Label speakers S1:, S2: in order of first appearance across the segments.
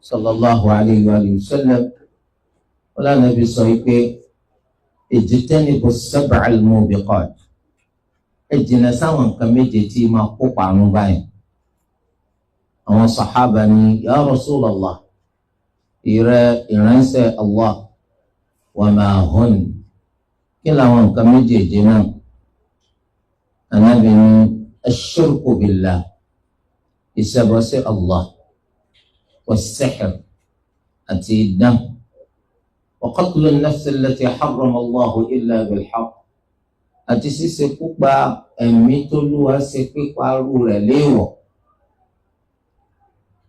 S1: sallallahu alayhi wa sallam wọ́n lánàá bí sọ pé ijtanibu sab'al mubiqat, ẹ jìnnà sáwọn nǹkan méje tí máa kó parun báyìí. Àwọn sàhábà ní ya Rasulallah, ìrẹ ìránṣẹ́ Allah, wa ma hun, kí làwọn nǹkan méjèèjì náà? Ànábì ní ash-shirku billah, ìṣẹbọ sí Allah, was-sihr, àti idán, wa qatlu an-nafs allati harrama Allahu illa bil-haqq, àti ṣíṣe pípa ẹ̀mí tó lúwa ṣe pípa arú rẹ̀ léèwọ̀,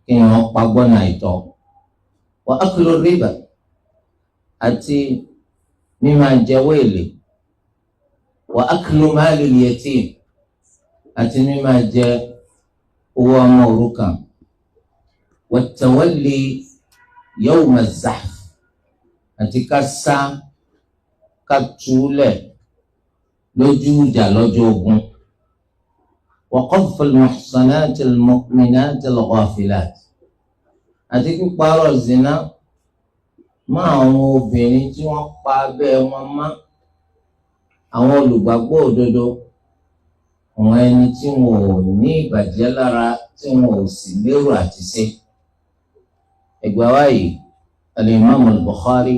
S1: kí wọ́n pa gbọ́nà àìtọ́, wa aklu riba, àti mímá jẹ́wọ́ èlé, wa aklu malil yatim, àti mímá jẹ owó ọmọ òrukàn, wa tawalli yawma zahf, àti ká sá ká túlẹ̀ lójú ìjà lọ́jọ́ ogun, wa qadhful muhsanatil mu'minatil ghafilat, àti píparọ́ zina mọ́ àwọn obìnrin tí wọ́n pa abẹ́ wọn mọ́, àwọn olùgbàgbọ́ òdodo, àwọn ẹni tí wọn ò ní ìbàjẹ́ lára tí wọn ò sì lérò àti ṣe. Ẹgbàá wa yìí al-Imam al-Bukhari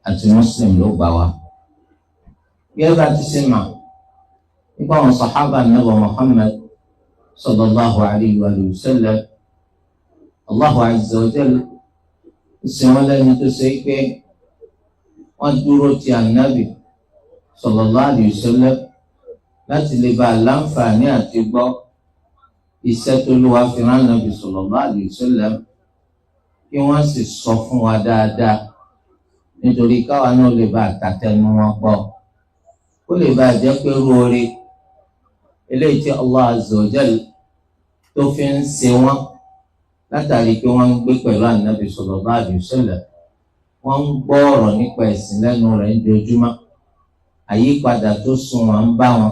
S1: àti Muslim ló gbà wá. Gẹ́gẹ́ bá ti ṣe mà nípa àwọn sàhábà nàbà Muhammad sallallahu alayhi wa sallam, Allahu azza wa jalla ṣe wọ́n lẹ́ni tó ṣe pé wọ́n dúró ti ànábì sallallahu alayhi wa sallam láti lè bá a láǹfààní àti gbọ́ iṣẹ́ tó ló wá fi rán ànábì sallallahu alayhi wa sallam, kí wọ́n sì sọ fún wa dáadáa nítorí káwa náà lè bá àtàtẹnu wọn gbọ́, ó lè bá a jẹ́ pé róore eléyìí tí Allah azza wa jalla tó fi ń ṣe wọ́n látàrí pé wọ́n ń gbé pẹ̀lú ànábì sallallahu alaihi wasallam, wọ́n ń gbọ́ ọ̀rọ̀ nípa ẹ̀sìn lẹ́nu rẹ̀ ń dojúmọ́, àyípadà tó sún wọn ń bá wọn,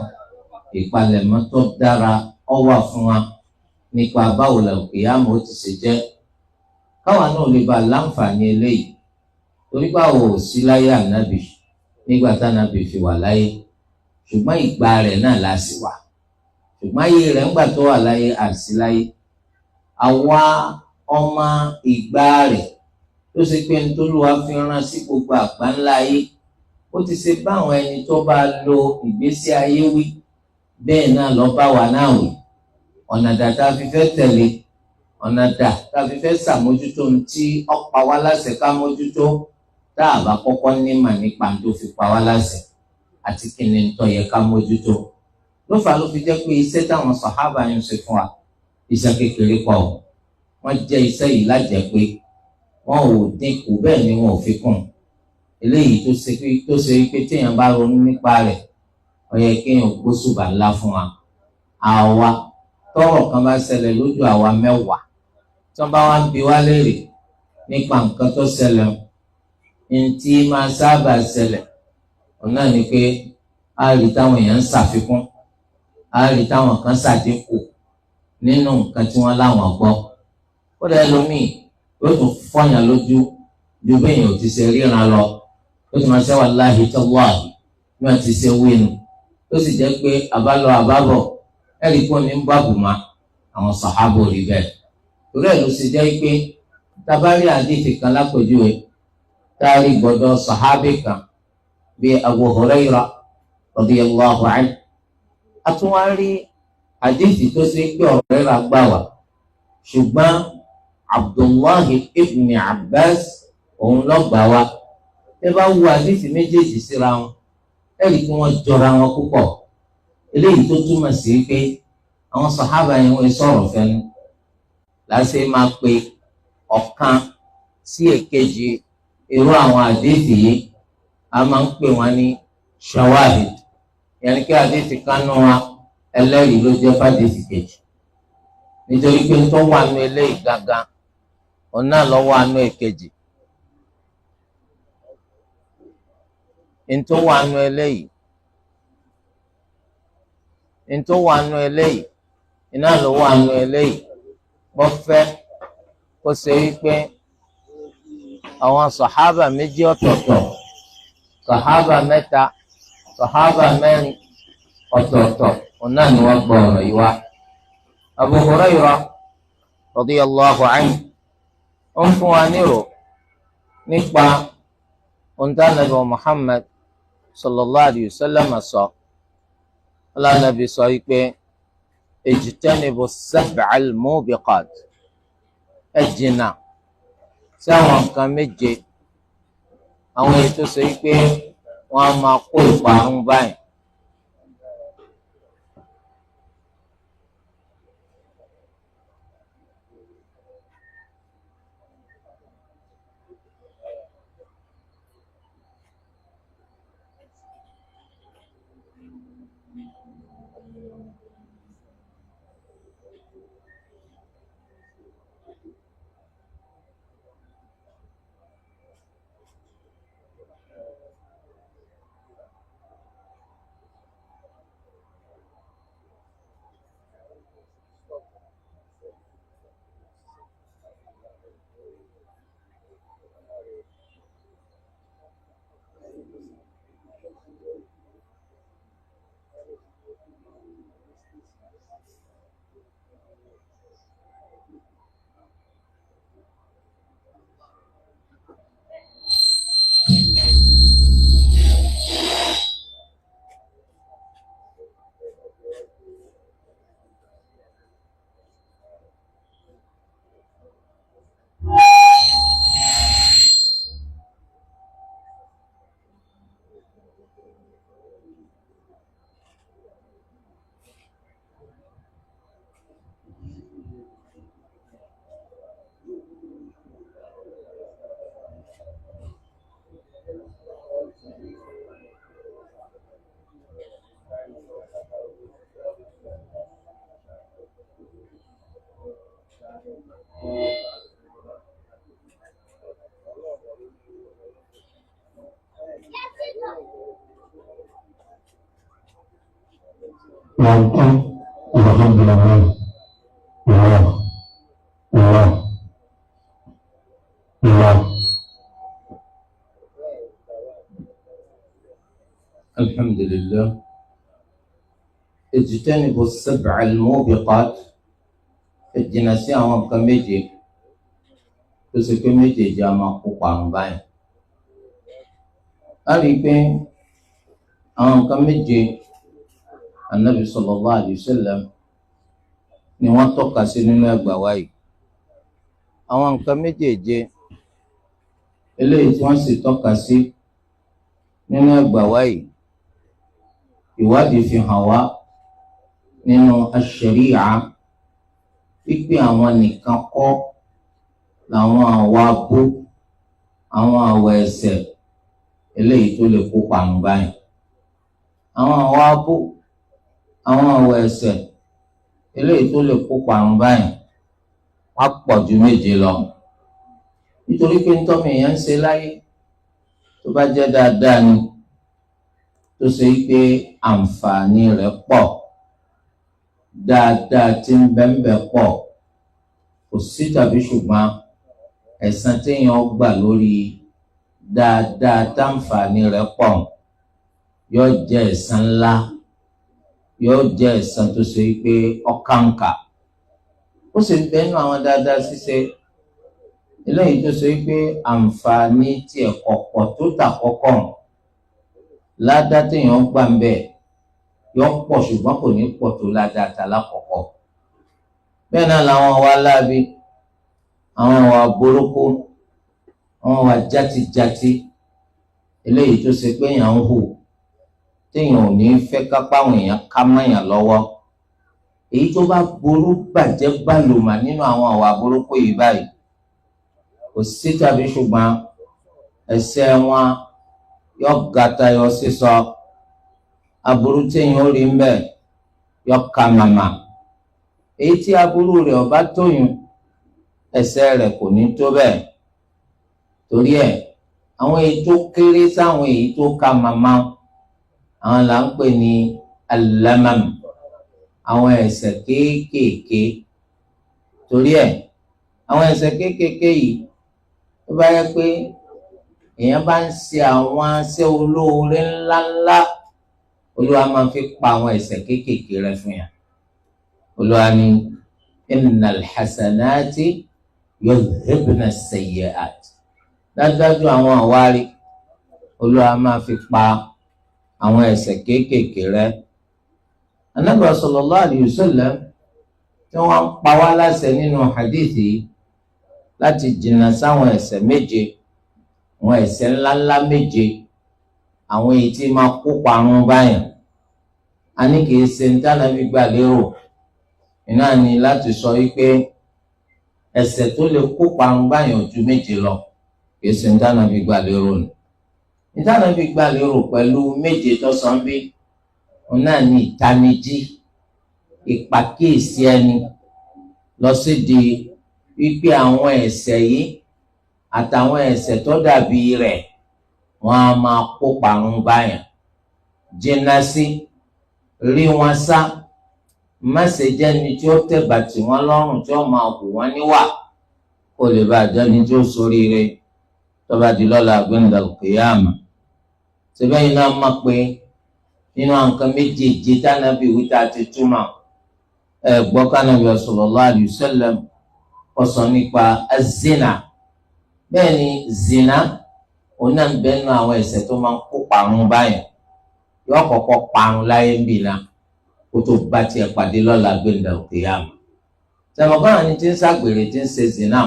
S1: ìpalẹ̀mọ́ tó dára ó wà fún wa nípa báwo la òkèèyàmọ̀ ó ti ṣe jẹ́, káwa náà lè bá a láǹfààní eléyìí torí báwo ò sí láyé ànábì nígbà tánábì fi wà láyé, ṣùgbọ́n ìgbà rẹ̀ náà la sì wà, ṣùgbọ́n ayé rẹ̀ ńgbà tó wà láyé àsí láyé. Àwa ọmọ ìgbà rẹ̀ tó ṣe pé ntòlúwa fi rán sí gbogbo àgbáńlá ayé, ó ti ṣe báwọn ẹni tó bá lo ìgbésí ayé wí bẹ́ẹ̀ náà lọ bá wa náà wí. Ọ̀nà dà tá a fi fẹ́ tẹ̀lé, ọ̀nà dà tá a fi fẹ́ ṣàmójútó ohun tí ó pa wá láṣẹ ká mójútó, tá a bá kọ́kọ́ nímà nípa tó fi pa wá láṣẹ àti kí ni tó yẹ ká mójútó. Ló fà ló fi jẹ́ pé iṣẹ́ táwọn sàhábà ń ṣe fún wa iṣẹ́ kékeré pọ̀ o. Wọ́n jẹ́ iṣẹ́ yìí lájẹ́ pé wọ́n ò dínkù bẹ́ẹ̀ ni wọn ò fi kún. Eléyìí tó ṣe pé téèyàn bá ronú nípa rẹ̀, ó yẹ kéèyàn gbóṣùbà ńlá fún wa. Àwa tọ́rọ̀ kan bá ṣẹlẹ̀ lójú àwa mẹ́wàá, tí wọ́n bá wá ń bi wá léèrè nípa nǹkan tó ṣẹlẹ̀, ntí máa sábà ṣẹlẹ̀ ọ̀nà ni pé a rí táwọn èèyàn ń ṣàfikún, a rí táwọn kan ṣàdínkù nínú nǹkan tí wọ́n láwọn gbọ́. Kódà ẹlòmíì yóò tún fọyàn lójú ju bẹ́ẹ̀ yẹn ò ti ṣe ríran lọ, ó sì máa ṣe wallahi tallahi bí wọ́n ti ṣe wí nu, ó sì jẹ́ pé àbálọ àbábọ̀ ẹ̀rí kò ní bá bùnmá àwọn sàhábò rí bẹ́ẹ̀. Torí ẹ̀ ló ṣe jẹ́ pé tabari àdìsí kan lápèjúwe táàrí gbọ́dọ̀ sàhábì kan bíi Abu Hurairah radiyallahu anhu, a tún wá rí àdìsí tó ṣe pé ọ̀rẹ́ rà gbà wá, ṣùgbọ́n Abdullahi ibn Abbas òun ló gbà wá. Tẹ́ bá wo àdìsí méjèèjì síra wọn, ẹ̀rí kí wọ́n jọra wọn púpọ̀. Eléyìí tó túmọ̀ sí pé àwọn sàhábà yẹn wọ́n sọ̀rọ̀ fẹ́nu láṣẹ máa pe ọ̀kan sí èkejì irú àwọn àdìsí yìí, a máa ń pè wọ́n ní shawahid, yẹn kí àdìsí kanú wa ẹlẹ́rìí ló jẹ́ fàdìsí kejì, nítorí pé tó wà nù eléyìí gangan òun náà ló wà nù èkejì, ntó wà nù eléyìí, ntó wà nù eléyìí iná ló wà nù eléyìí, bọ́ fẹ́ Kó ṣe wípé àwọn sàhábà méjì ọ̀tọ̀ọ̀tọ̀, sàhábà mẹ́ta, sàhábà mẹ́rin ọ̀tọ̀ọ̀tọ̀ òun náà ni wọ́n gbọ́ ọ̀rọ̀ yìí wá. Abu Hurairah radiyallahu anhu ó ń fún wa nírò nípa ohun tí Ànábì Muhammad sallallahu alayhi wa sallam sọ. Ànábì sọ wípé ijtanibu sab'al mubiqat, ẹ jìnnà sí àwọn nǹkan méje, àwọn èyí tó ṣe wípé wọ́n á máa kó ìparun báyìí.
S2: الحمد لله الله الله الله.
S1: الحمد لله. اجتنبوا السبع الموبقات، ẹ jìnnà sí àwọn nǹkan méje tó ṣe pé méjèèjì a máa kó parun báyìí. A rí i pé àwọn nǹkan méje Ànábì sallallahu alayhi wa sallam ni wọ́n tọ́ka sí nínú ẹgbàá wa yìí. Àwọn nǹkan méjèèje eléyìí tí wọ́n sì tọ́ka sí nínú ẹgbàá wa yìí, ìwádìí fi hàn wá nínú aṣ-ṣẹ̀ríà wípé àwọn nìkan kọ́ làwọn àwa abó, àwọn àwọ̀ ẹ̀ṣẹ̀ eléyìí tó lè kó parun báyìí. Àwọn àwa abó, àwọn àwọ̀ ẹ̀ṣẹ̀ eléyìí tó lè kó parun báyìí wọ́n pọ̀ ju méje lọ. Nítorí pé ntọ́mi èèyàn ń ṣe láyé tó bá jẹ́ dáadáa ni, tó ṣe pé àǹfààní rẹ̀ pọ̀, dáadáa tí ń bẹ́ńbẹ́ pọ̀, kò sí tàbí ṣùgbọ́n ẹ̀san téèyàn gbà lórí dáadáa táǹfààní rẹ̀ pọ̀ yóò jẹ́ ẹ̀san ńlá, yóò jẹ́ ẹ̀san tó ṣe pé ọ̀kàǹkà. Ó sì ń bẹ́nu àwọn dáadáa ṣíṣe eléyìí tó ṣe pé àǹfààní tiẹ̀ kọ̀pọ̀ tó tà kọ́kọ́, ládàá téèyàn gbà ń bẹ̀ yọ pọ̀ ṣùgbọ́n kò ní pọ̀ tó ládàá ta lákọ̀ọ́kọ́. Bẹ́ẹ̀ náà làwọn wa láabi, àwọn wa burúkú, àwọn wa játijáti eléyìí tó ṣe pé èèyàn ń hù téèyàn ò ní fẹ́ kápá àwọn èèyàn ká mọ́yàn lọ́wọ́. Èyí tó bá burú bàjẹ́ bàlùmà nínú àwọn àwa burúkú yìí báyìí, kò sí tàbí ṣùgbọ́n ẹ̀ṣẹ̀ wọn yọ gàtà yọ sísọ, aburú téèyàn ó rí ń bẹ̀ yọ ka màmá. Èyí tí aburú rẹ̀ ọba tóyún, ẹ̀ṣẹ̀ rẹ̀ kò ní tó bẹ́ẹ̀. Torí ẹ̀ àwọn èyí tó kéré sáwọn èyí tó ka màmá, àwọn là ń pè ní alamam, àwọn ẹ̀ṣẹ̀ kéékèèké. Torí ẹ̀ Àwọn ẹ̀ṣẹ̀ kéékèèké yìí tó bá yẹ pé èèyàn bá ń ṣe àwọn aṣẹ́ olóore ńláńlá, Olúwa máa fi pa àwọn ẹ̀ṣẹ̀ kéékèèké rẹ́ fún yàn. Olúwa ní innal hasanati yudhhibna as-sayyi'at. Dájúdájú àwọn àwárí Olúwa máa fi pa àwọn ẹ̀ṣẹ̀ kéékèèké rẹ́. Ànábì sallallahu alayhi wa sallam tí wọ́n ń pa wá láṣẹ nínú hadithi láti jìnnà sáwọn ẹ̀ṣẹ̀ méje, àwọn ẹ̀ṣẹ̀ ńláńlá méje, àwọn èyí tí máa kó parun báyàn. A ní kì í ṣe ní tánàbí gbà lérò iná ni láti sọ wípé ẹ̀ṣẹ̀ tó lè kó parun báyàn ju méje lọ, kì í ṣe ní tánàbí gbà lérò nù. Ní tánàbí gbà lérò pẹ̀lú méje tó sọ ń bí, òun náà ní ìtanijí, ìpàkíyèsí ẹni lọ sí di wípé àwọn ẹ̀ṣẹ̀ yìí àtàwọn ẹ̀ṣẹ̀ tó dàbí rẹ̀ wọ́n á máa kó parun báyàn. Jìnnà sí, rí wọn sá, má ṣe jẹ́ni tí ó tẹ̀bà tì wọ́n lọ́rùn tí ó máa hù wọ́n níwà, kó lè bá jẹ́ni tí ó ṣoríire tó bá di lọ́la gbẹ̀ndàlùkìyàmà. Síbẹ̀ yìí náà mọ̀ pé nínú àwọn nǹkan méjèèjì tánàbí wíta ti túmọ̀, ẹ gbọ́ kánàbí sallallahu alayhi wa sallam ó sọ nípa azina. Bẹ́ẹ̀ ni zina òun náà ń bẹ nínú àwọn ẹ̀ṣẹ̀ tó máa ń kó parun báyìí. Yóò kọ́kọ́ parun láyé ń bì náà kó tó bá tiẹ̀ pàdé lọ́la gbẹ̀ndàlùkìyàmà. Sẹ̀mọ̀kọ́ ni tí ń ṣàgbèrè tí ń ṣe zina,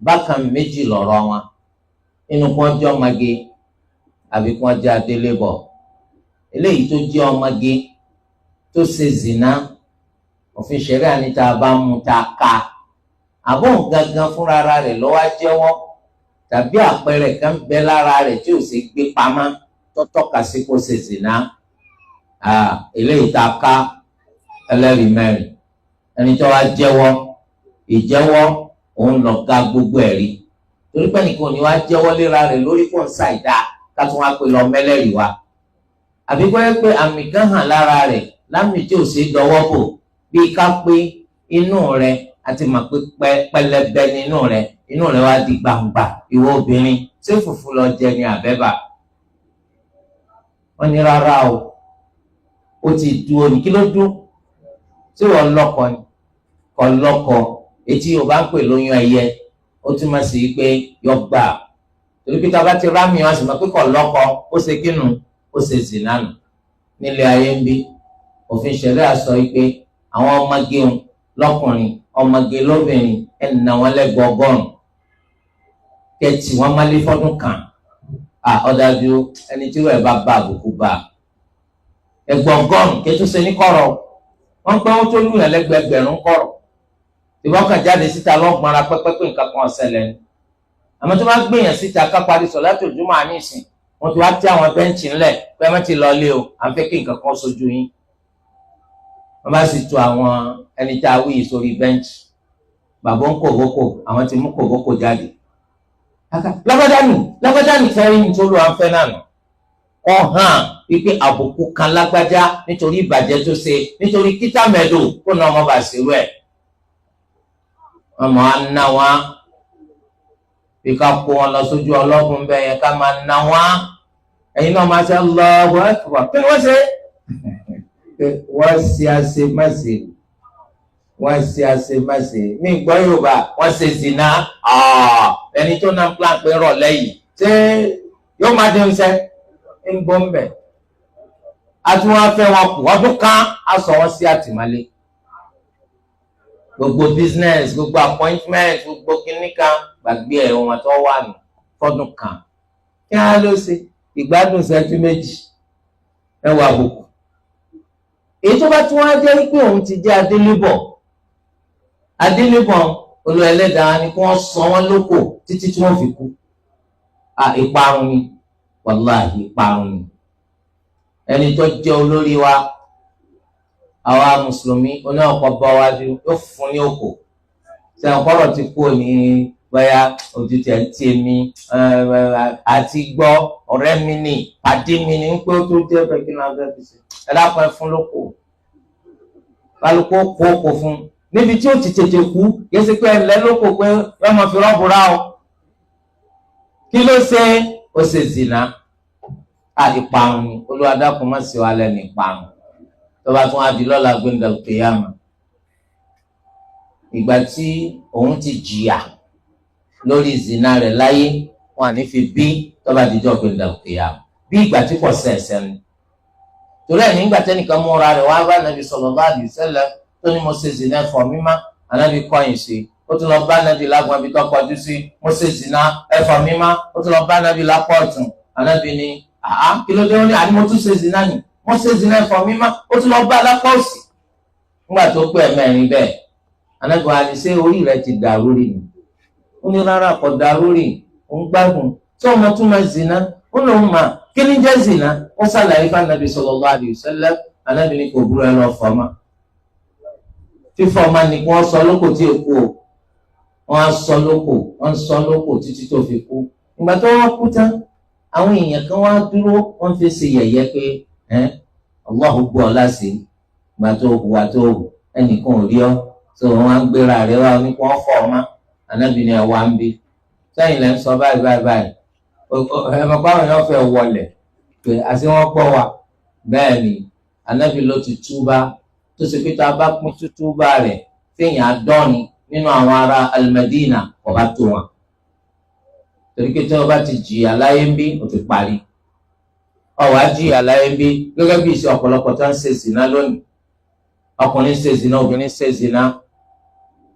S1: bákan méjì lọ̀rọ̀ wọn, nínú kí wọ́n jẹ́ ọmọge àbí kí wọ́n jẹ́ adélébọ̀. Eléyìí tó jẹ́ ọmọge tó ṣe zina, òfin ṣẹ̀ríà ní tá a bá mú tá a ká, àbọ̀ gangan fúnra rẹ̀ ló wá jẹ́wọ́, tàbí àpẹẹrẹ kan bẹ lára rẹ̀ tí ò sì gbé pamọ́ tó tọ́ka sí kó ṣe zina. Eléyìí tá a ká ẹlẹ́rìí mẹ́rin, ẹni tó wá jẹ́wọ́, ìjẹ́wọ́ òun lọ ga gbogbo ẹ̀rí, torí pé nìkan ni wá jẹ́wọ́ léra rẹ̀ lórí kò ń ṣàìdá ká tún wá pé lọ mẹ́lẹ́rìí wa. Àbí kó yẹ pé àmì kan hàn lára rẹ̀ lámì tí ò sí dọwọ́ bò, bí ká pé inú rẹ̀ àti mà pé pẹlẹbẹ ní inú rẹ̀, inú rẹ̀ wá di gbangba. Ìwọ obìnrin ṣé fùfú lọ jẹ ní àbẹ́bà? Wọ́n ní rárá o, ó ti dúró ní. Kí ló dúró? Ṣé wọ́n lọ́kọ ni? Kọ́ lọ́kọ. Etí Yorùbá ń pè lóyún ẹyẹ, ó túmọ̀ sí pé yọ gbà. Torí pé tá a bá ti rámì wọn sì mọ̀ pé kọ́ lọ́kọ, ó ṣe kínú, ó ṣe zìnnà nù. Nílé ayé ń bí, òfin ṣẹ̀ríà sọ pé àwọn ọmọge lọ́kùnrin, ọmọge lóbìnrin, ẹ̀ nà wọ́n lẹ́gbẹ̀ẹ́ 100, kẹtì wọ́n má lé fọ́dún kan. Ọ̀dájú ẹni tí wọ́n bá bá àbùkù bá ẹgbẹ́ 100 kẹtù ṣe ní kọ̀rọ̀. Wọ́n pẹ́ wọ́n tó lù yàn lẹ́gbẹ̀ẹ́gbẹ̀rún kọ̀rọ̀. Ìbọn kan jáde síta lọ́gbọ̀n ara pẹ́pẹ́ pé nǹkan kan ọ̀sẹ̀lẹ̀ ni. Àmọ́ tó bá gbìyàn síta ká parí sọ láti ojúmọ́ àní ìsìn, wọ́n ti wá tí àwọn bẹ́ǹchì ńlẹ̀ pé wọ́n ti lọ lé o, à ń fẹ́ kí nǹkan kan sojú yín. Wọ́n bá sì tu àwọn ẹni tá a wí yìí sórí bẹ́ǹchì. Bàbá ń kòbókò, àwọn ti mú kòbókò jáde. Lágbájá nì, lágbájá nì fẹ́rí ní tó lù à ń fẹ́ náà nù. Kọ́ hàn wípé àbùkù kan lágbájá nítorí ìbàjẹ́ tó ṣe, nítorí kítàmẹ́dò kó náà ọmọ bá ṣerú ẹ̀. Wọ́n máa ń ná wọn bí ká kó wọn lọ sójú ọlọ́gun bẹ́ẹ̀ yẹn, ká máa ná wọn. Ẹ̀yin náà máa ṣe Allahu Akbar. Kí ni wọ́n ṣe? Wọ́n ṣe àṣemáṣe, wọ́n ṣe àṣemáṣe. Mi gbọ́ Yorùbá, wọ́n ṣe zina. Ẹni tó náà plan pé rọ̀ lẹ́yìn ṣé yóò máa dé oúnjẹ ń bọ́ ń bẹ̀. Àti wọn fẹ́ wọn kù ọdún kan, á sọ wọn sí àtìmọ́lé. Gbogbo business, gbogbo appointment, gbogbo kíní kan, gbàgbé ẹ̀ wọn tó wà nù fọ́dún kan. Kí á ló ṣe ìgbádùn ṣẹ́jú méjì ẹ wà àbùkù. Èyí tó bá tún wá jẹ́ pé òun ti jẹ́ adélébọ̀, adélébọ̀ Olúwa ẹlẹ́dàá ni kí wọ́n sọ wọ́n lóko títí tí wọ́n fi kú. Ìparun ni, wàláhì ìparun ni. Ẹni tó jẹ́ olórí wa, àwa mùsùlùmí, oní ọ̀pọ̀ bọ́ wájú yóò fún ní òkò. Sẹ́wọ̀n kọ́rọ̀ ti kú ní bóyá ojú tẹ̀ ń tì mí àti gbọ́ ọ̀rẹ́ mi ni, pàdé mi ni, ń pé ó tó jẹ́ bẹ́ẹ̀ kí ló ń fẹ́ fi ṣe. Ẹ dákun ẹ fún lóko. Kálukú kó òkò fún. Níbi tí ó ti tètè kú, yẹ sí pé ẹnlẹ́ ló kó pé wọ́n máa fi rọ́ọ̀bù rá o. Kí ló ṣe? Ó ṣe zìnà. Ìparun ni. Olúwa dákun má ṣe wá lẹ́nu ìparun. Tó bá tún á di lọ́la gbẹ̀ndẹ̀ kìyàmà. Ìgbà tí òun ti jìyà lórí zìnà rẹ̀ láyé, wọn à ní fi bí tó bá dijọ́ gbẹ̀ndẹ̀ kìyàmà. Bí ìgbà tí kò sẹ̀sẹ̀ ni. Torí ẹ̀ nígbà tẹ́nìkan múra rẹ̀ wá bá Nàbí sallallahu alaihi wasallam tó ní mo ṣe zina ẹ̀fọ́ mímá, Ànábì kọ̀yìn sí. Ó tún lọ bá Ànábì lágbọn ibi tó kọjú sí, mo ṣe zina ẹ̀fọ́ mímá. Ó tún lọ bá Ànábì lápá ọ̀tún. Ànábì ní àá kí ló dé? Ó ní àní mo tún ṣe zina ni, mo ṣe zina ẹ̀fọ́ mímá. Ó tún lọ bá lápá òsì. Nígbà tó pé ẹ̀mẹ́rin bẹ́ẹ̀, Ànábì wa ní ṣé orí rẹ ti dàrú rí ni? Ó ní rárá kò dàrú rí, òun gbádùn. Tí ọmọ tún máa zina, ó lóun máa kí ni jẹ́ zina? Ó ṣàlàyé fún Ànábì sallallahu alaihi wasallam. Ànábì ní kò burú, ẹ lọ fọ́ ma. Fífọ́ ma ni kí wọ́n sọ lóko tí èkó o. Wọ́n á sọ lóko, wọ́n sọ lóko títí tó fi kú. Ìgbà tó wọ́n kú tán, àwọn èèyàn kan wá dúró, wọ́n fi ṣe yẹ̀yẹ́ pé ẹ́ Allahu gbọ́ ọ láṣẹ. Ìgbà tó hùwà tó hù, ẹnìkan ò rí ọ. Tó wọ́n á gbéra rẹ̀ wá ní kí wọ́n fọ́ ọ ma. Ànábì ní ẹ wá ń bí. Sẹ́yìn lẹ́ ń sọ báyìí báyìí báyìí. Ẹ̀mọ̀ pàwọn èèyàn fẹ́ wọlé pé àti wọ́n gbọ́ wa. Bẹ́ẹ̀ ni Ànábì ló ti túbá, tó ṣe pé tá a bá pín tútúbá rẹ̀ fẹ́yìn àádọ́rin nínú àwọn ará Al-Madina kò bá tó wọn. Torí pé tí wọ́n bá ti jìyà láyé ń bí, ó ti parí. Ọ̀wá jìyà láyé ń bí gẹ́gẹ́ bí ìṣe ọ̀pọ̀lọpọ̀ tó ń ṣe zìnà lónìí. Ọkùnrin ṣe zìnà, obìnrin ṣe zìnà.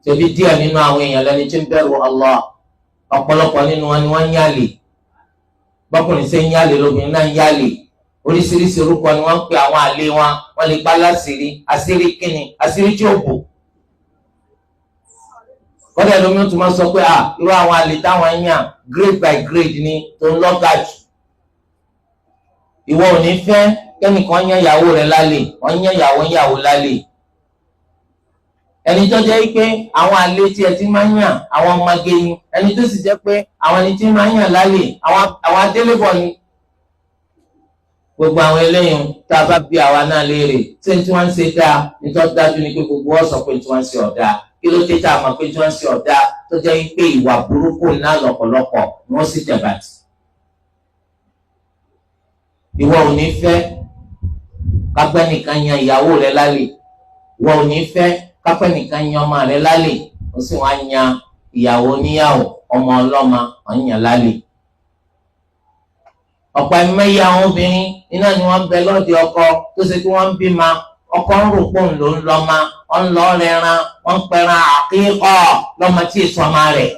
S1: Ṣebí díẹ̀ nínú àwọn èèyàn lẹni tí ń bẹ̀rù Allah. Ọ̀pọ̀lọpọ̀ nínú wọn ni wọ́n ń yálè. Bọ́kùnrin ṣe ń yálè, lóbìnrin náà ń yálè. Oríṣiríṣi orúkọ ni wọ́n ń pè àwọn àlè wọn. Wọ́n lè pa láṣìírí, àṣírí kíni, àṣírí tí ó bò. Kọ́dà lómi ó tún máa sọ pé irú àwọn àlè táwọn ń yàn grade by grade ni tó ń lọ́gà jù. Ìwọ ò ní fẹ́ kẹ́nìkan yàn ìyàwó rẹ̀ lálè, wọ́n yàn ìyàwó ìyàwó lálè. Ẹni tó jẹ́ pé àwọn àlè tí ẹ ti máa ń yàn àwọn ọmọge ni, ẹni tó sì jẹ́ pé àwọn ẹni tí máa ń yàn lálè àwọn adélébọ̀ ni. Gbogbo àwọn eléyìí tá a bá bí àwa náà léèrè ṣé tí wọ́n ń ṣe dáa, nítorí dájú ni pé gbogbo wọn sọ pé tí wọ́n ń ṣe ọ̀dà. Kí ló dé tá a mọ̀ pé tí wọ́n ń ṣe ọ̀dà tó jẹ́ pé ìwà burúkú náà lọ́pọ̀lọpọ̀ ni wọ́n sì tẹ̀bàtì. Ìwọ ò ní fẹ́ kápẹ́ nìkan yan ìyàwó rẹ lálè, ìwọ ò ní fẹ́ kápẹ́ nìkan yan ọmọ rẹ lálè, ó sì wá yan ìyàwó níyàwó ọmọ ọlọ́mọ ọ̀yàn lálè. Ọ̀pọ̀ ẹ̀mẹ́yẹ àwọn obìnrin iná ni wọ́n ń bẹ lọ́dẹ ọkọ tó ṣe kí wọ́n ń bímọ, ọkọ ń rò pò ń lò ń lọ́mọ, wọ́n ń lọ rẹran, wọ́n ń pẹran àkíkọ́ lọ́mọ tí èso ọmọ rẹ̀.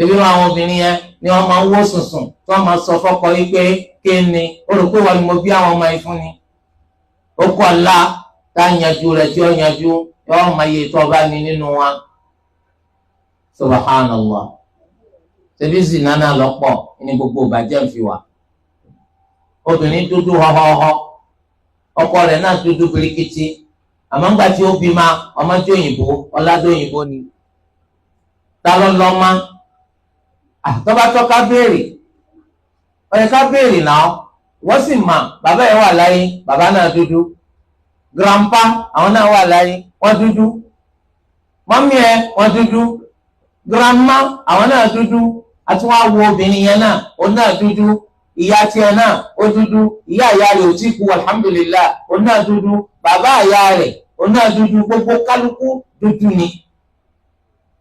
S1: Ebi wọn àwọn obìnrin yẹn ni wọ́n máa ń wó sùnsùn tí wọ́n máa sọ fọ́kọ yìí pé kí ni ó rò pé wọ́n ni mo bí àwọn ọmọ yìí fún ni. Ó kọ́ ọ̀la tá a yanjú rẹ̀ tí ó yanjú yóò máa yẹ tó ọba ní nínú wa. Subhanallah. Ṣebí zina náà lọ́pọ̀ ní gbogbo ìbàjẹ́ ń fi wà. Obìnrin dúdú họ́họ́họ́, ọkọ rẹ̀ náà dúdú birikiti, àmọ́ ńgbà tí ó bímọ ọmọdé òyìnbó ọ̀làdé òyìnbó ni. Ta ló lọ́ ma? Àtọ́bátọ́ ká béèrè, ó yẹ ká béèrè náà. Wọ́n sì mà bàbá ẹ̀ wà láyé, bàbá náà dúdú. Grandpa àwọn náà wà láyé, wọ́n dúdú. Mọ́mí ẹ̀ wọ́n dúdú. Grandma àwọn náà dúdú. Àti wọn wo obìnrin yẹn náà, òun náà dúdú. Ìyá tiẹ̀ náà ó dúdú. Ìyá ìyá rẹ̀ ò tí kú, alhamdulillah, òun náà dúdú. Bàbá ìyá rẹ̀ òun náà dúdú. Gbogbo kálukú dúdú ni.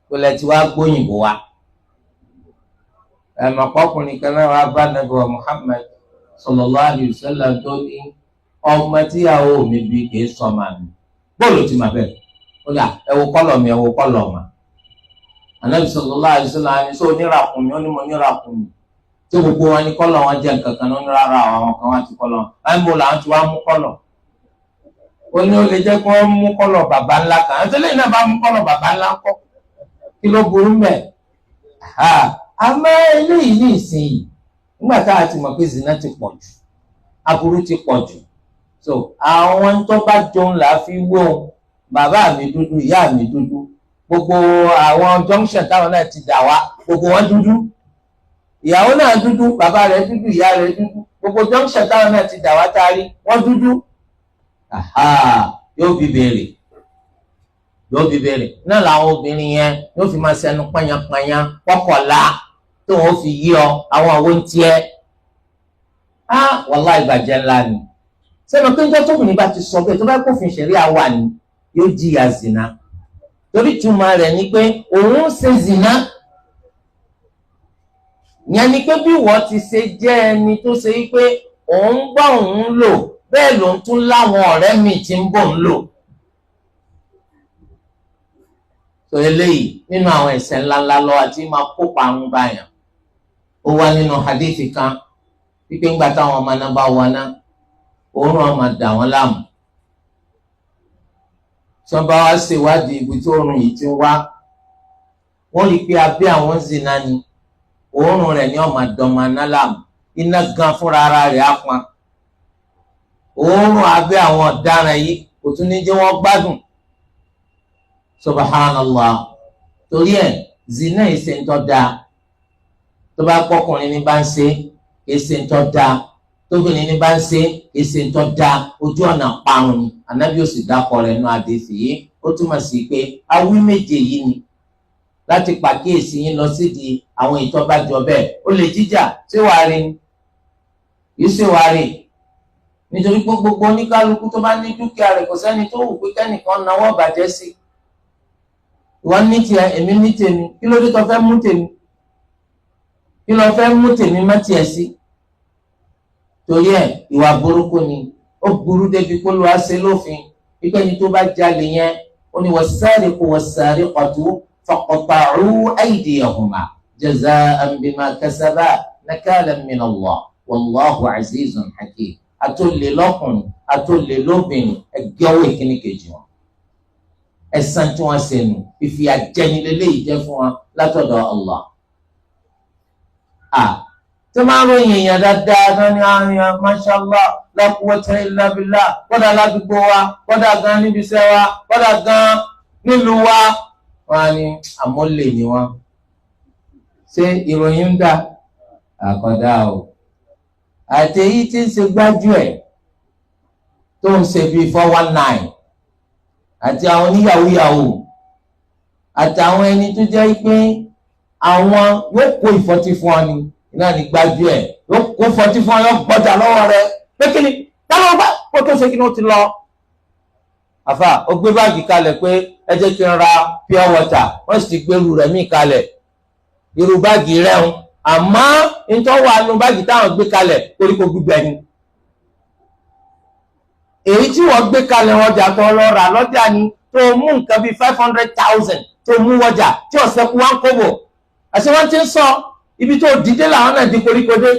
S1: Kò lẹ̀ tí wàá gbóyìnbó wa. Ẹ̀mọ̀kọ́kùnrin kan náà wàá bá Nàbí wa Muhammad sallallahu alaihi wasallam tó ní ọmọ tíyàwó mi bí kì í sọmọ mi. Bóòlù ti máa bẹ̀rẹ̀. Ó ní ẹ wo kọ́lọ̀ mi, ẹ wo kọ́lọ̀ mà. Ànábì sallallahu alaihi wasallam ní sọ oníràkùnmí, ó ní mo níràkùnmí. Tí gbogbo wọn ní kọ́lọ̀ wọn jẹ́ nǹkan kan ní rárá àwọn kan wá ti kọ́lọ̀. Láì mo làwọn ti wá mú kọ́lọ̀. Ó ní ó lè jẹ́ kí wọ́n mú kọ́lọ̀ bàbá ńlá kan. Àti lẹ́yìn náà bá mú kọ́lọ̀ bàbá ńlá kọ́. Kí ló burú mẹ́? Àmọ́ eléyìí ní ìsinyìí, nígbà tá a ti mọ̀ pé zina ti pọ̀ jù, aburú ti pọ̀ jù. So àwọn tó bá jọun là á fi wó bàbá mi dúdú, ìyá mi dúdú, gbogbo àwọn junction táwọn náà ti dà wá, gbogbo wọn dúdú. Ìyàwó náà dúdú, bàbá rẹ̀ dúdú, ìyá rẹ̀ dúdú, gbogbo junction táwọn náà ti dà wá taari, wọ́n dúdú. Yóò bí béèrè. Yóò bí béèrè náà làwọn obìnrin yẹn yóò fi máa ṣẹnu pányánpányán pọkànlá tó wọn fi yí ọ àwọn àwọn ń tiẹ̀. Á wàhálà ìbàjẹ́ ńlá ni. Sẹ́nu pé njọ́ tóbìnrin bá ti sọ bẹ́ẹ̀ tó bá kófin ṣẹ̀ríà wà ní yóò jìyà zina. Torí túmọ̀ rẹ̀ ni pé òun ń ṣe zina. Ìyẹn ni pé bí wọ́n ti ṣe jẹ́ ẹni tó ṣe pé òun gbọ́ òun lò bẹ́ẹ̀ lòun tún láwọn ọ̀rẹ́ mi tí ń bò ń lò. Sọ eléyìí nínú àwọn ẹ̀ṣẹ̀ ńláńlá lọ àti máa kópa àrùn báyàn. Ó wá nínú hadithi kan wípé ńgbà táwọn ọmọ náà bá wọná òórùn ọmọ dà wọ́n láàmú. Tí wọ́n bá wá ṣèwádìí ibi tí òórùn yìí ti ń wá, wọ́n rí i pé abẹ́ àwọn zina ni òórùn rẹ̀ ní ọmọ àdánmọ aná láàmú. Iná gan fúnra ara rẹ̀ á pọn. Òórùn abẹ́ àwọn ọ̀daràn yìí kò tún ní jẹ́ wọ́n gbádùn. Subhanallah. Torí ẹ̀ zina ìṣe ń tọ́ da. Tó bá pọ́kùnrin ní bá ń ṣe ìṣe ń tọ́ da. Tóbìnrin ní bá ń ṣe ìṣe ń tọ́ da. Ojú ọ̀nà parun ni. Ànábì ó sì dákọ̀ rẹ̀ nù àdéhìí yìí. Ó túmọ̀ sí pé awí méje yìí ni láti pàkíyèsí yín lọ sídìí àwọn ìtọ́bàjọ bẹ́ẹ̀. Ó lè jíjà ṣé wàá rí yìí ṣé wàá rí nítorí pé gbogbo oníkálukú tó bá ní dúkìá rẹ̀ kò sẹ́ni tó wù pé kẹ́nìkan náwó bàjẹ́ sí. Ìwọ ní tiẹ̀, èmi ní tèmi. Kí ló dé tó fẹ́ mú tèmi? Kí ló fẹ́ mú tèmi má tiẹ̀ sí? Torí ẹ̀ ìwà burúkú ni. Ó burú débi kó ló wá ṣe lófin wípé ẹni tó bá jalè yẹn ó ní was-sariqu was-sariqatu faqta'u aydiyahuma jaza'an bima kasaba nakalan min Allah wallahu azizun hakim. Àtòlè lọ́kùnrin àtòlè lóbìnrin ẹgbẹ́ ọwọ́ ìkíní kejì wọn. Ẹ̀san tí wọ́n ṣe nù ìfìyà jẹni lélẹ́yìí jẹ́ fún wọn látọ̀dọ̀ Allah. Tó máa ń ròyìn èèyàn dáadáa tó ní àyàn mashallah la quwwata illa billah kọ́dà ládùúgbò wa kọ́dà gan níbi iṣẹ́ wa kọ́dà gan nílùú wa. Wọ́n á ní àmọ́lè ni wọ́n. Ṣé ìròyìn ń dà? Àkọ́dá o. Àti èyí tí ń ṣe gbájú ẹ̀ tó ń ṣe bíi 419 àti àwọn oníyàwóyàwó àtàwọn ẹni tó jẹ́ pé àwọn yóò kó ìfọ́tí fún ọ ni iná ní gbájú ẹ̀ yóò kó fọ́tí fún ọ yóò gbọ́jà lọ́wọ́ rẹ pé kí ni táwọn bá kó tó ṣe kí ni ó ti lọ. Àfà ó gbé báàgì kalẹ̀ pé ẹ jẹ́ kí n ra pure water wọ́n sì ti gbérù rẹ̀ mí kalẹ̀ irú báàgì rẹ̀ ń àmọ́ nítorí wà nù báàgì táwọn gbé kalẹ̀ koríko gbígbẹ ni. Èyí tí wọ́n gbé kalẹ̀ ọjà tó lọ rà lọ́jà ni tó mú nǹkan bíi 500,000 tó mú wọjà tí ọ̀sẹ̀ kú wá ń kóbò. Àṣé wọ́n ti ń sọ ibi tó dìde làwọn náà di koríko dé.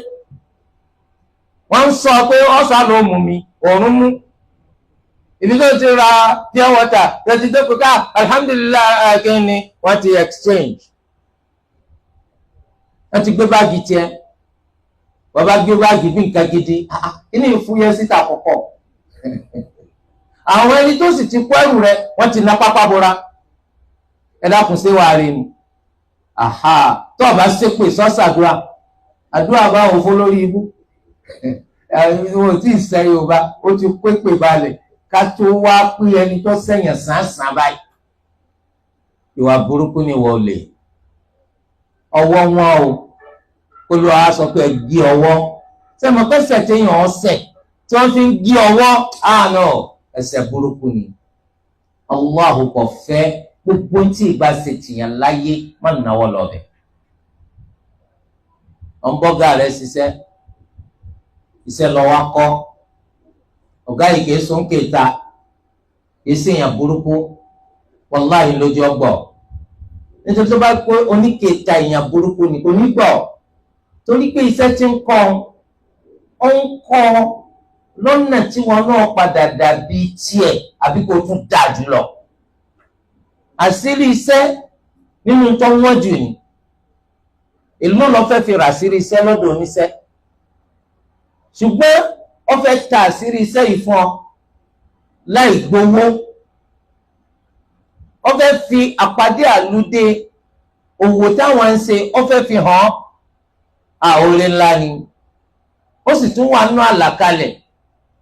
S1: Wọ́n ń sọ pé ọ̀sán ló mú mi òórùn mú. Ibi tó ti ra pure water tó ti dé kóká alhamdulilayi kí ni wọ́n ti exchange. Wọ́n ti gbé báàgì tiẹ̀. Wọ́n bá gbé báàgì bí nǹkan gidi. Kí ni ìfúyẹ́ síta kọ̀kọ̀? Àwọn ẹni tó sì ti kó ẹrù rẹ̀ wọ́n ti ná pápá bora. Ẹ dákun ṣé wàá rí ni? Àhà tó o bá ṣépè sọ́sàdúrà àdúrà bá òun fó lórí ibú. Wọn ò tí ì sẹ Yorùbá ó ti pépè balẹ̀ ká tó wá pé ẹni tó sẹ̀yìn sàn-sàn báyìí. Ìwà burúkú ni wọ́n lè ọwọ́ wọn o. Olúwa sọ pé ẹ gé ọwọ́. Sẹ́mi pẹ́sẹ̀ téèyàn ọ̀sẹ̀ tí wọ́n fi ń gé ọwọ́ àná ẹsẹ̀ burúkú ni. Allahu kò fẹ́ gbogbo tí ìgbà ṣe tìyàn láyé má náwó lọ́bẹ̀. Ọ̀nbọ́gà rẹ̀ ṣiṣẹ́ iṣẹ́ lọ wá kọ́ ọ̀gá yìí kìí sún kéta kìí ṣèyàn burúkú wàláhì lójú ọgbọ̀. Nítorí tó bá pé oníkèéta èèyàn burúkú ni kò ní gbọ́ torí pé iṣẹ́ tí ń kọ́ ọ ń kọ́ lọ́nà tí wọn náà padà dàbí tiẹ̀ àbí kò tún dà jùlọ. Àṣírí iṣẹ́ nínú tó wọ́n jù ní ìlú lọ fẹ́ fi rà àṣírí iṣẹ́ lọ́dọ̀ oníṣẹ́ ṣùgbọ́n ó fẹ́ ta àṣírí iṣẹ́ yìí fún ọ láì gbowó. Ó fẹ́ fi àpàdé àlùdé òwò táwọn ń ṣe ó fẹ́ fi hàn àòrè ńlá ni. Ó sì tún wà nínú àlàkalẹ̀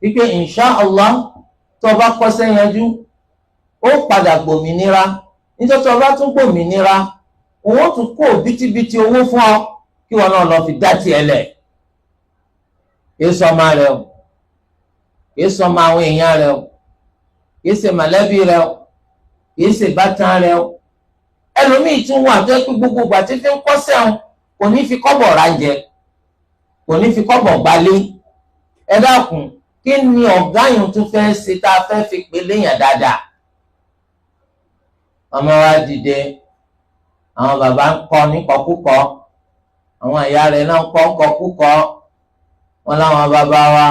S1: wípé insha Allah tó bá kọ́ṣẹ́ yanjú Ó padà gbòmìnira. Níjọ́ tó o bá tún gbòmìnira, òun ó tún kó bítíbitì owó fún ọ kí wọn náà lọ fi dá tiẹ̀ lẹ̀. Kìí sọmọ rẹ o, kìí sọmọ àwọn èèyàn rẹ o, kìí ṣe mọ̀lẹ́bí rẹ o, kìí ṣe bàtàn rẹ o. Ẹlòmíì tún wà tó yẹ pé gbogbo ìgbà tí fi ń kọ́sẹ̀ wọn kò ní fi kọ́bọ̀ ránjẹ, kò ní fi kọ́bọ̀ gbalé. Ẹ dákun, kí ni ọ̀gá yìí tún fẹ́ ṣe tá a fẹ́ fi pè léèyàn dáadáa? Ọmọ wa dìde, àwọn bàbá ń kọ́ níkọ̀kúkọ̀, àwọn ìyá rẹ̀ náà ń kọ́ ńkọ̀kúkọ̀. Wọn láwọn bàbá wa,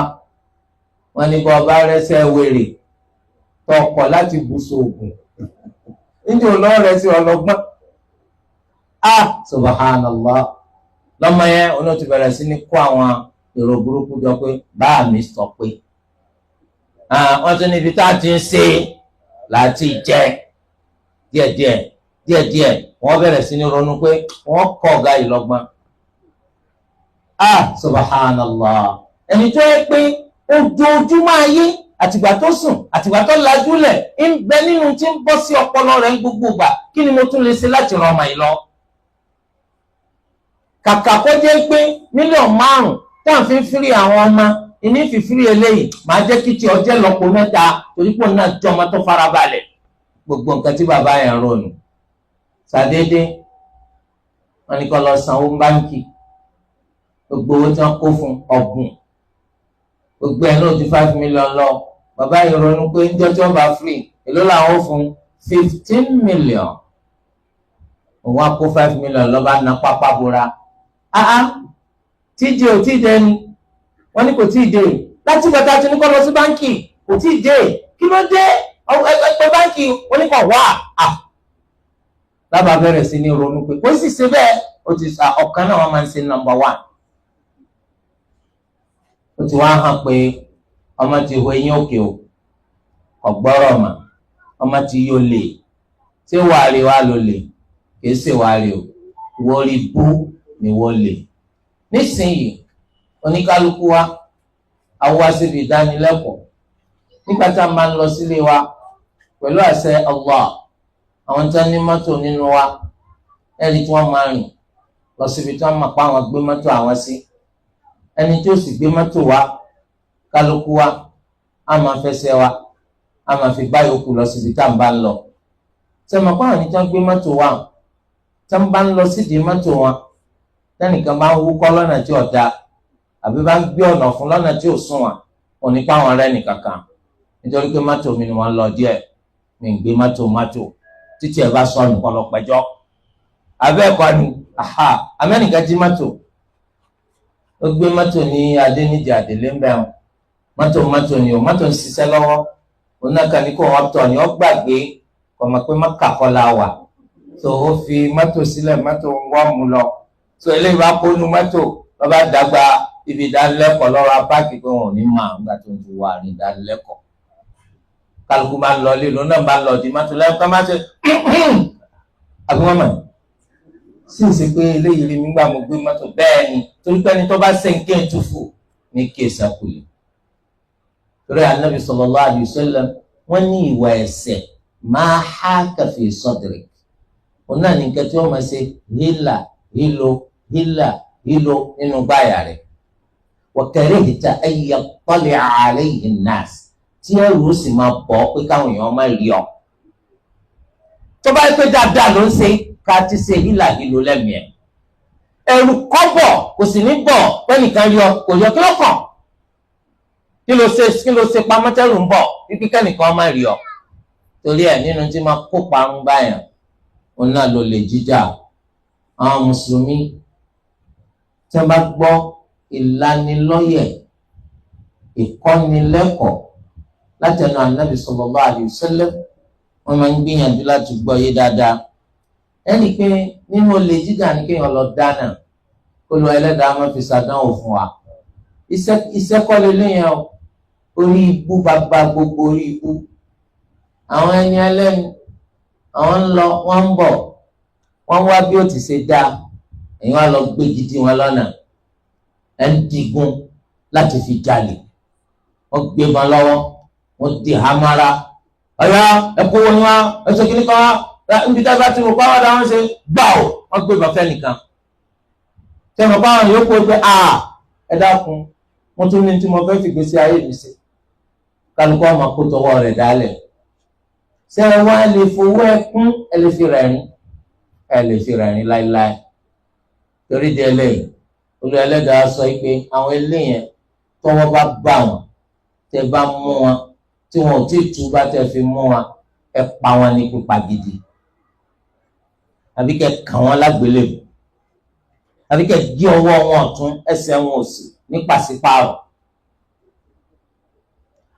S1: wọn ní bọ́ ọba rẹ́sẹ̀ wèrè tọkọ̀ láti bùsọ̀ ògùn níjẹ́ olóòrẹ́ sí ọlọ́gbọ́n. Ah, subhanallah. Lọ́mọ yẹn oní ti bẹ̀rẹ̀ sí ní kó àwọn èrò burúkú jọ pé báà mi sọ pé wọ́n tún níbi tá a ti ń ṣe láti jẹ díẹ̀díẹ̀ díẹ̀díẹ̀. Wọ́n bẹ̀rẹ̀ sí ní ronú pé wọ́n kọ́ ọ̀gá yìí lọ́gbọ́n. Ah, subhanallah. Ẹni tó yẹ pé ojoojúmọ́ ayé, àtìgbà tó sùn àtìgbà tó lajúlẹ̀, ń bẹ nínú tí ń bọ́ sí ọpọlọ rẹ̀ ń gbogbo ìgbà, kí ni mo tún lè ṣe láti ran ọmọ yìí lọ? Kàkà kó jẹ́ pé 5 mílíọ̀nù tá à ń fi fírí àwọn ọmọ ìní fífírí eléyìí, màá jẹ́ kí tí ọjẹ́ lọ́pọ̀ 3, torí pé òun náà jọ ọmọ tó farabalẹ̀. Gbogbo nǹkan tí bàbá yẹn ronú sàdédé, wọn ní kó lọ sanwó báńkì, gbogbo owó tí wọn kó fún ọ̀gùn, gbogbo ẹ̀ náà ju 5 million lọ. Bàbá yìí ronú pé níjọ́ tí wọ́n bá free, èló làwọn fún? 15 million. Òun á kó 5 million lọ́ba na pápá bora. Áá, tíjẹ ò tíì dé ni wọ́n ní kò tíì dé. Láti gbàtà tí ní kó lọ sí báńkì kò tíì dé, kí ló dé? Ẹgbẹ́ báńkì wọ́n ní kò wá. À lábàá bẹ̀rẹ̀ sí ní ronú pé kó sì ṣe bẹ́ẹ̀, ó ti sà ọ̀kan náà wọ́n máa ń ṣe number one. Ó ti wá hàn pé ọmọ ti ho eyín òkè o, ọ̀gbọ́rọ̀ mà, ọmọ ti yóò lè ṣé wàá rí wàá lò lè, kìí ṣe wàá rí o, wọ́n rí bú ni wọ́n lè. Nísìnyìí oníkálukú wa a wá síbi ìdánilẹ́kọ̀ọ́. Nígbà tá a máa ń lọ sílé wa pẹ̀lú àṣẹ Allah, àwọn tó ní mọ́tò nínú wa ẹni tí wọ́n máa rìn lọ síbi tí wọ́n máa pa àwọn gbé mọ́tò àwọn sí. Ẹni tí ó sì gbé mọ́tò wa, kálukú wa a máa fẹsẹ̀ wa, a máa fi bá yòókù lọ síbi tá à ń bá ń lọ. Sẹ́mi pa àwọn ẹni tí wọ́n gbé mọ́tò wa tí wọ́n bá ń lọ sídìí mọ́tò wọn, tẹ́nìkan bá ń wúkọ́ lọ́nà tí ò dáa àbí bá ń gbé ọ̀nà fún lọ́nà tí ò sunwọ̀n, òní pa àwọn ọ̀rẹ́ nìkankan, nítorí pé mọ́tò mi ni wọ́n lọ díẹ̀, mi ń gbé mọ́tò mọ́tò títí ẹ̀ bá sọnù kọ́ lọ pẹ́jọ́. Abẹ́ẹ̀kọ́ ni amẹ́nìkan jí mọ́tò, ó gbé mọ́tò ní Adéníjì Àdèlé ń bẹ̀rù mọ́tò mọ́tò ni o, mọ́tò ń ṣiṣẹ́ lọ́wọ́, onáka ní kò wọ́n tọ̀ ni ó gbàgbé kọ̀mọ̀ pé mọ́kà kọ́ la wà, tó o fi mọ́tò sílẹ̀, mọ́tò ń wọ́ mu lọ. Tó eléyìí bá kó nu mọ́tò lọ́ba dàgbà ibi ìdánilẹ́kọ̀ọ́ lọ́rọ̀ apáàkì pé wọn ò ní máa ń gbà tó ń ti wà ní ìdánilẹ́kọ̀ọ́. Kálukú máa ń lọ ilé lónà, máa ń lọ di mọ́tò lẹ́yìn ká má ṣe àbí wọ́n mọ̀ sí ìṣe pé eléyìí rí mi gbà mo gbé mọ́tò. Bẹ́ẹ̀ ni, torí pé ẹni tó bá ṣe ń ké túfù ní kí èsàkùlẹ̀. Torí Ànábì sallallahu alaihi wasallam wọ́n ní ìwà ẹ̀ṣẹ̀ máa há fi sadrik, òun náà ní nǹkan tí wọ́n máa ṣe hílà hílo hílà hílo nínú gbáyà rẹ̀. Wa karihta an yattali'a alayhi an-nas, tí ẹrù ó sì máa bọ̀ pé káwọn èèyàn máa rí ọ. Tó bá yẹ pé dáadáa ló ń ṣe, ká ti ṣe hílà hílo lẹ́mìí ẹ̀, ẹ̀rù kọ́bọ̀ kò sì ní bọ̀ pẹ́nìkan rí ọ kò yọ, kí ló kàn? Kí ló ṣe, kí ló ṣe pamọ́tẹ́rù ń bọ̀ wípé kẹ́nìkan má rí ọ? Torí ẹ̀ nínú tí máa kó parun báyàn, òun náà ló lè jíjà. Àwọn mùsùlùmí tí wọ́n bá gbọ́ ìlanilọ́yẹ̀ ìkọ́nilẹ́kọ̀ọ́ láti ẹnu Ànábì sallallahu alaihi wasallam, wọ́n máa ń gbìyànjú láti gbọ́ yé dáadáa. Ẹnì pé nínú olè jíjà ni kéèyàn lọ dáná, kó lọ ẹlẹ́dàá máa fi ṣàdánwò fún wa. Iṣẹ́ kọ́ lélẹ́yìn o, orí ibú bàbá gbogbo orí ibú. Àwọn ẹni ẹlẹ́ni àwọn ń lọ wọ́n ń bọ̀, wọ́n wá bí ó ti ṣe dáa, ẹ̀yin wá lọ gbé gidi wọn lọ́nà, ẹ̀ ń digun láti fi jalè. Wọ́n gbé wọn lọ́wọ́, wọ́n di hamara. Ọ̀yá ẹ̀kọ́ wọn wá ẹ̀sọ́ kìíní kan wá níbi tá a bá ti rò pàwọ́ dáwọn ṣe gbà ó wọ́n gbé bàfẹ́ nìkan. Sẹ́wọ̀n báwọn yòókù pé a ẹ dákun mo tún ní tí mo fẹ́ fi gbèsè ayé mi ṣe. Kálukú ọmọ kó tọwọ́ rẹ̀ dálẹ̀. Ṣé ẹ wá lè fowó ẹkún ẹ lè fi rẹ̀rín ẹ lè fi rẹ̀rín láéláé. Torí di ẹlẹ́yìn Olúwa Ẹlẹ́dàá sọ pé àwọn eléyẹn tọwọ́ bá bá wọn tẹ bá mú wọn tí wọn ò tí ì tú bá tẹ fi mú wọn ẹ pa wọn ní pípa gidi àbí kẹ kàn wọn lágbélébùú àbí kẹ gé ọwọ́ wọn ọ̀tún ẹsẹ̀ wọn òsì ní pàṣípààrọ̀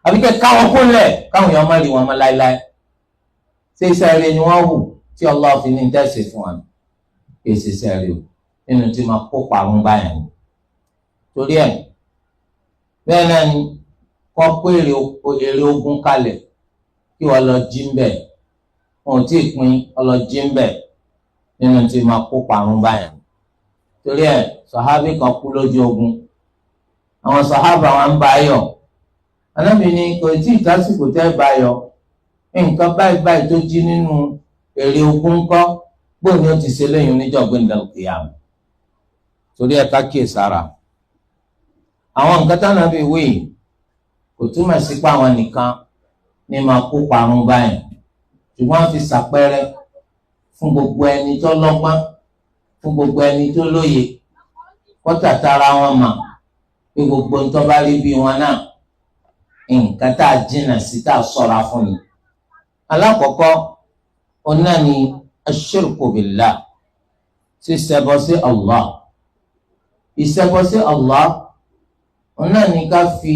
S1: àbí kẹ ká wọn kúnlẹ̀ káwọn èèyàn má rí wọn mọ́ láéláé. Ṣé iṣẹ́ rere ni wọ́n hù tí Allah fi ní tẹ̀sí fún wa? Kì í ṣe iṣẹ́ rere o, nínú tí máa kó parun báyà ni. Torí ẹ̀ bẹ́ẹ̀ náà ni kọ́ pé èrè ogun kalẹ̀ kí wọ́n lọ jí ń bẹ̀, wọn ò tí ì pín ọlọ jí ń bẹ̀, nínú tí máa kó parun báyà ni. Torí ẹ̀ sàhábì kan kú lójú ogun, àwọn sàhábà wọn ń bá yọ̀. Ànábì ní kò tí ì tásìkò tẹ́ bá yọ̀, nǹkan báyìí báyìí tó jí nínú èrè ogun ńkọ́, bóun ni ó ti ṣe lẹ́yìn oníjọ́gbìn dàlùkìyàmù. Torí ẹ̀ ká kíyè sára. Àwọn nǹkan tánàbí wí kò túmọ̀ sí pé àwọn nìkan ní máa kó parun báyìí, ṣùgbọ́n fi ṣàpẹẹrẹ fún gbogbo ẹni tó lọ́gbọ́n, fún gbogbo ẹni tó lóye, kọ́tà tara wọn mà pé gbogbo ń tó bá rí bí wọn náà nǹkan tá a jìnnà sí tá a sọ̀ra fún ni. Alákọ̀ọ́kọ́ òun náà ni aṣirku billah, ṣíṣẹbọ sí Allah. Ìṣẹbọ sí Allah òun náà ni ká fi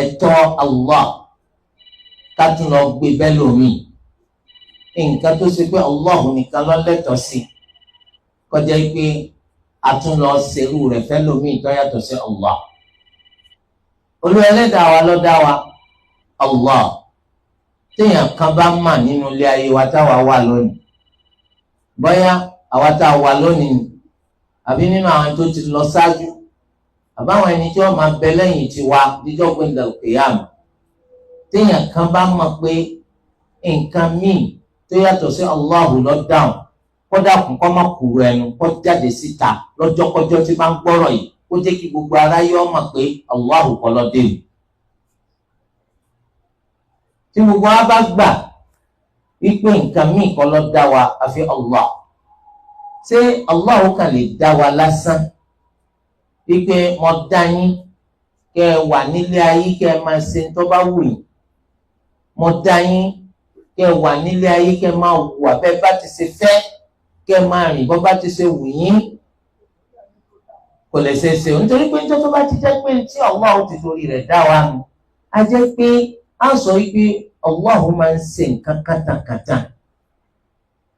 S1: ẹ̀tọ́ Allah ká tún lọ gbé bẹ́ẹ̀ lómi, nǹkan tó ṣe pé Allah nìkan ló lẹ́tọ̀ọ́ sí, kọjá pé a tún lọ ṣerú rẹ̀ fẹ́ lómi tó yàtọ̀ sí Allah. Olúwa Ẹlẹ́dàá wa ló dá wa Allah. Téèyàn kan bá mà nínú ilé ayé wa táwa wà lónìí, bóyá àwa tá a wà lónìí àbí nínú àwọn tó ti lọ ṣáájú, àbáwọn ẹni tí wọ́n máa bẹ lẹ́yìn tiwa díjọ́ gbẹ̀ndà òkèèyàn, téèyàn kan bá mọ̀ pé nǹkan míì tó yàtọ̀ sí Allahu ló dáhùn, kódà kún kọ́ má kúrò ẹnu kó jáde síta lọ́jọ́kọ́jọ́ tí bá ń gbọ́rọ̀ yìí, kó jẹ́ kí gbogbo aráyé ó mọ̀ pé Allahu kọ́ ló dé mi. Tí gbogbo wa bá gbà wípé nǹkan míì kọ́ ló dá wa àfi Allah, ṣé Allahu kàn lè dá wa lásán wípé mo dá yín kẹ́ ẹ wà nílé ayé kẹ́ ẹ máa ṣe tó bá wù yín, mo dá yín kẹ́ ẹ wà nílé ayé kẹ́ ẹ máa wù abẹ́ bá ti ṣe fẹ́, kẹ́ ẹ máa rìn bọ́ bá ti ṣe wù yín? Kò lè ṣe é ṣe o, nítorí pé níjọ́ tó bá ti jẹ́ pé tí Allah ti torí rẹ̀ dá wa nù, á jẹ́ pé á sọ wípé Allah máa ń ṣe nǹkan kàtàkàtà.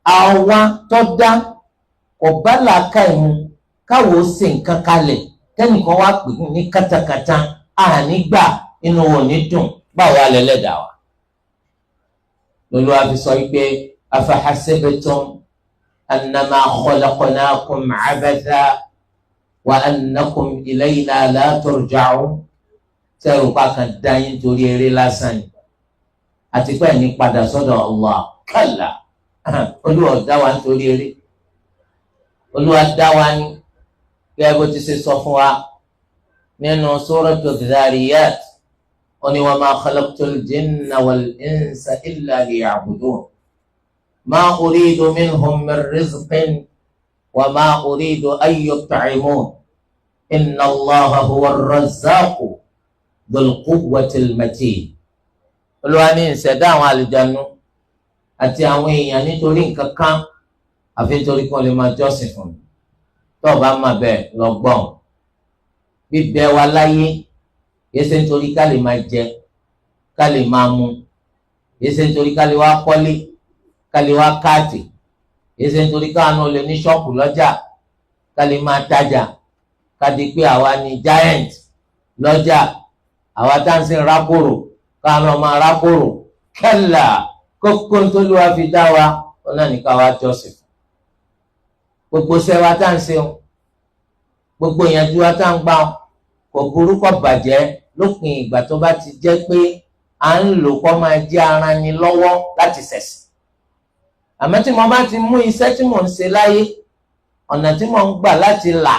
S1: Àwa tó dá kò bá làákà ìmú káwọ́ ṣe nǹkan kalẹ̀ kẹ́nìkan wá pè ní kàtàkàtà, àní gbà, inú wọn ní dùn, báwo wà lẹ́lẹ́dàá wa? Lọ́lọ́wà fi sọ wípé afahasibtum annama khalaqnakum abatha wa annakum ilayna la turja'un. Sẹ́rù pa kan dá yín torí eré lásán ni, àti pé ẹ̀ní padà sọ́dọ̀ Allah. Kalla, Olúwa dá wa nítorí eré, Olúwa dá wa ní gẹ́gẹ́ bó ti ṣe sọ fún wa nínú suratu Dhariyat, ó ní wa ma khalaqtul jinna wal insa illa liya'budun ma uridu minhum min rizqin wa ma uridu an yut'imun inna Allaha huwa ar-razzaqu dhul quwwatil matin. Olúwa ní ìṣẹ̀dá àwọn àlùjànnú àti àwọn èèyàn nítorí nǹkan kan àfi nítorí kí wọ́n lè máa jọ́sìn fún mi. Tó o bá mà bẹ́ẹ̀ lọ gbọ́n, bíbẹ wa láyé kìí ṣe nítorí ká lè máa jẹ, ká lè máa mu, kìí ṣe nítorí ká lè wá kọ́lé, ká lè wá káàtì, kìí ṣe nítorí káwọn náà lè ní ṣọ́ọ̀pù lọ́jà, ká lè máa tajà, ká di pé àwa ni giant lọ́jà, àwa tá à ń sìn rákòrò káwọn náà máa rákòrò. Kẹ́là, kókó tó ló wá fi dá wa, ó náà ní ká wá jọ́sìn. Gbogbo iṣẹ́ wa tá à ń ṣe, gbogbo ìyànjú wa tá à ń gbà, kò burú kò bàjẹ́ lópin ìgbà tó bá ti jẹ́ pé À ń lò kọ́ máa jẹ́ ara ni lọ́wọ́ láti ṣẹ̀sìn. Àmọ́ tí mo bá ti mú iṣẹ́ tí mò ń ṣe láyé, ọ̀nà tí mò ń gbà láti là,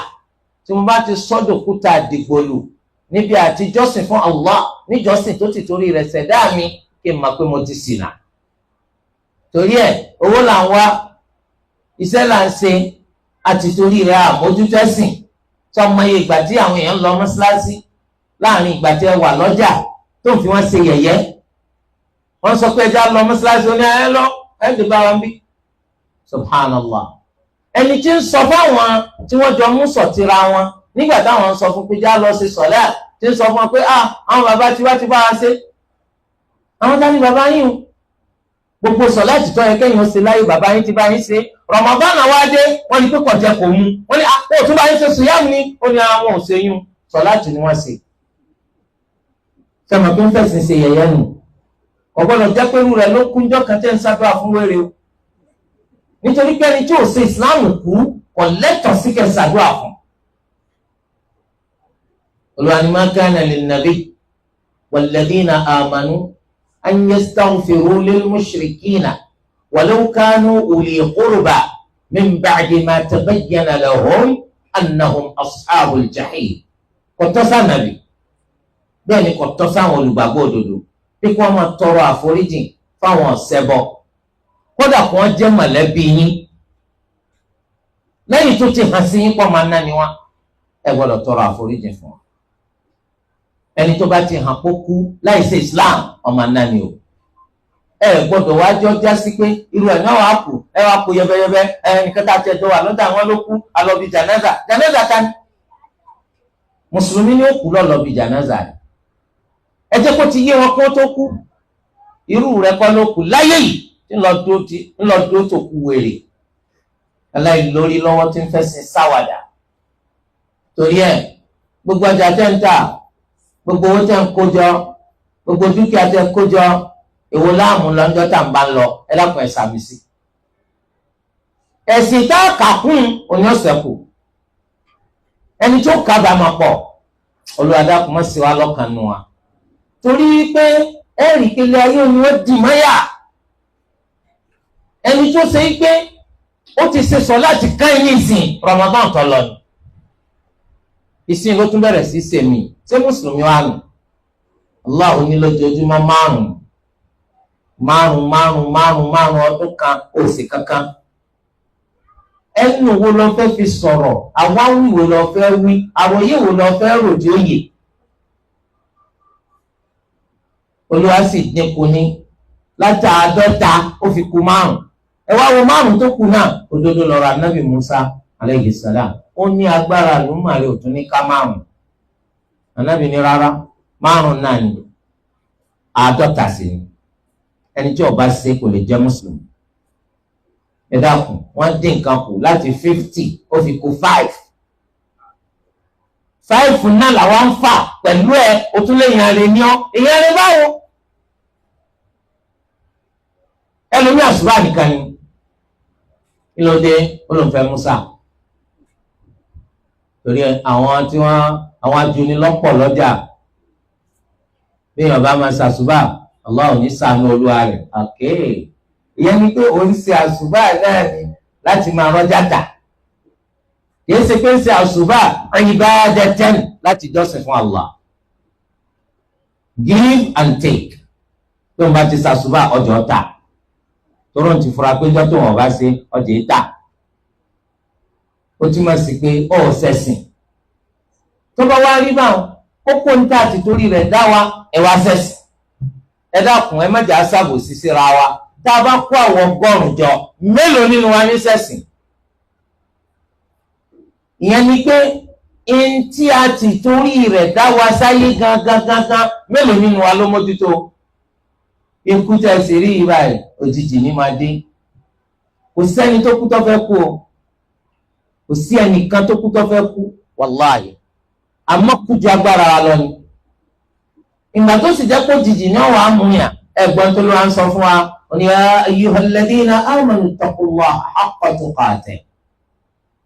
S1: tí mo bá ti sọ́dọ̀kúta àdìgbòlù níbi àtijọ́sìn fún Allah, níjọ́sìn tó ti torí rẹ̀ ṣẹ̀dá mi, kí n mọ̀ pé mo ti ṣìnà. Torí ẹ̀ owó là ń wá, iṣẹ́ là ń ṣe, àti torí rẹ̀ àmójútẹ́sìn. Tí ọmọ iye ìgbà tí àwọn èèyàn ń lọ mọ́ṣáláṣí láàrin ìgbà tí ẹ wà lọ́jà tó ń fi wọ́n ṣe yẹ̀yẹ́. Wọ́n sọ pé ẹja lọ mọ́ṣáláṣí, ó ní ẹ lọ, ẹ lè bá wọn bí. Subhanallah. Ẹni tí ń sọ fáwọn tí wọ́n jọ mú sọ̀tira wọn nígbà táwọn ń sọ fún pé já lọ ṣe sọ̀lá, tí ń sọ fún wọn pé àwọn bàbá tiwa ti bá wa ṣe. Àwọn dání bàbá yín o. Gbogbo sọ̀lá ìtìtọ́ yẹ kẹ́yìn ó ṣe láyé bàbá yín ti bá yín ṣe. Ramadan wá dé, wọ́n ní pé kò jẹ kò mu. Wọ́n ní ó tún bá yín ṣe sùyàmù ni, ó ní àwọn ò ṣe yún. Sọ̀lá tì ni wọ́n ṣe. Sọmọ tó ń fẹ̀sìn ṣe yẹ̀yẹ́ nù. Ọ̀gbọ́dọ̀ jẹ́ pé irú rẹ̀ ló kúnjọ́ kan tẹ́ ń sábà fún wéré o. Nítorí pé ẹni tí ò ṣe ìsìláàmù kú kò lẹ́tọ̀ọ́ sí kẹ́ ṣàdúrà fún. Olúwa ni ma kana lin-nabi wal-ladhina amanu an yastaghfiru lil-mushrikina walau kanu uli qurba min ba'di ma tabayyana lahum annahum ashabul jahim. Kò tọ́ sànàbì, bẹ́ẹ̀ ni kò tọ́ sáwọn olùgbàgbọ́ òdodo bí kí wọ́n máa tọrọ àforíjìn fáwọn ọ̀ṣẹbọ, kódà kí wọ́n jẹ́ mọ̀lẹ́bí yín lẹ́yìn tó ti hàn sí yín pọ̀ máa ná ni wọ́n, ẹ gbọ́dọ̀ tọrọ àforíjìn fún wọn. Ẹni tó bá ti hàn kó kú láì ṣe Islam, ọmọ náà ni o. Ẹ gbọ́dọ̀ wá jọ já sí pé irú ẹ̀ náà wàá kú, ẹ wàá kú yẹbẹyẹbẹ, ẹ nìkan tá a ti ẹjọ́ wà lọ́dọ̀ àwọn ló kú, alọ́bí jànáza. Jànáza ta ni? Mùsùlùmí ni ó kú lọ́lọ́bí jànáza ni. Ẹ jẹ́ kó ti yé wọn kó tó kú. Irú rẹ̀ kọ́ ló kú láyé yìí tí ńlọ dúró tó kú wèrè. Aláìlórí lọ́wọ́ tí ń fẹ́ sin sáwàdà. Torí ẹ̀ gbogbo ọjà tẹ́ ń tà, gbogbo owó tẹ́ ń kó jọ, gbogbo dúkìá tẹ́ ń kó jọ, èwo láàmú lọ́jọ́ tá à ń bá ń lọ, ẹ dákun ẹ sàmì sí. Ẹ̀sìn tá a kà kún òní ọ̀sẹ̀ kù. Ẹni tó kábàámọ̀ pọ̀, Olúwa dákun má ṣì wá lọ́kàn nù wa. Torí pé ẹ̀rì kele ayé ni ó dì mọ́yà. Ẹni tó ṣe pé ó ti ṣe sọ láti ká ẹni ìsìn Ramadan tó lọ ni. Ìsìn ló tún bẹ̀rẹ̀ sí sèmi, ṣé mùsùlùmí wà nù? Allah ní lójoojúmọ́ márùn-ún márùn márùn márùn márùn ọdún kan òsì kankan. Ẹnu wo lọ fẹ́ fi sọ̀rọ̀? Àwáwí wo lọ fẹ́ wí? Àròyé wo lọ fẹ́ ròdì òye? Olúwa sì dínkù ní láti 50 ó fi kù 5. Ẹ wá wo 5 tó kù náà, òdodo lọ̀rọ̀ Ànábì Musa alayhi salam. Ó ní agbára àlùmọ̀rẹ́ òtún ní ká 5. Ànábì ní rárá, 5 náà ni, 50 sì ni. Ẹni tí ó bá ṣe kò lè jẹ́ mùsùlùmí. Ẹ dákun, wọ́n dín nǹkan kù láti 50 ó fi kù 5. 5 náà làwọn ń fà pẹ̀lú ẹ, o tún lè yàn rè ní ọ. Èyàn rè báwo? Ẹlòmí àṣùbà nìkan ni. Kí ló dé? Ó lóun fẹ́ Musa. Torí àwọn tí wọ́n àwọn ajunilọ́pọ̀ lọ́jà, bí èèyàn bá máa ṣàṣùbà, Allah ò ní ṣàánú olúwa rẹ̀. Àké ìyẹn ni pé òun ṣe àṣùbà náà ni láti máa rọ́jà tà. Kìí ṣe pé ń ṣe àṣùbà ibadatan láti jọ́sìn fún Allah. Give and take. Tó ń bá ti ṣàṣùbà ọjọ́ tà. Tóró ń ti fura pé jọ́ tó wọ́n bá ṣe ọjọ́ yìí tà. Ó túmọ̀ sí pé ó ṣẹ̀sìn. Tó bá wá rí báwọn, kókó ń tà àti torí rẹ̀ dá wa, ẹ wá ṣẹ̀sìn. Ẹ dákun, ẹ má jà ṣàbòsí síra wa. Tá a bá kó àwọn 100 jọ, mélòó nínú wa ní ṣẹ̀sìn? Ìyẹn ni pé n tí a ti torí rẹ̀ dá wa sáyé gangan gangan, mélòó nínú wa ló mójútó? Ikú tẹ́ sì rí ibà ẹ̀ òjijì ní máa dé. Kò sẹ́ni tó kú tó fẹ́ kú o. Kò sí ẹnìkan tó kú tó fẹ́ kú, wàláhì. Àmọ́ kú ju agbára wa lọ ni. Ìgbà tó sì jẹ́ pé òjijì náà wàá mú yàn, ẹ̀gbọ́n tó ló wá ń sọ fún wa, ó ní ya ayyuhal ladhina amanu ittaqullaha haqqa tuqatih.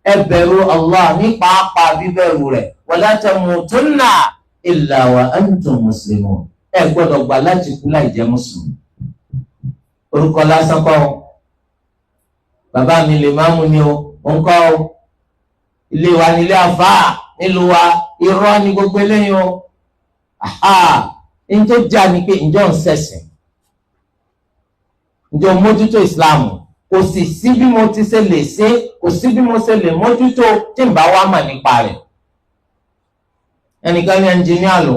S1: Ẹ bẹ̀rù Allah ní pàápàá bíbẹ̀rù rẹ̀, wala tamutunna illa wa antum muslimun. Ẹ gbọ́dọ̀ gbà láti kú láì jẹ́ mùsùlùmí. Orúkọ lásán kọ́ o, bàbá mi lè má mú ni o, ò ń kọ́ o, ilé wa nílé àfáà nílùú wa, irọ́ ni gbogbo eléyìí o. Ní tó jà ní pé ǹjọ́ ń ṣẹ̀sìn, ǹjọ́ mójútó ìsìláàmù, kò sì sí bí mo ti ṣe lè ṣe, kò sí bí mo ṣe lè mójútó tí n bá wá mà nípa rẹ̀. Ẹnìkan ní ẹnjìníà lò,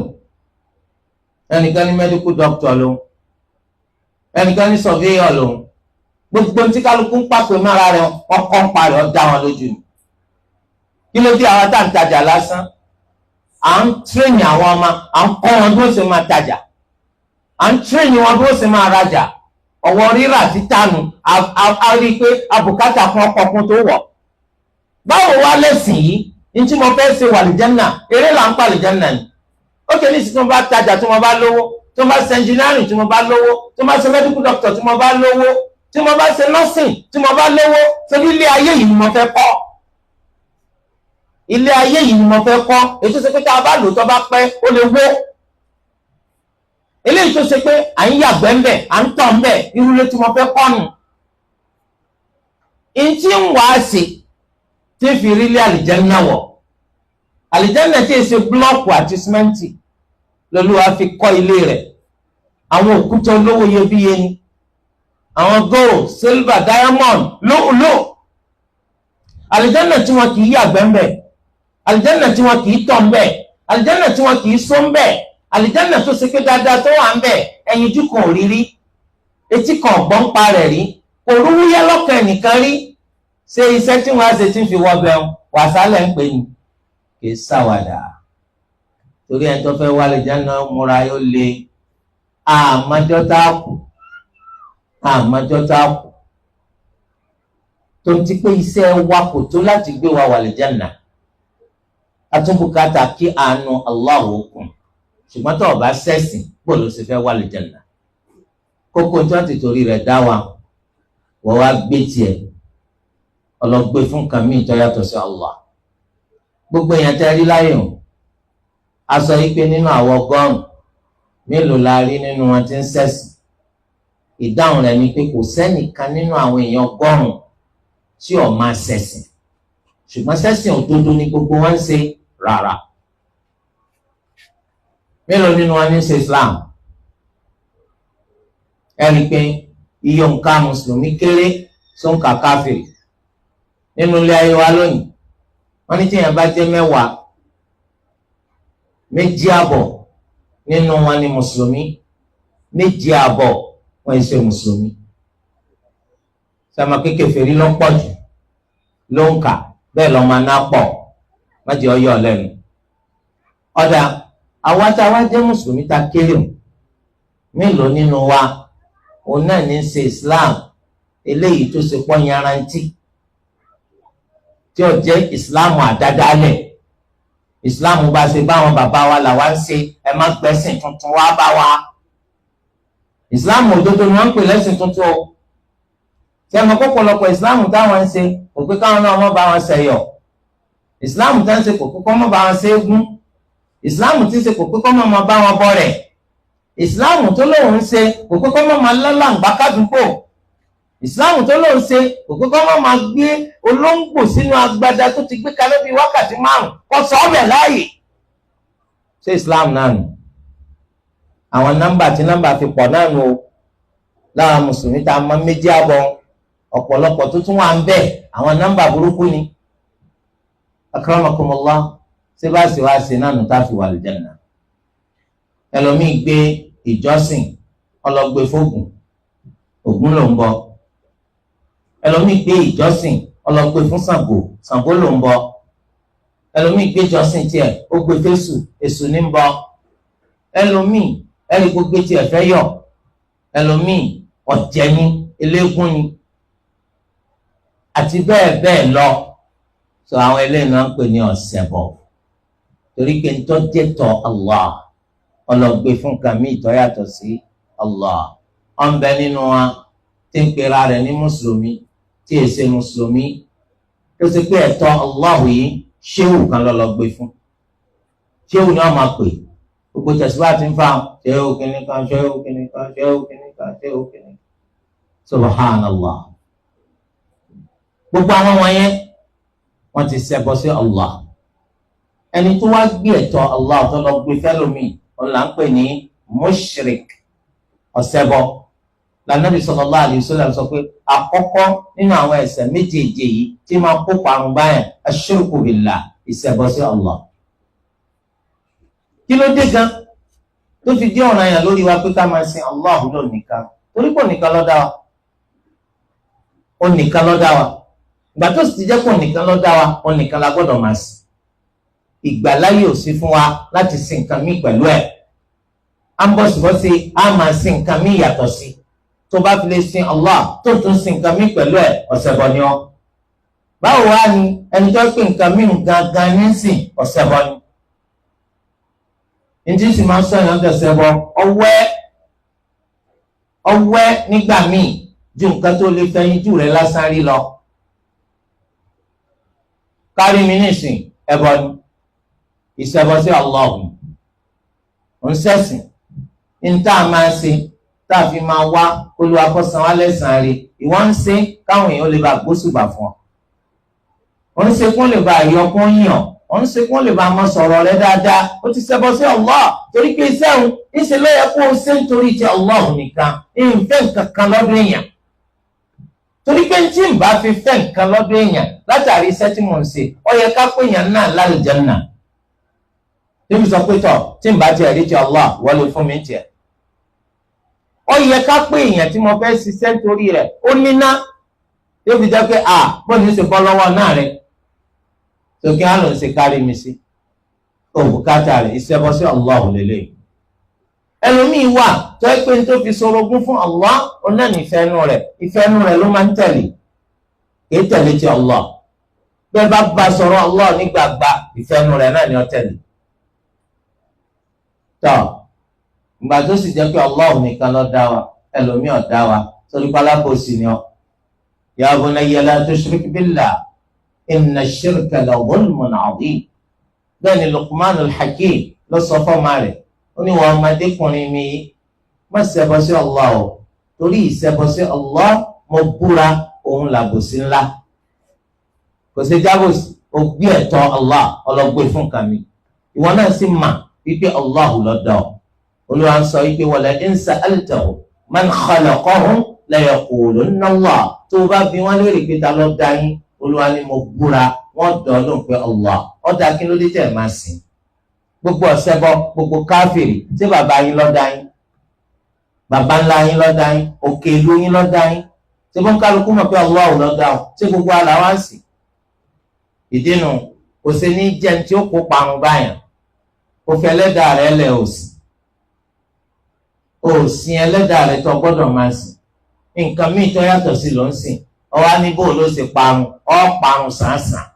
S1: ẹnìkan ní medical doctor lò, ẹnìkan ní surveyor lò, gbogbo tí kálukú ń pàpè mára rẹ̀ ọkọ̀ ń parẹ́ ọ̀ dá wọn lójú ni. Kí ló dé àwọn tá à ń tajà lásán? À ń tírèèni àwọn ọmọ, à ń kọ́ wọn bí ó ṣe máa tajà, à ń tírèèni wọn bí ó ṣe máa rajà. Ọ̀wọ́ rírà títànù a rí i pé abùkátà fún ọkọ̀ kún tó wọ̀. Báwo wá lẹ́sìn yìí? Ní tí mo fẹ́ ṣe wàlìjánà, eré là ń pa àlìjánà ni. Ó kẹ́ ní ìsìn tí mo bá tajà tí mo bá lówó, tí mo bá ṣe engineering tí mo bá lówó, tí mo bá ṣe medical doctor tí mo bá lówó, tí mo bá ṣe nursing tí mo bá lówó, ṣe bí ilé ayé yìí ni mo fẹ́ kọ́. Ilé ayé yìí ni mo fẹ́ kọ́. Èyí tó ṣe pé tá a bá lò tó bá pẹ́ ó lè wó. Eléyìí tó ṣe pé à ń yàgbẹ́ ń bẹ̀, à ń tọ̀ ń bẹ̀, irú ilé tí mo fẹ́ kọ́ nù. Ntí ń wá sí tí ń fi rí ilé àlìjẹ́nà wọ̀. Àlìjẹ́nà tí èsè búlọ́ọ̀kù àti símẹ́ǹtì lọ́lúwa fi kọ́ ilé rẹ̀. Àwọn òkúta olówó iyebíye ni. Àwọn gold, silver, diamond, lóòlò. Àlìjẹ́nà tí wọn kì í yàgbẹ́ ń bẹ̀, àlìjẹ́nà tí wọn kì í tọ̀ ń bẹ̀, àlìjẹ́nà tí wọn kì í só ń bẹ̀, àlìjẹ́nà tó ṣe pé dáadáa tó wà ń bẹ̀, ẹyinjú kan ò rí rí, etí kan ọ̀gbọ́n pa rẹ̀ rí, kò rúwúyẹ́ lọ́kàn ẹnìkan rí. Ṣé iṣẹ́ tí wọ́n á ṣe tí ń fi wọ́ bẹ́ẹ̀ wàsálẹ̀ ń pè ní? Kì í ṣàwàdà. Torí ẹni tó fẹ́ wá àlìjẹ́nà múra yóò le. Àmọ́jọ́ tá a kù, àmọ́jọ́ tá a kù, tó ti pé iṣẹ́ wa kò tó láti gbé wa wà àlìjẹ́nà. Atúbùkátà kí àánú Allahu kún, ṣùgbọ́n tó o bá ṣẹ̀sìn bó ló ṣe fẹ́ wà àlìjẹ́nà? Kókó tí wọ́n ti torí rẹ̀ dá wa, wọ́n wá gbé tiẹ̀ ọlọ́gbé fún nǹkan míì tó yàtọ̀ sí Allah. Gbogbo èèyàn tẹ́ rí láyé o, a sọ yìí pé nínú àwọn 100 mélòó la rí nínú wọn tí ń ṣẹ̀sìn? Ìdáhùn rẹ̀ ni pé kò sẹ́nìkan nínú àwọn èèyàn 100 tí ò máa ṣẹ̀sìn, ṣùgbọ́n ṣẹ̀sìn òdodo ni gbogbo wọn ń ṣe rárá. Mélòó nínú wọn ní ṣe Islam? Ẹ rí i pé iye òǹkà mùsùlùmí kéré sóǹkà káfíìrì nínú ilé ayé wa lónìí. Wọ́n ní tíyẹn bá jẹ́ 10, 2.5 nínú wọn ni mùsùlùmí, 2.5 wọ́n ṣe mùsùlùmí. Sọmọ kékeré ló ń pọ̀ jù ló ń kà, bẹ́ẹ̀ lọ́ máa ná pọ̀, má jẹ́ ọyọ́ lẹ́nu. Ọ̀dà àwa tá a wá jẹ́ mùsùlùmí ta kéré o, mélòó nínú wa òun náà ní ṣe Islam eléyìí tó ṣe pọ́ yanrantí, tí ó jẹ́ Islam àdádálẹ̀? Islam bá ṣe báwọn bàbá wa làwa ń ṣe, ẹ má gbẹ́sìn tuntun wá bá wa. Islam òdodo ni wọ́n ń pè lẹ́sìn tuntun o. Tí ẹ mọ̀ pọ̀pọ̀lọpọ̀ Islam táwọn ń ṣe kò pé káwọn náà mọ̀ bá wọn ṣẹ̀yọ̀. Islam tá ń ṣe kò pé kọ́ mọ̀ bá wọn ṣẹ́gun. Islam tí ń ṣe kò pé kọ́ mọ̀ bá wọn bọ̀rẹ̀. Islam tó lóun ń ṣe kò pé kọ́ mọ̀ máa lálàǹgbá kádùúgbò. Islam tó lóun ṣe kò pé kọ́ mọ̀ máa gbé olóńgbò sínú agbada tó ti gbé kalẹ̀ bíi wákàtí 5 kó sọ ọ́ bẹ̀ láàyè. Ṣé Islam náà nù? Àwọn nọ́mbà tí nọ́mbà fi pọ̀ náà nù o. Lára mùsùlùmí tá a mọ̀ 2.5, ọ̀pọ̀lọpọ̀ tó tún wà ń bẹ̀ àwọn nọ́mbà burúkú ni. Akramakumullah, ṣé bá sì wá ṣe náà nù tá a fi wà lìjánà? Ẹlòmíì gbé ìjọsìn ọlọ́gbé fóògùn, Ògún ló ń bọ. Ẹlòmíì gbé ìjọsìn ọlọ́gbé fún Ṣàngó, Ṣàngó ló ń bọ. Ẹlòmíì gbé ìjọsìn tiẹ̀ ó gbé fésù, Èṣù ní ń bọ. Ẹlòmíì ẹni gbogbo tiẹ̀ fẹ́ yọ. Ẹlòmíì ọ̀jẹ̀ ni, eléégún ni, àti bẹ́ẹ̀ bẹ́ẹ̀ lọ. Sọ àwọn eléyìí náà ń pè ní ọ̀sẹ̀bọ̀, torí pé ntọ́ jẹ́ tọ́ Allah ọlọ́gbé fún kàmí ìtọ́ yàtọ̀ sí Allah. Ọ̀nbẹ nínú wa tí ń pera rẹ̀ ní mùsùlùmí tí è ṣe mùsùlùmí, tó ṣe pé ẹ̀tọ́ Allah yìí ṣéwù kan lọ́lọ́gbé fún. Ṣéwù ni wọ́n máa pè, Gbogbo tẹ̀síwá ti ń fa ṣé o kìíní kan, ṣé o kìíní kan, ṣé o kìíní kan, ṣé o kìíní kan. Subhanallah. Gbogbo àwọn wọ̀nyẹn wọ́n ti ṣẹbọ sí Allah. Ẹni tó wá gbé ẹ̀tọ́ Allah tó lọ gbé fẹ́lómi, òun là ń pè ní mushrik, ọ̀ṣẹbọ. Lànàbì sallallahu alaihi wasallam sọ pé àkọ́kọ́ nínú àwọn ẹ̀ṣẹ̀ méjèèjì yìí tí máa kó parun báyẹn, ash-shirku billah, ìṣẹbọ sí Allah. Kí ló dé gan tó fi dé ọ̀ranyàn lórí wa pé ká máa sin Allah lónìkan? Torí pé nìkan ló dá wa. Ó nìkan ló dá wa. Ìgbà tó sì ti jẹ́ pé nìkan ló dá wa, ó nìkan la gbọ́dọ̀ máa sìn. Ìgbàláyè ò sí fún wa láti sin nǹkan míì pẹ̀lú ẹ̀. À ń bọ̀sibọ́sí á máa sin nǹkan míì yàtọ̀ sí. Tó bá fi lè sin Allah tó tún sin nǹkan míì pẹ̀lú ẹ̀, ọ̀ṣẹbọ ni ọ́. Báwo wá ni ẹni tó pè nǹkan míì gangan ní sìn, ọ̀ṣẹbọ ni? Ntí sì máa ń sọ ìyàn dọ̀ṣẹbọ ọwẹ́ nígbà míì ju nǹkan tó lè fẹyin jù rẹ lásán rí lọ. Kárí mi nísìn, ẹbọ ni, ìṣẹbọ sí Allah. Ń sẹ́sìn ní tá a máa ṣe tá a fi máa wá Olúwa kó san wá lẹ́san rí, ìwọ ń ṣe káwọn èèyàn lè bá gbósùbà fún ọ. Ò ń ṣe kó lè bá àyọkún yàn, ò ń ṣe kó lè bá mọ sọ̀rọ̀ rẹ dáadáa. Ó ti ṣẹbọ sí Allah torí pé iṣẹ́ òun ńṣe ló yẹ kó o ṣe nítorí ti Allah nìkan, ìfẹ́ nǹkan kan lọ́dún èèyàn. Torí pé tí n bá fi fẹ́ nǹkan lọ́dún èèyàn látàrí iṣẹ́ tí mò ń ṣe, ó yẹ ká pé èèyàn náà lálùjánnà. Tí mo sọ pé tọ̀ tí n bá tiẹ̀ rí ti Allah wọlé fún mi tiẹ̀. Ó yẹ ká pé èèyàn tí mo fẹ́ ṣiṣẹ́ nítorí rẹ̀ ó níná. Yóò fi jẹ́ pé à bó ní ṣe bọ́ lọ́wọ́ náà rẹ̀. Tòkí á ló ń ṣe kárí mi sí. Òbúkátà rẹ̀ ìṣẹ́bọ sí Allah lélẹ̀. Ẹlòmíì wà tó ẹ pé tó fi sorogún fún Allah, ọ̀nà ní ìfẹ́nu rẹ̀, ìfẹ́nu rẹ̀ ló máa ń tẹ̀lé. Kìí tẹ̀lé ti Allah. Bẹ́ẹ̀ bá bá sọ̀rọ̀ Allah nígbàgbà, ìfẹ́nu rẹ̀ náà ni ó tẹ̀lé. Tọ́ ìgbà tó sì jẹ́ pé Allah nìkan ló dá wa, ẹlòmíì ò dá wa, torí pálákòsì ni ọ. Ya bunayya la tushrik billah, inna ash-shirka la dhulmun 'adhim. Bẹ́ẹ̀ ni Luqmanul Hakim ló sọ fọ́mọ rẹ̀, ó ní wọn ọmọdékùnrin mi yìí, má ṣẹbọ sí Allah o, torí ìṣẹbọ sí Allah mo búra òun làbòsí ńlá. Kò sí jábòsí, ó gbé ẹ̀tọ́ Allah ọlọ́gbé fún kàmí. Ìwọ náà sì mà wípé Allah ló dá ọ. Olúwa ń sọ wípé wala in sa'altahum man khalaqahum la yaqulunna Allah. Tó o bá bi wọ́n léèrè pé ta ló dá yín, Olúwa ni mo búra wọ́n dọ̀ ọ́ lóhùn pé Allah. Ọ̀dà kí ló dé tẹ̀ máa sìn? Gbogbo ọ̀sẹ̀bọ, gbogbo káfìrì, ṣé bàbá yín ló dá yín? Bàbá ńlá yín ló dá yín? Òkè ìlú yín ló dá yín? Ṣé bó ń kálukú mọ̀ pé Allah ló dá ọ? Ṣé gbogbo àlà wá ń sìn? Ìdínú kò sí ní jẹun tí ó kó parun báyàn. Kò fi ẹlẹ́dàá rẹ̀ lẹ̀ òsì. Òsìn ẹlẹ́dàá rẹ̀ tó gbọ́dọ̀ máa sìn. Nǹkan míì tó yàtọ̀ sí ló ń sìn. Ọwá ní bó ló ṣe parun, ọ́ parun sàǹsàn.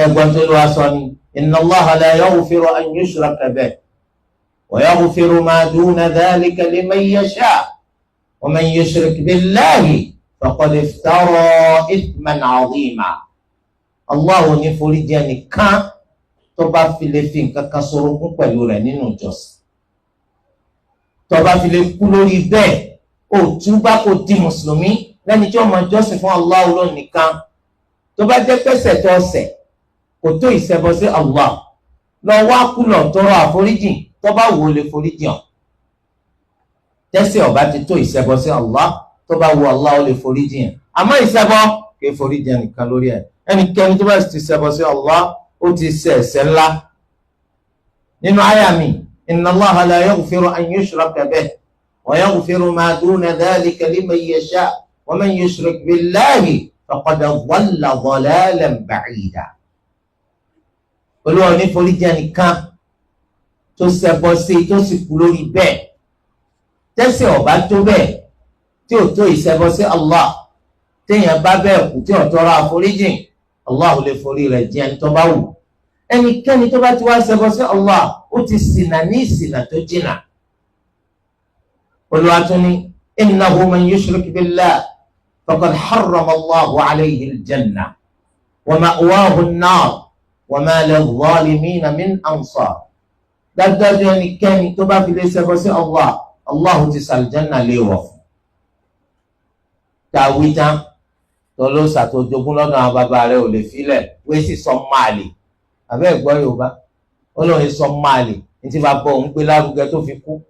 S1: Ẹ̀gbọ́n tó ló wá sọ ni, inna Allaha la yaghfiru an yushraka bihi wa yaghfiru ma duna dhalika liman yasha wa man yushrik billahi faqad iftara ithman 'azima. Allah ò ní forí jì ẹnìkan tó bá fi lè fi nǹkan kan sorogún pẹ̀lú rẹ̀ nínú ìjọsìn. Tó bá fi lè kú lórí bẹ́ẹ̀, ó túbá kó di mùsùlùmí lẹ́ni tí ó máa jọ́sìn fún Allah lónìkan. Tó bá jẹ́ pẹ́sẹ̀ tó ọ̀sẹ̀ kò tó ìṣẹbọ sí Allah, lọ wá kú lọ tọrọ àforíjìn, tó bá wù ó lè foríjìn ọ́. Tẹ́sẹ̀ ọ̀bá ti tó ìṣẹbọ sí Allah, tó bá wù Allah ó lè foríjìn ẹ̀. Àmọ́ ìṣẹbọ kì í foríjìn ẹnìkan lórí ẹ̀. Ẹnikẹ́ni tó bá ti ṣẹbọ sí Allah, ó ti ṣẹ̀ ẹ̀ṣẹ̀ ńlá. Nínú àyà mi, inna Allaha la yaghfiru an yushraka bihi wa yaghfiru ma duna dhalika liman yasha wa man yushrik billahi faqad dhalla dhalalan ba'ida. Olúwa ní foríjì ẹnìkan tó ṣẹbọ sí tó sì kú lórí bẹ́ẹ̀. Tẹ́sẹ̀ ọ̀bá tó bẹ́ẹ̀ tí ò tó ìṣẹbọ sí Allah, téèyàn bá bẹ́ẹ̀ kú tí ò tọrọ àforíjìn, Allah ò lè forí rẹ̀ jì ẹni tó bá wù. Ẹnikẹ́ni tó bá ti wá ṣẹbọ sí Allah, ó ti ṣìnà ní ìṣìnà tó jìnà. Olúwa tún ní innahu man yushrik billah faqad harrama Allahu alayhi al-janna wa ma'wahu an-nar wa ma lil-zalimina min ansar. Dájúdájú ẹnikẹ́ni tó bá fi lè ṣẹbọ sí Allah, Allah ti sàlìjánà lè wọ̀ fún. Tàwí tán tọ́lọ́sà tó jogún lọ́dọ̀ àwọn bàbá rẹ̀ ò lè filẹ̀, wọ́n sì sọ máàlì. Àbẹ́ ẹ̀gbọ́n Yorùbá, ó lóun sọ máàlì ní tí bàbá òun gbé lárugẹ tó fi kú.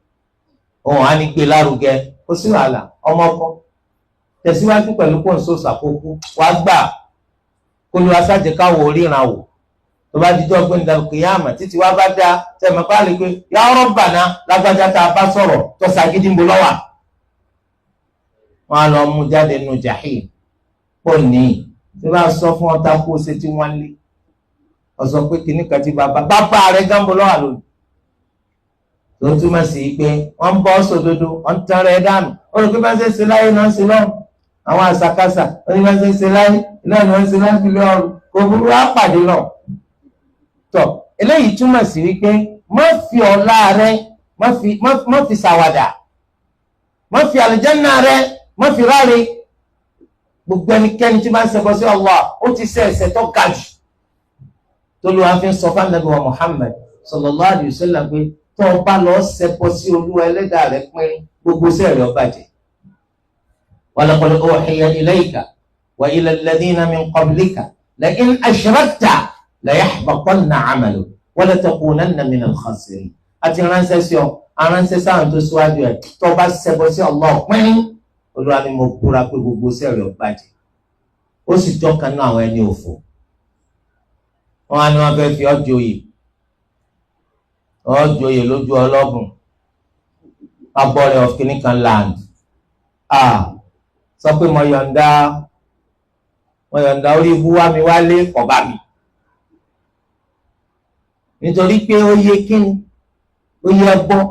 S1: Òun á ní gbé lárugẹ, kó sí wàhálà, ọmọ kọ́. Tẹ̀síwájú pẹ̀lú pọ̀nso ṣàkókò, wàá gbà kó lu aṣáájú káwọ oríran wò. Tó bá dijọ́ pé ndàlùkìyàmà títí wá bá dá tẹ̀mọ̀ bá lè pé ya Rabbana lágbájá tá a bá sọ̀rọ̀ tó ṣàgídí ń bo lọ́wà. Wọ́n á lọ mú jáde nù jahim pọ̀ ní tí bá sọ fún ọta kó o ṣe tí wọ́n lé. Ọ sọ pé kìnnì kan ti bàbá bàbá rẹ̀ gánbo lọ́wà lónìí. Tó túmọ̀ sí pé wọ́n ń bọ́ sódodo, wọ́n ń tan rẹ̀ dànù. Ó rò pé bá ṣe ń ṣe láyé náà ń ṣe lọ́run. Àwọn àṣàkáṣà ó ní bá ṣe ń ṣe láyé náà ni wọ́n ń ṣe láti lé ọrùn. Kò burú á pàdé lọ. Tọ eléyìí túmọ̀ sí wípé má fi ọlá rẹ má fi ṣàwàdà, má fi àlùjánnà rẹ má fi ráre. Gbogbo ẹnikẹ́ni tí máa ń ṣẹbọ sí Allah ó ti ṣe ẹ̀ṣẹ̀ tó ga jù. Tolúwa fi ń sọ fún Ànábì wa Muhammad sallallahu alayhi wa sallam pé tó o bá lọ ṣẹbọ sí Olúwa ẹlẹ́dàá rẹ pín gbogbo sẹ́ẹ̀rì ó bàjẹ́. Wa laqad uhiya ilayka wa ila alladhina min qablika la in ashrakta la yahbatanna 'amaluka wa la takunanna minal khasirin. Àti ránṣẹ́ sí ọ, aránṣẹ́ sáwọn tó síwájú ẹ̀, tó bá ṣẹbọ sí Allah pín, Olúwa ni mo búra pé gbogbo sẹ́ẹ̀rì ó bàjẹ́. Ó sì jọ́kan náà àwọn ẹni òfò. Wọ́n á ní wọ́n fẹ́ fi ọ́ joyè, ọ́ joyè lójú ọlọ́gùn, abọ́rẹ̀ of kìnìkan land. Sọ pé mo yọ̀ǹda orí ibú wá mi wálé kọ̀ bá mi. Nítorí pé ó yẹ kíni, ó yẹ gbọ́.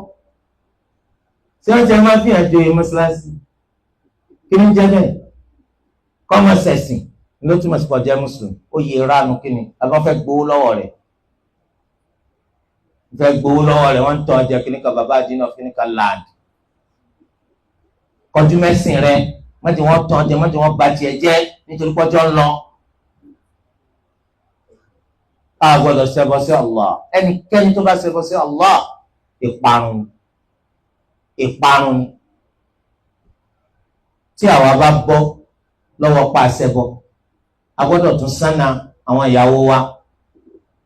S1: Tí wọ́n jẹ́ máa fi hàn joyè mọ́ṣáláṣí, kí ni jẹ́ bẹ́ẹ̀? Kọ́mọ sẹ̀sìn ló túmọ̀ sí kó jẹ́ mùsùlùmí. Ó yẹ ránu kíni, àbá fẹ́ gbowó lọ́wọ́ rẹ̀. Fẹ́ gbowó lọ́wọ́ rẹ̀, wọ́n ń tọ́ ọjà kíníkan bàbá àdínà kíníkan land. Kọjú mẹ́sìn rẹ̀, mọ́tì wọ́n tọ́ ọjà, mọ́tì wọ́n ba tiẹ̀ jẹ́ nítorí pọ́jọ́ ń lọ. A gbọ́dọ̀ ṣẹbọ sí Allah. Ẹnikẹ́ni tó bá ṣẹbọ sí Allah, ìparun ìparun. Tí àwa bá bọ́ lọ́wọ́ pa ṣẹbọ, a gbọ́dọ̀ tún sánà àwọn ìyàwó wa,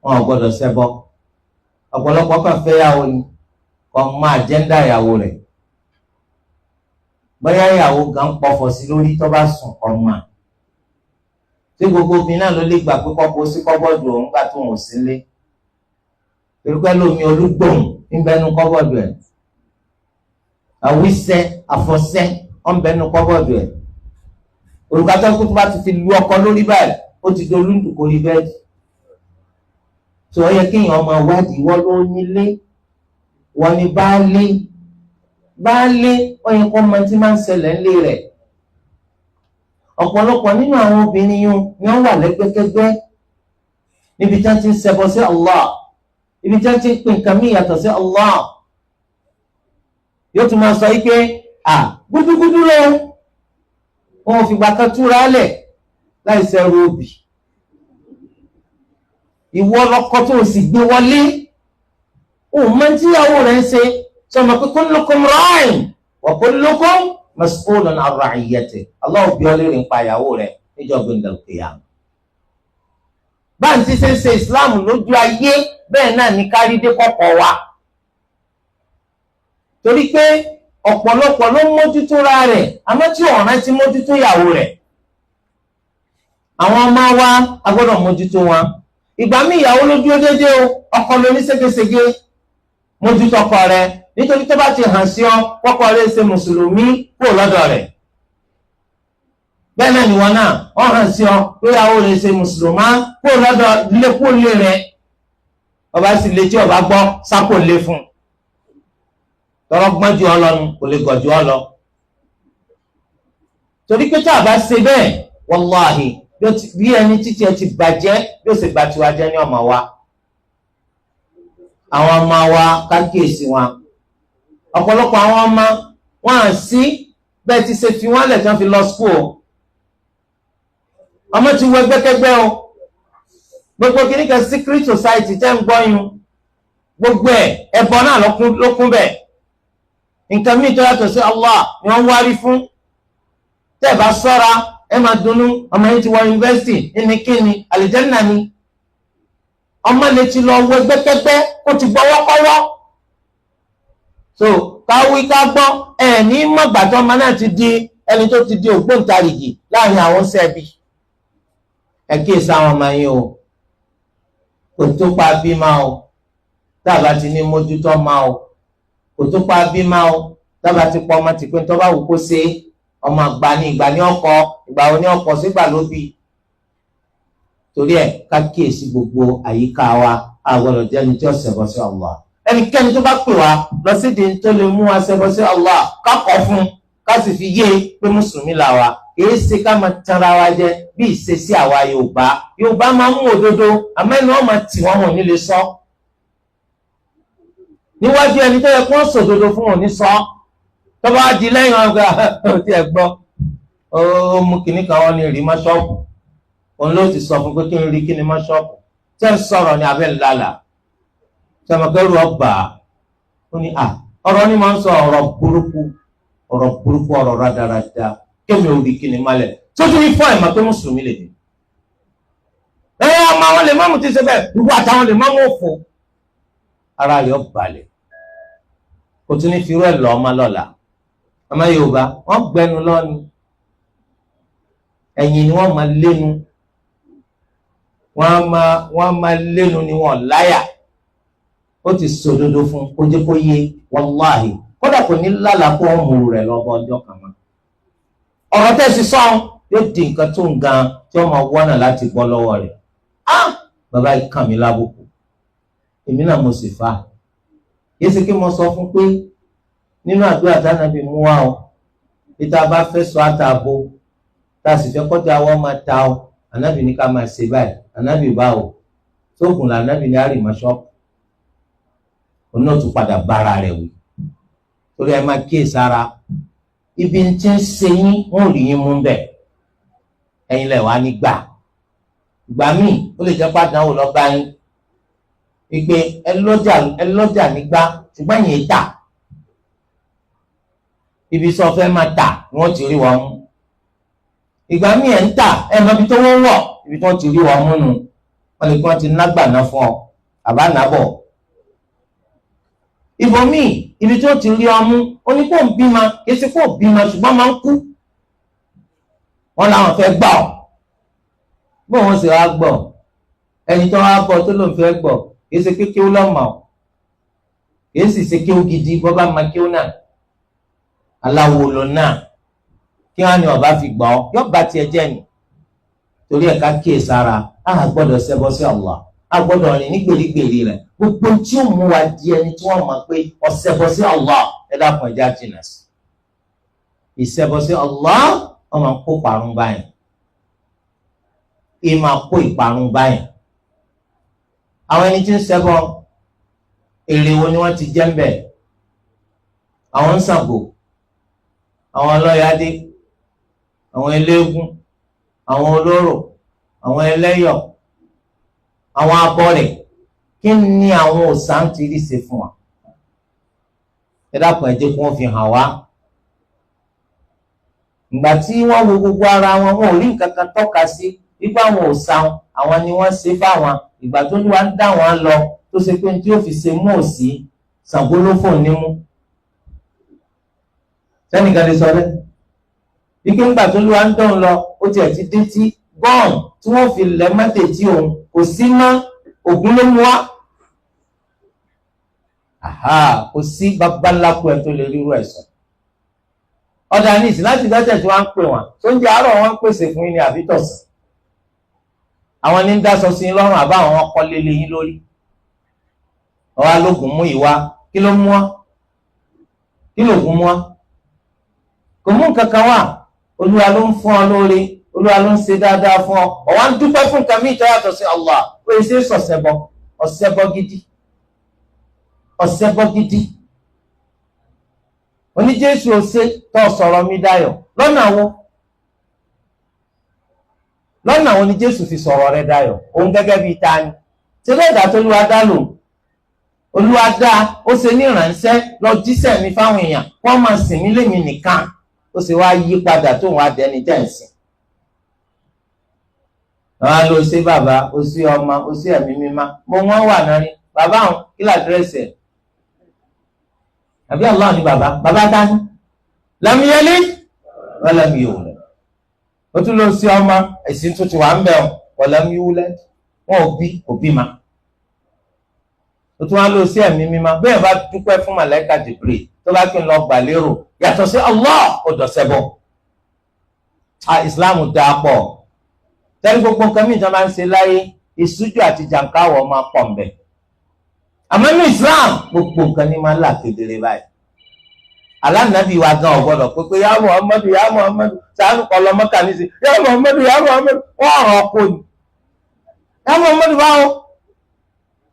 S1: wọn ò gbọ́dọ̀ ṣẹbọ. Ọ̀pọ̀lọpọ̀ kan fẹ́ yàwó ni kò mọ àjẹ́ndà ìyàwó rẹ̀. Bóyá ìyàwó gan pọ̀fọ̀ sí lórí tó bá sùn ọ̀ma. Tí gbogbo obìnrin náà ló lè gbà pé kọ́kọ́ sí kọ́bọ́ọ̀dù òun gbà tó òun sílé. Torí pé lómi olúgbòhùn ń bẹnu kọ́bọ́ọ̀dù ẹ̀. Àwísẹ́ àfọ̀sẹ́ ń bẹnu kọ́bọ́ọ̀dù ẹ̀. Òrùka tó kú tó bá ti fi lu ọkọ lórí báyìí, ó ti di olúndùkọ orí bẹ́ẹ̀dì. Tó yẹ kéèyàn máa wádìí, wọ́n ló nílé, wọ́n ní baálé. Baálé ó yẹ kó mọ tí máa ń ṣẹlẹ̀ ńlé rẹ̀. Ọ̀pọ̀lọpọ̀ nínú àwọn obìnrin yún ni wọ́n wà lẹ́gbẹ́kẹ́gbẹ́ níbi tí wọ́n ti ń ṣẹbọ sí Allah, ibi tí wọ́n ti ń pè nǹkan míì yàtọ̀ sí Allah. Yóò tún máa sọ yìí pé à gúdúgúdú lóhun, wọn ò fìgbà kan túra lẹ̀ láì sẹ́rù obì. Ìwọ lọkọ tó o sì gbé wọlé, òun máa ń tíyàwó rẹ̀ ń ṣe. Sọmọ pé kullukum ra'in wa kullukum mas'ulun 'an ra'iyyatihi. Allah bí ọ léèrè ń pa ìyàwó rẹ̀ níjọ́ gbẹ̀ndẹ̀ òkèèyàn. Báńtí ṣe ń ṣe Islam lójú ayé bẹ́ẹ̀ náà ní kárídé kọ́kọ́ wa. Torí pé ọ̀pọ̀lọpọ̀ ló mójútó ra rẹ̀, àmọ́ tí ọ̀ràn ti mójútó ìyàwó rẹ̀. Àwọn ọmọ wa a gbọ́dọ̀ mójútó wọn. Ìgbà míì ìyàwó ló dúró déédéé o, ọkọ ló ní ségesège. Mójútó ọkọ rẹ̀, nítorí tó bá ti hàn sí ọ, kọ́kọ́ rẹ̀ ṣe mùsùlùmí kúrò lọ́dọ̀ rẹ̀. Bẹ́ẹ̀ náà ni wọn náà, ọ hàn sí ọ pé ìyàwó rẹ̀ ṣe mùsùlùmá kúrò lọ́dọ̀ lé kúrò lé rẹ̀. Ọba sì lè tí ọba gbọ́ sápò lé fún un. Tọrọ gbọ́n ju ọ lọ́nu, kò lè gọ̀ ju ọ lọ. Torí pé tá a bá ṣe bẹ́ẹ̀, wàláhì, bí ẹni títí ẹ ti bàjẹ́ bí ó sì bá tiwa jẹ́ ní ọmọ wa. Àwọn ọmọ wa kákíyèsí wọn. Ọ̀pọ̀lọpọ̀ àwọn ọmọ wọn à sí bẹ́ẹ̀ ti ṣe fi wọ́n lẹ̀ tí wọ́n fi lọ skul o. Ọmọ ti wọ ẹgbẹ́kẹ́gbẹ́ o. Gbogbo kìnnìkan secret society tẹ́ ń gbọ́yún. Gbogbo ẹ̀ ẹbọ náà ló kún bẹ́ẹ̀. Nǹkan míì tó yàtọ̀ sí Allah ni wọ́n wárí fún. Tẹ́ ẹ bá sọ́ra ẹ máa dunnú, ọmọ yẹn ti wọ yunifásitì ní kíni àlìjẹ́nà ni. Ọmọ lè ti lọ wọ ẹgbẹ́kẹ́gbẹ́ kó ti gbọ́wọ́ kọ́wọ́. So káwí ká gbọ́ ẹ ní mọ̀gbàtọ́ ọmọ náà ti di ẹni tó ti di ògbóǹtarìgì láàrin àwọn sẹ́bi. Ẹ kíyèsí àwọn ọmọ yín o, kò tó pa bímọ o, dábàá ti ní mójútó ma o, kò tó pa bímọ o, dábàá ti pọ ọmọ tìpín tó bá wù kó ṣe ọmọ àgbà ní ìgbà ní ọkọ, ìgbà wo ní ọkọ sígbà ló bí. Torí ẹ ká kíyèsí gbogbo àyíká wa, a gbọ́dọ̀ jẹ́ ẹni tí ó ṣẹbọ sí Allah. Ẹnikẹ́ni tó bá pè wá lọ sídìí tó lè mú wa ṣẹbọ sí Allah, ká kọ̀ fún, ká sì fi yé pé mùsùlùmí là wa. Kìí ṣe ká máa tanra wa jẹ bí ìṣesí àwa Yorùbá. Yorùbá máa ń mú òdodo, àmọ́ ẹnu wọn máa tì wọ́n wọn nílé sọ. Níwájú ẹni tó yẹ kó ń sòdodo fún wọn ní sọ. Tó bá di lẹ́yìn wọn gba ó ti ẹ̀ gbọ́. Ó mú kinní kan wọn ní rí má ṣọ́ọ̀bù. Òun ló ti sọ fún pé kí n rí kíni má ṣọ́ọ̀bù. Tẹ́ ń sọ̀rọ̀ ní abẹ́ ńlá sọmọkẹ́rù ọgbà. Ó ní à ọ̀rọ̀ ni máa ń sọ ọ̀rọ̀ burúkú, ọ̀rọ̀ burúkú, ọ̀rọ̀ rádaràda, kémi ò rí kíni má lẹ̀. Tó tún ní fún àìmọ̀ pé mùsùlùmí lè dé. Ẹ ọmọ àwọn lè mọ́mù ti ṣe bẹ́ẹ̀, gbogbo àtàwọn lè mọ́mù òfò. Ara rẹ̀ ó balẹ̀. Kò tún ní firú ẹ̀ lọ ọmọ lọ́la. Ọmọ Yorùbá wọ́n gbẹnu lọ́ni. Ẹ̀yìn ni wọ́n máa lénu. Wọ́n máa lénu ni wọ́n láyà. Ó ti sòdodo fún kó jẹ́ kó yé wàláhì. Kódà kò ní lálàá kó wọ́n mú rẹ̀ lọ́bọ̀ ọjọ́ kan mọ́. Ọ̀rọ̀ tẹ̀sí sọ́n yóò di nǹkan tó ń gan tí wọ́n máa wọ́nà láti bọ́ lọ́wọ́ rẹ̀. Á bàbá yìí kàn mí lábùkù. Èmi náà mo sì fà á. Yéésì kí mo sọ fún pé nínú àdúrà tánàbí mú wá o, ìta bá fẹ́ sọ àtààbò, tá a sì fẹ́ kọjá wọ́n máa ta o, ànábì ní ká máa ṣe báyìí, ànábì bá o. Tóògùn lànábì ní àrìmọ́ ṣọ́ọ̀pù. Òun náà tún padà bára rẹ̀ wí. Torí ẹ máa kíyèsára. Ibi tí ń ṣe yín wọ́n rí yín mú bẹ̀. Ẹ̀yin lẹ̀ wá nígbà. Ìgbà míì ó lè jẹ́ pàdánwò lọ bá yín. Ìpè ẹ lọ́jà nígbà ṣùgbọ́n yìí tà. Ibi sọ fẹ́ máa tà ni wọ́n ti rí wọn mú. Ìgbà míì ẹ̀ ń tà ẹ̀ mọ ibi tó wọ́n wọ̀, ibi tí wọ́n ti rí wọn mú nu. Wọ́n lè kí wọ́n ti nágbàná fún ọ, àbá nàbọ̀. Ibòmíì ibi tí ó ti rí ọmú ó ní kó ń bímọ, kì í ṣe kó bímọ ṣùgbọ́n máa ń kú. Wọ́n làwọn fẹ́ gbà ọ́. Bó wọn sì wá gbọ́, ẹni tó wá gbọ́ tó lòun fẹ́ gbọ́, kì í ṣe pé kí ó lọ́mọ ọ́, kì í sì ṣe kí ó gidi bọ́ bá máa kí ó náà. Aláwo lò náà kí wọ́n á ní ọba fi gbọ́ ọ́, yóò bá tiẹ̀ jẹ́ ni. Torí ẹ̀ ká kíyè sára, a gbọ́dọ̀ ṣẹbọ sí Allah, a gbọ́dọ̀ rìn ní gbèrígbèrí rẹ̀. Gbogbo tí ó mú wa di ẹni tí wọ́n mọ̀ pé ọ̀ṣẹbọ sí Allah, ẹ dákun ẹja jìnnà sí. Ìṣẹbọ sí Allah, wọ́n máa ń kó parun báyìí. Ìyẹn máa kó ìparun báyìí. Àwọn ẹni tí ń ṣẹbọ, èrè wo ni wọ́n ti jẹ́ ń bẹ̀? Àwọn ń Ṣàngó, àwọn ọlọ́yàdé, àwọn eléégún, àwọn olóró, àwọn ẹlẹ́yọ̀, àwọn abọ́rẹ̀, kí ni àwọn òòṣà ń ti rí ṣe fún wa? Ẹ dákun ẹ jẹ́ kí wọ́n fi hàn wá. Ìgbà tí wọ́n wo gbogbo ara wọn, wọn ò rí nǹkan kan tọ́ka sí wípé àwọn òòṣà àwọn ni wọ́n ṣe fáwọn. Ìgbà tó ní wàá dá wọn lọ tó ṣe pé tí ó fi ṣe mú òsì, Ṣàngó ló fò nímú. Sẹ́nìkan lè sọ bẹ́ẹ̀. Ike ńgbà tó lù wá ń dán lọ, ó tiẹ̀ ti dé tí gọ́ọ̀n tí wọ́n fi lẹ̀ mọ́tẹ̀ tí òun kò sí mọ́, Ògún ló mú wá. Àhá, kò sí babaláku ẹ̀ tó lè ríru ẹ̀ sọ. Ọ̀dà ní ìsìn láti dọ́tẹ̀ tí wọ́n ń pè wọ́n, tó ń jẹ àárọ̀ wọ́n ń pèsè fún yín ní àbí tọ̀sán. Àwọn ní ń dáṣọ sí yín lọ́rùn àbá àwọn ọkọ lélẹ̀ yín lórí. Ọ̀wá lóògùn mú ìwá, kí ló mú wá? Kí lóògùn mú wá? Kò mú nǹkan kan wá. Olúwa ló ń fún ọ lóore, Olúwa ló ń ṣe dáadáa fún ọ. Ọ̀wá ń dúpẹ́ fún nǹkan míì tó yàtọ̀ sí Allah. Ó yẹ ṣe é sọ̀sẹ̀bọ, ọ̀sẹ̀bọ gidi, ọ̀sẹ̀bọ gidi. Oní Jésù ose tó sọ̀rọ̀ mi dayọ̀. Lọ́nà wo? Lọ́nà wo ni Jésù fi sọ̀rọ̀ rẹ dayọ̀? Òun gẹ́gẹ́ bíi ta ni? Ṣé bẹ́ẹ̀ dà tó lúwa dá lò? Olúwa dá ó ṣe ní ìránṣẹ́ lọ jíṣẹ́ mi fáwọn èèyàn wọ́n máa sìn mí lémi nìkan, ó sì wá yí padà tóun á dẹni tẹ̀ ń sìn. Àwọn á lọ sí bàbá, ó sí ọmọ, ó sí ẹ̀mí mímá, mo wọ́n wà náà ní bàbá àwọn kí làdírẹ́sì ẹ̀? Àbí Allah ni bàbá, bàbá dání. Lam yalid wa lam yulad. Ó tún lọ sí ọmọ, ẹ̀sìn tó ti wà ń bẹ̀ ọ́, wa lam yulad, wọn ò bí, kò bí ma. Ó tún wá lọ sí ẹ̀mí mímá, bẹ́ẹ̀ bá dúpẹ́ fún màláíkà Jibril tó bá kí n lọ gbà lérò yàtọ̀ sí Allah ó dọ̀sẹ̀ bọ̀. A Ìsìláàmù dáa pọ̀. Tẹ́lẹ̀ gbogbo nǹkan mìíràn máa ń ṣe láyé, ìṣújú àti jàǹkáwọ̀ máa pọ̀ mbẹ̀. Àmọ́ ní Islam gbogbo nǹkan ní máa ń là kedere báyìí. Alánàbí wa gan ọ̀gbọ́dọ̀ pé pé yá Muhammadu yá Muhammadu sàánù kọ́ lọ́mọ kà ní sí yá Muhammadu yá Muhammadu wọ́n rọ̀ ọ́ kó ni. Yá Muhammadu báwo?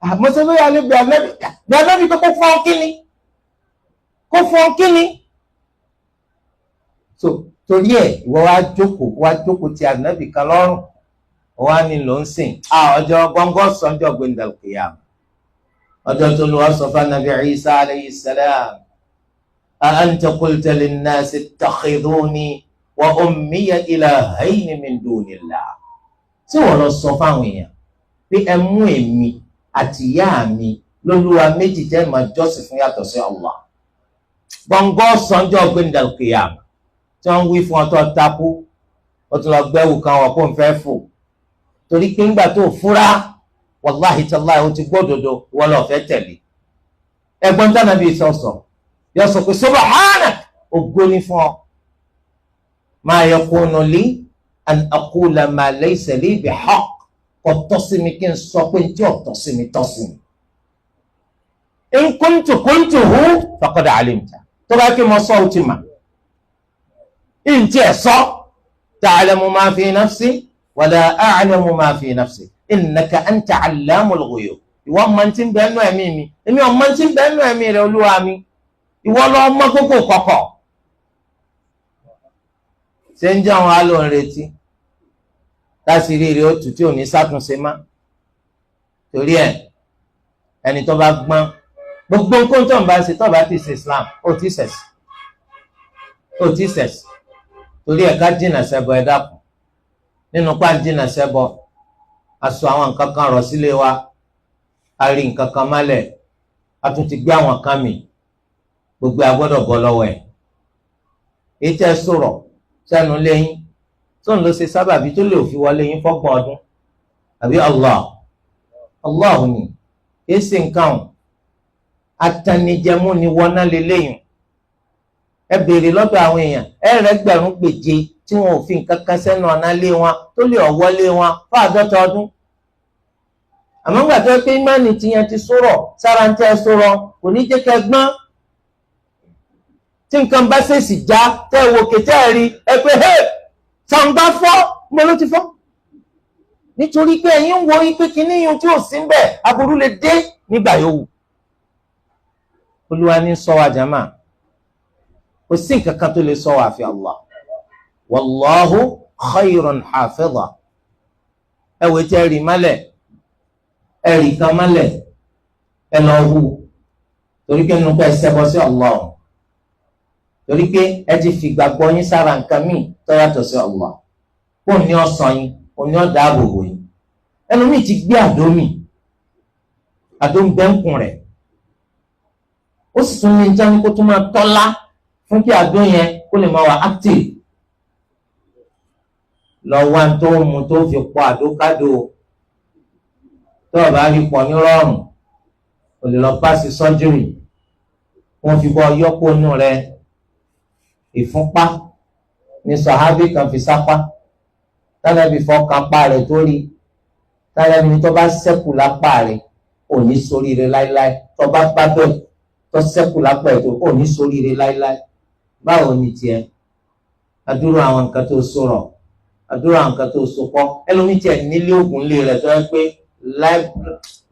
S1: Àmọ́ sọ fún yàrá bí anábì bí anábì pé kó fún ọ kíni? Kó fún ọ kíni? So torí ẹ̀ ìwọ wá jókòó ti anábì kan lọ́rùn wọ́n á ní ló ń sìn. Ọjọ́ gbọ́ngọ́ sọ́njọ́ gbẹ̀ndàlùkìyàm. Ọjọ́ tó lọ́wọ́ sọ fún anabi Isa alayhi salam. A anta qulta linnasi ittakhidhuni wa ummiya ilahayni min dunillah. Tí wọ́n lọ sọ fáwọn èèyàn pé ẹ mú èmi àti ìyá mi lólúwa méjì jẹ́ máa jọ́sìn fún yàtọ̀ sí Allah. Gbọ́ngọ́ sọ́njọ́ gbẹ̀ndàlùkìyàm. Tí wọ́n ń wí fún ọtọ́ takú, ó tún lọ gbẹ́wù kan wọ̀ kó n fẹ́ fò. Torí pé ńgbà tó fúra wàláhì tàláhì ó ti gbódòdó wọ́n lọ fẹ́ tẹ̀lé. Ẹ̀gbọ́n tánà bíi sọ̀sọ̀ yọ sọ pé subhanak ògo ni fún ọ. Ma yakunu li an aqula ma laysa li bihaqq, kò tọ́ sí mi kí n sọ pé tí ò tọ́ sí mi tọ́ sí mi. In kuntu qultuhu faqad alimta, tó bá kí mo sọ ó ti mà. Ntí ẹ̀ sọ ta'lamu ma fi nafsi wala a'lamu ma fi nafsi innaka anta allamul ghuyub. Ìwọ máa ti ń bẹ nú ẹ̀mí mi, èmi ò máa ti ń bẹ nú ẹ̀mí rẹ olúwa mi, ìwọ lọ mọ gbogbo kọ̀kọ̀. Ṣé ń jẹ́ àwọn àlọ́ ń retí láti rí rí òtún tí ò ní sátúnṣe má? Torí ẹ ẹni tó bá gbọ́n gbogbo nǹkan tó ń bá ṣe tó bá ti ṣe Islam ó ti ṣẹ̀sì, ó ti ṣẹ̀sì. Torí ẹ ká jìnnà ṣẹbọ, ẹ dákun. Nínú pa jìnnà ṣẹbọ, a sọ àwọn nǹkan kan rọ̀ sílé wa, a rí nǹkan kan mọ́lẹ̀, a tún ti gbé àwọn kan mì, gbogbo a gbọ́dọ̀ bọ́ lọ́wọ́ ẹ̀. Èyí tẹ́ sọ̀rọ̀ sẹ́nu lẹ́yìn tó ń lọ ṣe sábàbí tó lè fi wọlé yín fọ́gbọ̀n ọdún àbí Allah Allah ni kìí ṣe nǹkan o, atanijẹmú ni wọná lélẹ́yìn. Ẹ béèrè lọ́dọ̀ àwọn èèyàn, ẹ rẹ́gbẹ̀rún gbèje tí wọn ò fi nǹkan kan sẹ́nu ọ̀nà lé wọn tó lè ọ̀wọ́ lé wọn fún àádọ́ta ọdún. Àmọ́ ńgbà tó yẹ pé ìmánì tiyẹn ti sọ̀rọ̀ sára ń tẹ́ sọ̀rọ̀ kò ní jẹ́ kẹ́ gbọ́n. Tí nǹkan bá ṣèṣì já tẹ́ wò kétẹ́ rí ẹ pé hey ṣàǹgbá fọ́, mo ló ti fọ́. Nítorí pé ẹ̀yin ń wo pé kíní yun tí ò sí ń bẹ̀ aburú lè dé nígbà yòówù. Olúwa ní sọ wa jàmá, kò sí nǹkan kan tó lè sọ wa àfi Allah. Wallahu khayrun hafiza. Ẹ wò tí ẹ rì mọ́lẹ̀, ẹ rì kan mọ́lẹ̀, ẹ lọ wù. Torí pé nínú pé ẹ ṣẹbọ sí Allah. Torí pé ẹ ti fìgbàgbọ́ yín sára nǹkan míì tó yàtọ̀ sí Allah. Kó ní ọ̀sán yín, kó ní ọ̀dà àbòbò yín. Ẹlòmíì ti gbé àdó mì, àdó ń bẹ́ńkùn rẹ̀. Ó sì tún ní jẹ́ ní kó tún máa tọ́lá fún kí àdó yẹn kó lè máa wà active. Lọ wá tó mu tó fi pọ̀ àdókádò, tó o bá rí pọ̀ ní rọrùn, o lè lọ pàṣẹ sọ́júrì, wọ́n fi bọ́ yọ́pọ̀ nù rẹ. Ìfúnpá ní sàhábì kan fi sápá, tálẹ́bí fọ́kàn pa rẹ̀ tó rí, tálẹ́bí tó bá sẹ́kù lápá rẹ̀ ò ní ṣoríire láíláí, tó bá bá bẹ́ẹ̀ tó sẹ́kù lápá rẹ̀ tó ò ní ṣoríire láíláí. Báwo ni tiẹ̀? Adúrò àwọn nǹkan tó sọ̀rọ̀, àdúrà nǹkan tó so pọ̀. Ẹlòmíì tiẹ̀ nílé oògùn lé rẹ̀ tó yẹ pé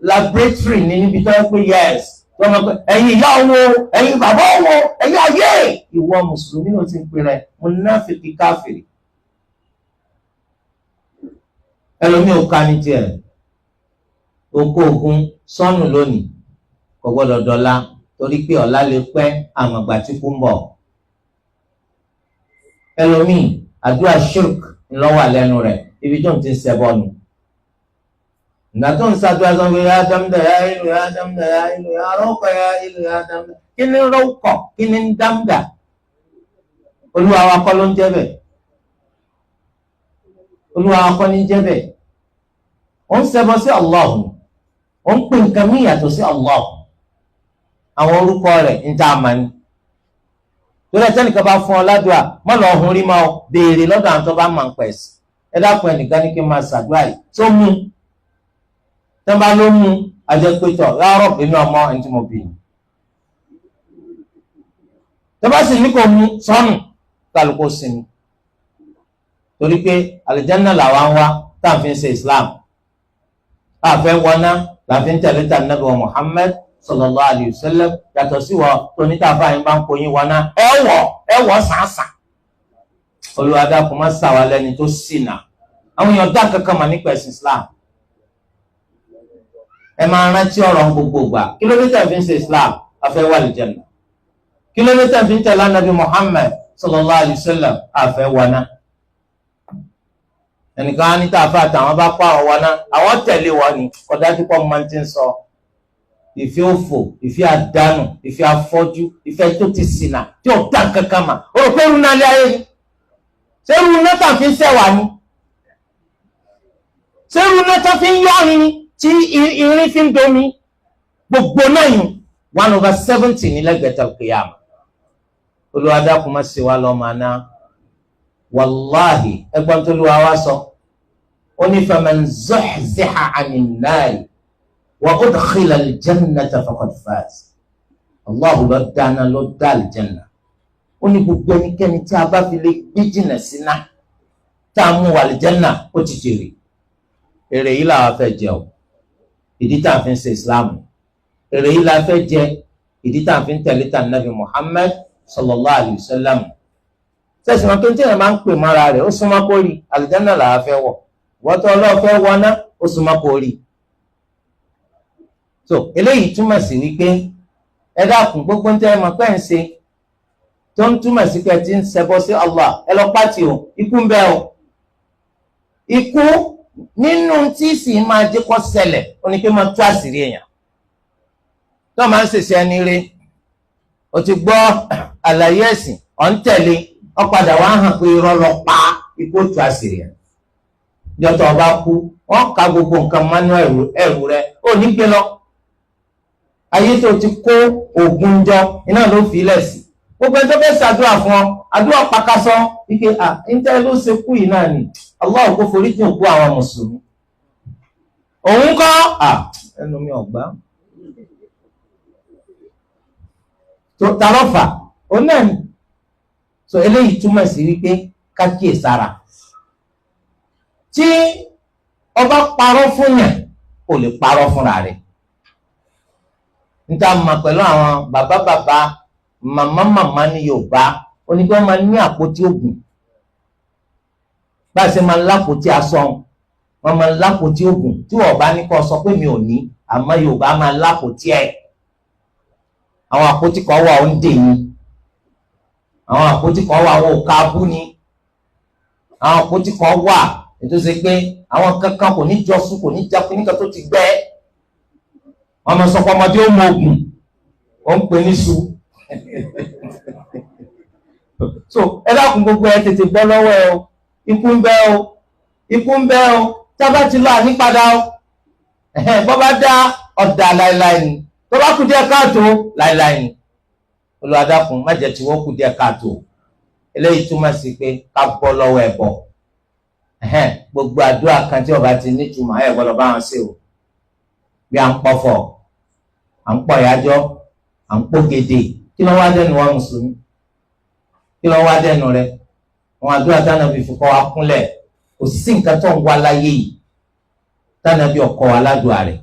S1: laboratory ní níbi tó yẹ pé yes, tó máa pẹ́ ẹ̀yin ìyá owó, ẹ̀yin bàbá owó, ẹ̀yin ayé. Ìwọ mùsùlùmí ló ti ń pè rẹ̀ múnáfìkì káfìrì. Ẹlòmíì ò ká ní tiẹ̀, oko ogun sọnù lónìí, Kò gbọ́dọ̀ dọ̀la torí pé ọ̀la lè pẹ́ àmọ̀gbà tí kú ń bọ̀. Ẹlòmíì àdúrà shirk ńlọ́wà lẹ́nu rẹ̀ ibi tó ń ti ń ṣẹbọ nù. Ìgbà tó ń ṣàdúrà sọ pé ya dámdà ya ìlú ya dámdà ya ìlú ya rọ́kọ̀ ya ìlú ya dámdà. Kí ni rọ́kọ̀ kí ni ń dámdà? Olúwa wa kọ́ ló ń jẹ́ bẹ́ẹ̀. Olúwa wa kọ́ ní jẹ́ bẹ́ẹ̀. Ó ń ṣẹbọ sí Allah. Ó ń pè nǹkan mí yàtọ̀ sí Allah. Àwọn orúkọ rẹ̀ ń tá a mà ní. Torí ẹtẹ́nìkan bá fún ọ ládùá má lọ ọ̀hún rí máa béèrè lọ́dọ̀ àwọn tó bá máa ń pẹ̀ sí. Ẹ dákun ẹnìkan ní kí n máa ṣàdúrà yìí tó mú. Tẹ́ bá ló mú àjẹpẹ́tọ̀ rárọ̀ èmi ọmọ ẹni tí mo bì ní. Tẹ́ bá sì ní kò mú sọ́nù kálukú sinmi. Torí pé àlìjánnà làwa ń wá tá à ń fi ṣe Islam. Àfẹ́ wọná làfi ń tẹ̀lé tà nàbẹ̀ wa Muhammad sallallahu alayhi wa sallam yàtọ̀ sí wọ tóníta fáyín bá ń kóyin wọná ẹ wọ sàásà. Olúwa dákun má ṣà wá lẹ́ni tó ṣìnà. Àwọn èèyàn dá kankan mà nípa ẹ̀sìn Islam. Ẹ máa rántí ọ̀rọ̀ gbogbo gbà. Kí ló dé tẹ̀ fi ń ṣe Islam? Afẹ́ wà lìjẹ̀nà. Kí ló dé tẹ̀ fi ń tẹ̀lé Ànábì Muhammad sallallahu alayhi wa sallam? Afẹ́ wọná. Ẹnìkan á ní tààfà àtàwọn bá kó àwọn wọná, àwọn tẹ̀lé wọn ni kọ̀dájú pọ̀ máa ti ń sọ. Ìfẹ́ òfò, ìfẹ́ àdánù, ìfẹ́ afọ́jú, ìfẹ́ tó ti ṣìnà tí ò dá kankan mà. O rò pé irun náà lé ayé ni. Ṣé irun náà tà fi ń ṣẹ̀wà ni? Ṣé irun náà tà fi ń yọrin ni tí irin fi ń domi? Gbogbo náà yùn 1/70 ní lẹ́gbẹ̀ẹ́ tàlùkìyàmù. Olúwa dákun má ṣe wá lọ́mọ àná. Wàláhì ẹgbọ́n tó lùwà wá sọ. Ó ní faman zuhziha 'anin nari wa udkhila al-jannata faqad faz. Allahu ló dáná ló dá àlìjẹ́nà. Ó ní gbogbo ẹnikẹ́ni tí a bá fi lè gbé jìnnà síná tá a mú àlìjẹ́nà ó ti jèrè. Èrè yìí làwa fẹ́ jẹ o. Ìdí tá a fi ń ṣe Islam. Èrè yìí la fẹ́ jẹ. Ìdí tá a fi ń tẹ̀lé tà nàbì Muhammad sallallahu alayhi wa sallam. Sẹ́sìn wọn tó ń tẹ̀lé máa ń pè mọ́ra rẹ̀ ó súnmọ́ kó rí àlìjẹ́nà làwa fẹ́ wọ̀. Wọ́tọ́ ọlọ́ọ̀fẹ́ wọná ó súnmọ́ kó rí. So eléyìí túmọ̀ sí wípé ẹ dákun gbogbo ń tẹ́ ẹ mọ̀ pé ń ṣe tó ń túmọ̀ sí pé ẹ ti ń ṣẹbọ sí Allah ẹ lọ pàtì o, ikú ń bẹ o. Ikú nínú tí sì máa jẹ́ kó ṣẹlẹ̀ ó ní pé máa tú àṣírí èèyàn. Tó máa ń ṣèṣe ẹni rí o ti gbọ́ àlàyé ẹ̀sìn ọ̀ ń tẹ̀lé ọ padà wá hàn pé irọ́ lọ pa ikú tú àṣírí ẹ̀. Jọ́tọ̀ ọba kú wọ́n ka gbogbo nǹkan mọ́nú ẹrù rẹ̀ ó ní gbé lọ. Ayé tó ti kó oògùn jọ iná ló fi ilẹ̀ sí. Gbogbo ẹni tó fẹ́ ṣàdúrà fún ọ àdúrà pakasọ wípé à ń tẹ́ ló ṣe kú yìí náà ni Allah kó forí jìn òkú àwọn mùsùlùmí. Òun kọ́ à ẹnu mi ọ̀gbá. Tó ta ló fà ó náà ni. So eléyìí túmọ̀ sí wípé ká kíyè sára. Tí ọba parọ́ fún yàn kò lè parọ́ fúnra rẹ̀. Níta mọ̀ pẹ̀lú àwọn bàbá bàbá màmá màmá ní Yorùbá onígbà máa ní àpótí ògùn. Bá a ṣe máa ń lápótí aṣọ wọn máa ń lápótí ògùn tí wọ́n bá ní kó sọ pé mi ò ní àmọ́ Yorùbá máa ń lápótí ẹ̀. Àwọn àpótí kan wà ó ń dè ní. Àwọn àpótí kan wà wọn ò ká abú ni. Àwọn àpótí kan wà ètò ṣe pé àwọn kankan kò ní jọsùn kò ní jakun nígbà tó ti gbẹ. Wọn máa sọ pé ọmọdé ó mọ ògùn ó ń pè ní su. So ẹ dákun gbogbo ẹ tètè bọ́ lọ́wọ́ ẹ o. Ikú ń bẹ o, ikú ń bẹ o. Tábà ti lọ ànípadà o. Bọ́ bá dá ọ̀dà láéláé ni, tó bá kú díẹ̀ káàtó láéláé ni. Olúwa dákun má jẹ́ tí wọ́n kú díẹ̀ káàtó. Eléyìí túmọ̀ sí pé ká bọ́ lọ́wọ́ ẹ bọ̀. Gbogbo àdúrà kan tí ọba ti nítumọ̀ ẹ gbọ́dọ̀ bá wọn ṣe o. Bí à ń pọ̀fọ̀, à ń pọ̀ yájọ́, à ń pọ̀ gèdè, kí ló wá dẹnu wa mùsùlùmí? Kí ló wá dẹnu rẹ? Àwọn àdúrà tánàbí fi kọ́ wa kúnlẹ̀, kò sí nǹkan tó ń wá láyé yìí tánàbí ọkọ wa ládùúà rẹ̀.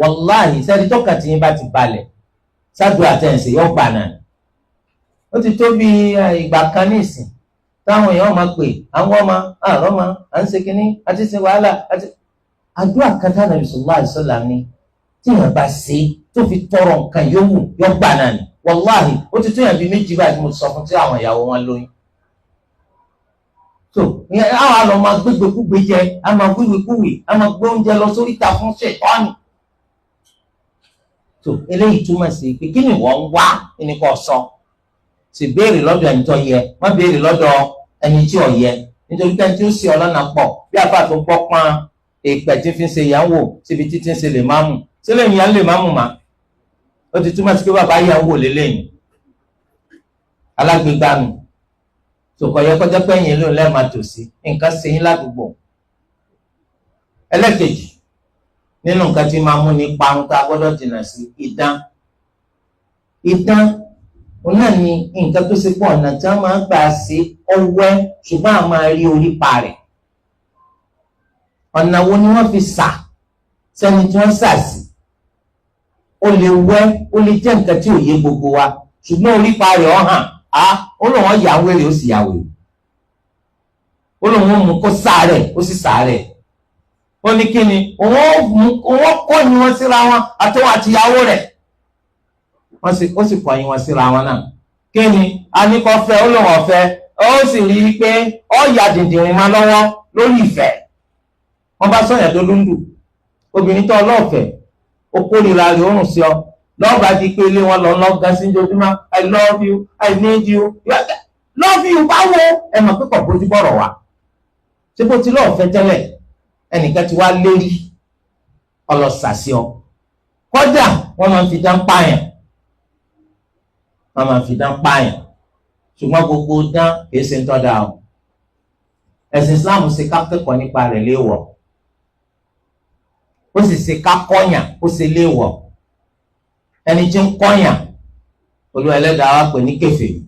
S1: Wàláhì sẹ́ni tọ́ka tí yín bá ti balẹ̀ sádùúà tẹ̀sí yóò gbà náà. Ó ti tó bí ìgbà kan ní ìsìn táwọn èèyàn máa pè àwọn ọmọ àrọ́ ma à ń ṣe kínní àti ṣe wàhálà àti àdúrà kan tánàbí sallallahu alaihi wasallam ni Tí èèyàn bá ṣe tó fi tọrọ nǹkan yòówù yọ gbà náà ni. Wàláhì ó ti tó yàn bíi méjì báyìí tí mo sọ fún tí àwọn ìyàwó wọn lóyún. So àwọn àlọ́ máa gbégbékúgbé jẹ, a máa wíwíkúwì, a máa gbé oúnjẹ lọ sórí ìta fún ṣètọ́nì. So eléyìí túmọ̀ sí pé kí ni wọ́n ń wá ní kò sọ. Sì béèrè lọ́dọ̀ ẹni tó yẹ, má béèrè lọ́dọ̀ ẹni tí ò yẹ. Nítorí pé ẹni tí ó sì ọlọ́nà pọ̀ bí àbá tó gbọ́ pọ́n èèpẹ̀ tí fi ń ṣe ìyàwó síbi títí ń ṣe lè máàmù. Sílẹ̀ ìyá ń lè máàmù mà. Ó ti túmọ̀ sí pé bàbá ìyàwó lélẹ́yìn. Alágbègbà nù. Sòkò yẹ kọjá pé ẹ̀yìn ló lẹ́ẹ̀ máa tòsí nǹkan ṣe yín ládùúgbò. Ẹlẹ́kejì nínú nǹkan tí máa mú ní parun tá a gbọ́dọ̀ jìnnà sí idán. Idán òun náà ni nǹkan tó ṣe pọ̀ ọ̀nà tí wọ́n máa ń gbà ṣe ọwẹ́ ṣùgbọ́n a máa rí orí pa rẹ̀. Ọ̀nà wo ni wọ́n fi sà sẹ́ni tí wọ́n sà sí? Ó lè wẹ́, ó lè jẹ́ nǹkan tí ò yé gbogbo wa ṣùgbọ́n orí pa rẹ̀ ó hàn. Ó lóun ọ̀yà wèrè ó sì yà wèrè. Ó lóun ó mú kó sáré ó sì sáré. Ó ní kí ni òun kọ̀yìn wọn síra wọn àtọwọn àtìyàwó rẹ̀. Ó sì kọ̀yìn wọn síra wọn náà. Kí ni a ní kó fẹ́ ó lóun ọ̀fẹ́ ó sì rí i pé ó yà dìndìnrín máa lọ́wọ́ lórí ìfẹ́. Wọ́n bá sọ̀yàn tó lúndù. Obìnrin tó ọlọ́ọ̀fẹ́ ó kórìíra rẹ̀ ó rùn sí ọ. Lọ́ọ̀bá di pé ilé wọn lọ lọ́gán sí ojoojúmọ́. I love you, I need you, love you báwo? Ẹ mọ̀ pé kò bójú bọ̀rọ̀ wá. Ṣé bó ti lọ́ọ̀ fẹ́ tẹ́lẹ̀? Ẹnìkan ti wá lérí ọlọ́sàsí ọ. Kọ́dà wọ́n máa ń fi dán pààyàn. Wọ́n máa ń fi dán pààyàn. Ṣùgbọ́n gbogbo dán kìí ṣe ń tọ́da o. Ẹ̀sìn Islam ṣe ká kẹ́kọ̀ọ́ nípa rẹ̀ léèwọ̀. Ó sì ṣe ká kọ́yàn ó ṣe léèwọ̀. Ẹni tí ń kọ́yàn Olúwa Ẹlẹ́dàá wa pè ní kèfèrí.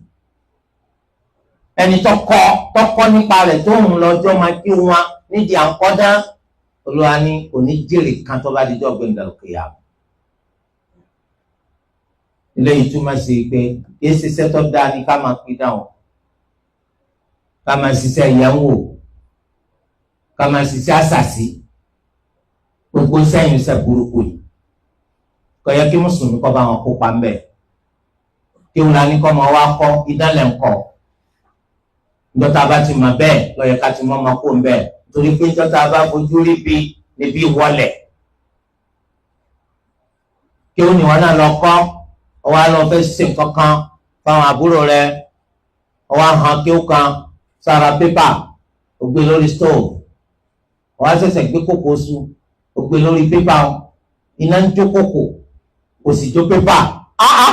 S1: Ẹni tọkọ nípa rẹ̀ tó ń lọ́jọ́ máa kí wọn nídìí à ń kọ́dá Olúwa ní kò ní jèrè kan tó bá dijọ́ gbẹ̀ngàn òkèèyà. Eléyìí túmọ̀ sí pé kìí ṣiṣẹ́ tó dáa ní ká máa pín dáhùn, ká máa ṣiṣẹ́ ìyẹ̀wò, ká máa ṣiṣẹ́ àṣàṣì, gbogbo sẹ́yìn iṣẹ́ burúkú yìí. Kò yẹ kí mùsùlùmí kọ́ bá wọn kópa ńbẹ̀. Kí wọn ní kọ́ máa wá kọ́ ìdánlẹ̀ ńkọ́. Ìjọta bá ti mọ̀ bẹ́ẹ̀ ló yẹ ká ti mọ́ ọmọ kó ńbẹ̀. Torí pé ìjọta bá fojú rí bí níbí wọlẹ̀. Kí wọn ní wọn náà lọ kọ́, ọwọ́ á lọ fẹ́ ṣe nǹkan kan fáwọn àbúrò rẹ, ọwọ́ á hàn kí ó kan sára pépà, ó gbé lórí stove, ọwọ́ á ṣẹ̀ṣẹ̀ gbé kókó su, ó gbé lórí pépà, iná ń jó kókò, kò sì jó pépà. Áá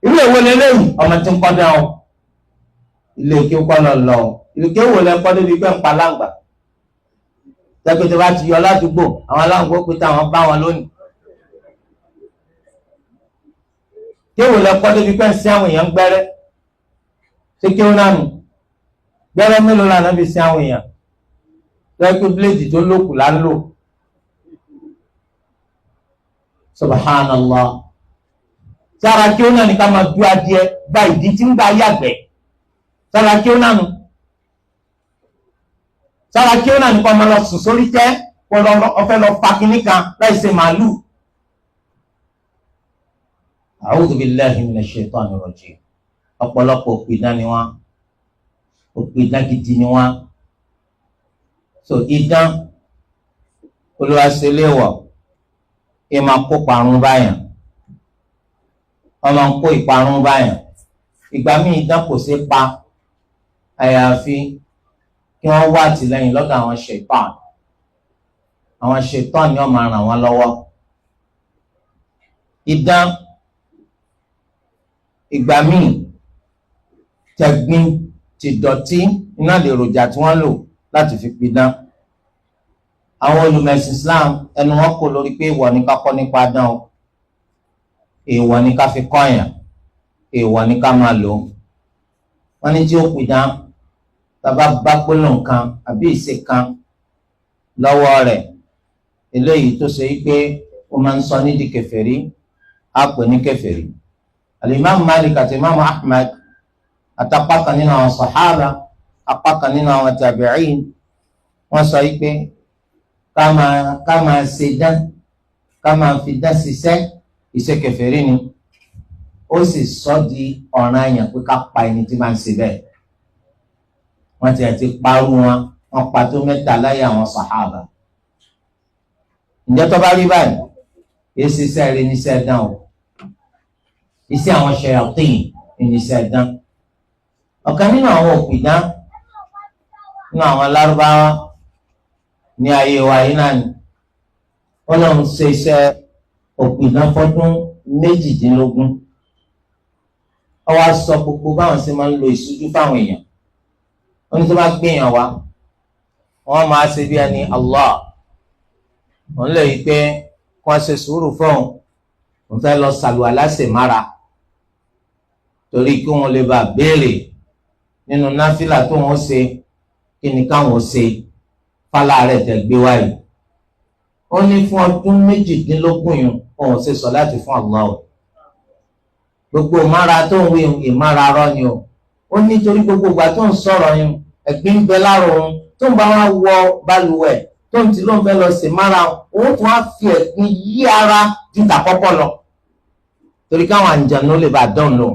S1: irú èwo leléyìí? Ọmọ tí ń kọ́ dán o. Ilé kí ó kọ́ lọ lọ o. Ilé kí ó wò lẹ kọ́ débi pé ń pa láǹgbà. Tẹ́gbẹ́tẹ́ bá ti yọ ládùúgbò, àwọn aláǹgbó pé táwọn bá wọn lónìí. Kí ó wò lẹ kọ́ débi pé ń sin àwọn èèyàn gbẹ́rẹ́. Ṣé kí ó nánu? Gbẹ́rẹ́ mélòó lànà fi sin àwọn èèyàn? Tẹ́gbẹ́ pé bíléèdì tó lókù là ń lò. Subhanallah. Sára kí ó náà ní ká máa du adìẹ gba ìdí tí ń gba yàgbẹ́. Sára kí ó náà nù. Sára kí ó náà ní ká máa lọ sùn sórí tẹ́ kó lọ ọfẹ́ lọ fa kínní kan láì ṣe màálù. A'udhu billahi minash shaitani rajim. Ọ̀pọ̀lọpọ̀ òpìdán ni wọ́n. Òpìdán gidi ni wọ́n. So idán Olúwa ṣe léèwọ̀ kí n máa kó parun báyàn. Wọ́n máa ń kó ìparun báyàn. Ìgbà míì idán kò ṣeé pa àyàfi kí wọ́n wá àtìlẹ́yìn lọ́dọ̀ àwọn ṣètàn. Àwọn ṣètàn ni wọ́n máa ràn wọ́n lọ́wọ́. Idán ìgbà míì tẹ̀gbin ti dọ̀tí iná lè ròjà tí wọ́n lò láti fi pidán. Àwọn olùmẹ̀sìn Islam ẹnu wọn kò lórí pé èèwọ̀ ni ká kọ́ nípa dán o, èèwọ̀ ni ká fi kọ́yàn, èèwọ̀ ni ká máa lò ó. Wọ́n ní tí ó pidán tàbá bá gbólóhùn kan àbí ìṣe kan lọ́wọ́ rẹ̀, eléyìí tó ṣe pé ó máa ń sọ nídìí kèfèrí, á pè ní kèfèrí. Al-Imam Malik àti Imam Ahmad àtàpá kan nínú àwọn sàhábà, apá kan nínú àwọn tàbíìn, wọ́n sọ pé ká máa ṣe dán ká máa fi dá ṣiṣẹ́ iṣẹ́ kèfèrí ni. Ó sì sọ di ọ̀ranyàn pé ká pa ẹni tí máa ń ṣe bẹ́ẹ̀. Wọ́n ti àti parú wọn, wọ́n pa tó mẹ́ta láyé àwọn sàhábà. Ǹjẹ́ tó bá rí báyìí, èsì iṣẹ́ rí ní iṣẹ́ dán o. Iṣẹ́ àwọn ṣayatin ní iṣẹ́ dán. Ọ̀kan nínú àwọn òpìdán nínú àwọn Lárúbáwá ní ayé wa yìí náà ni ó lóun ṣe iṣẹ́ òpìdán fọ́dún 18. Ó wá sọ gbogbo báwọn ṣe máa ń lo ìṣújú fáwọn èèyàn. Ó ní tó bá gbéyàn wá, wọ́n máa ṣe bí ẹni Allah. Òun lè yí pé kí wọ́n ṣe sùúrù fóun, òun fẹ́ lọ sàlùwàlá ṣe mára torí kí wọ́n lè bá béèrè nínú náfìlà tó wọ́n ṣe kí ni káwọn ṣe fálá rẹ̀ tẹ̀ gbé wáyé. Ó ní fún ọdún 18 yìí òun ṣe sọ láti fún Allah o. Gbogbo ìmára tó ń wí ìmára rọ ni o. Ó ní torí gbogbo ìgbà tó ń sọ̀rọ̀ yìí ẹ̀gbin ń bẹ lára òun, tó ń bá wá wọ balùwẹ̀ tó ń tí ló ń fẹ́ lọ sí mára òun tún á fi ẹ̀gbin yí ara ju tàkọ́kọ́ lọ torí káwọn àǹjànú lè bá dán lò.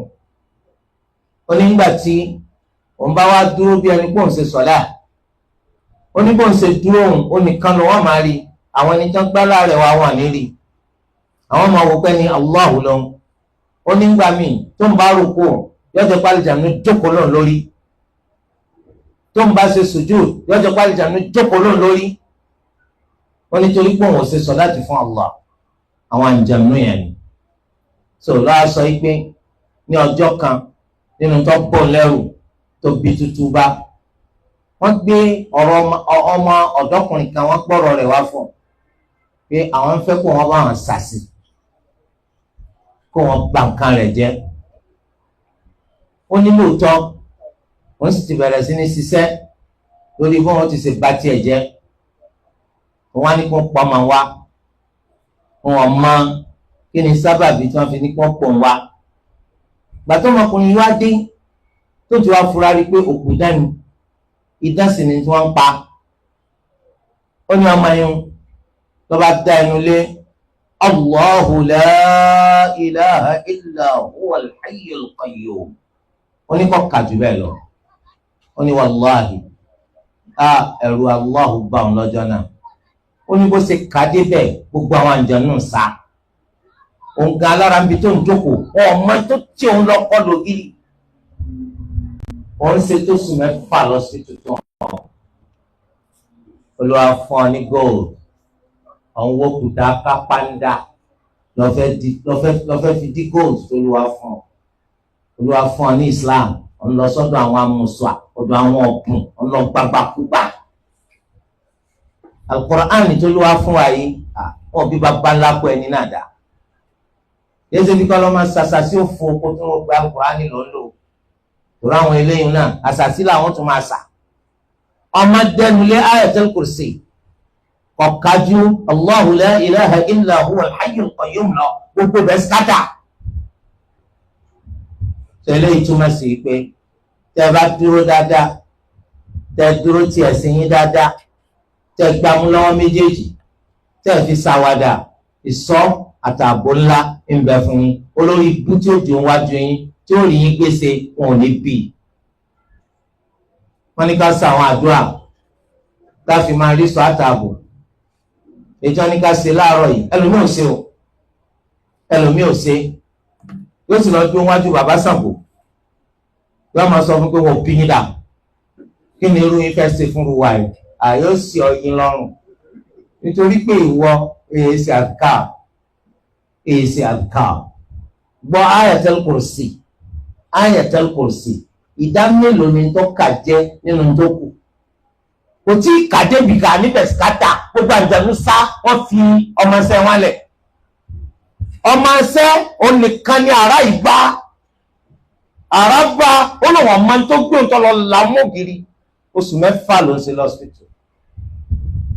S1: Ó ní nígbà tí òun bá wá dúró bí ẹni pé òun ṣe sọ̀lá, ó ní bóun ṣe dúró òun ó nìkan ló wọ́n máa rí, àwọn ẹni tó ń gbá láàrẹ̀ wá wà ní rí, àwọn máa wò pé ní Allahu lòun. Ó ní nígbà míì tó ń bá rúkú yọjọ pálíjànú jókòó lòun lórí, tó ń bá ṣe sùjúd yọjọ pálíjànú jókòó lòun lórí. Ó ní torí pé òun ò ṣe sọ láti fún Allah, àwọn àǹjànú yẹn ni. So lọ́wọ́ sọ pé ní ọjọ́ kan nínú tó bọ̀ lẹ́rù tó bí tútù bá, wọ́n gbé ọ̀rọ̀ ọmọ ọ̀dọ́kùnrin kan, wọ́n gbọ́rọ̀ rẹ̀ wá fún un pé àwọn ń fẹ́ kó wọ́n bá wọn sàṣì, kó wọ́n bà nǹkan rẹ̀ jẹ́. Ó ní lóòótọ́ wọ́n sì ti bẹ̀rẹ̀ sí ní ṣiṣẹ́ lórí bí wọ́n ti ṣe bà tiẹ̀ jẹ́. Wọ́n á ní kó pọ̀ ọmọ wa, wọn mọ kí ni sábàbí tí wọ́n fi ní kó pọ̀ wá. Gbàtọ́ ọmọkùnrin wá dé tó ti wá fura rí pé òkú dání idán sì ni tí wọ́n ń pa. Ó ní ọmọ yẹn ló bá dá ẹnu lé Allahu la ilaha illa huwal hayyul qayyum. Ó ní kó kà jù bẹ́ẹ̀ lọ. Ó ní wàláhì á ẹ̀rù Allahu bá òun lọ́jọ́ náà. Ó ní bó ṣe kà á débẹ̀ gbogbo àwọn àǹjọ̀nú sá. Òun gan alára níbi tó ń jókòó ọmọ tó tí òun lọ kọ́ lógiri. Òun ṣe tó sùn 6 lọ sí tuntun ọ̀hún. Olúwa fún ọ ní gold, òun wó kùtà kápáńdà lọ́fẹ́ fi dí gold tó Olúwa fún ọ. Olúwa fún ọ ní Islam, òun lọ sọ́dọ̀ àwọn amùsùà, ọ̀dọ̀ àwọn ọ̀bùn, òun lọ gbàgbàkúgbà. Al-Qur'an tó Olúwa fún wa yìí, wọn bí bàbá ńlá kó ẹni náà dá. Yéésù bí kọ́ lọ́ máa ṣàṣàṣì òfò kó tó gba Al-Qur'an ló ń lò. Torí àwọn eléyìí náà, àṣàṣì làwọn tún máa ṣà. Ọmọ dẹnulé Ayatul Kursi, kọ̀kájú Allahu la ilaha illa huwa al-hayyul qayyum lọ, gbogbo bẹ́ẹ̀ skátà. Tẹ́lẹ̀ ìtumọ̀ sí pé tẹ́ ẹ bá dúró dáadáa, tẹ́ ẹ dúró tí ẹ̀sìn yín dáadáa, tẹ́ ẹ gbámú lọ́wọ́ méjèèjì, tẹ́ ẹ fi ṣàwàdà ìsọ́ àtààbò ńlá ń bẹ fún yín. Olórí ibú tí ó dùn wájú yín tí ó rí yín gbèsè wọn ò ní bì í. Wọ́n ní ká ṣe àwọn àdúrà ká fi máa rí sọ àtààbò. Ètò ní ká ṣe láàárọ̀ yìí, ẹlòmíì ò ṣe o, ẹlòmíì ò ṣe. Yóò sì lọ dún wájú bàbá Ṣàngó, yóò máa sọ fún pé wọn ò bí yín dà, kí ni irú yín fẹ́ ṣe fún ruwa yìí? Àyò sì ọyìn lọ́rùn nítorí pé ìwọ èsì àká èsì àká gbọ́ Ayatul Kursi. Ayatul Kursi ìdá mélòó ni tó kà jẹ́ nínú tó kù? Kò tí ì kà débi kà níbẹ̀ skata gbogbo àjànú sá, wọ́n fi ọmọọṣẹ́ wọn lẹ̀. Ọmọọṣẹ́ onìkan ní ara ìgbà ara bá ó lòun ọmọ tó gbé òun tó lọ làmúgiri. Oṣù 6 ló ń ṣe lọ́sítítù.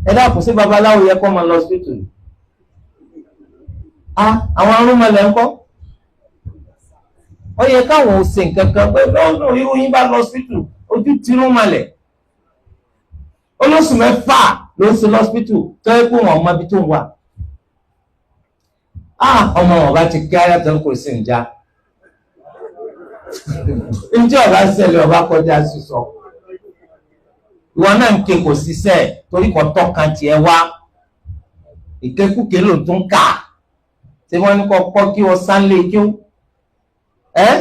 S1: Ẹ dákun, sí babaláwo yẹ kó máa lọ́sítítù yìí? Àwọn arúnmọlẹ̀ ńkọ́? Ó yẹ káwọn ò ṣe nǹkan kan pé lọ́nà irú yín bá lọ́sítítù ojú tirúnmọlẹ̀. Olóṣù 6 ló ń ṣe lọ́sítítù tó yẹ kó wọn mọ ibi tó ń wà. Ọmọ wọn bá ti kí Ayatul Kursi ń já. Ǹjẹ́ ọba ṣẹlẹ̀ ọba kọjá sísọ. Ìwọ náà ń ké kò ṣiṣẹ́ torí kò tọ́ka tiẹ̀ wá. Ìkékùké ló tún kà. Ṣé wọ́n ní kọ́ kọ́ kí wọ́n sánlé kí ó? Ẹ́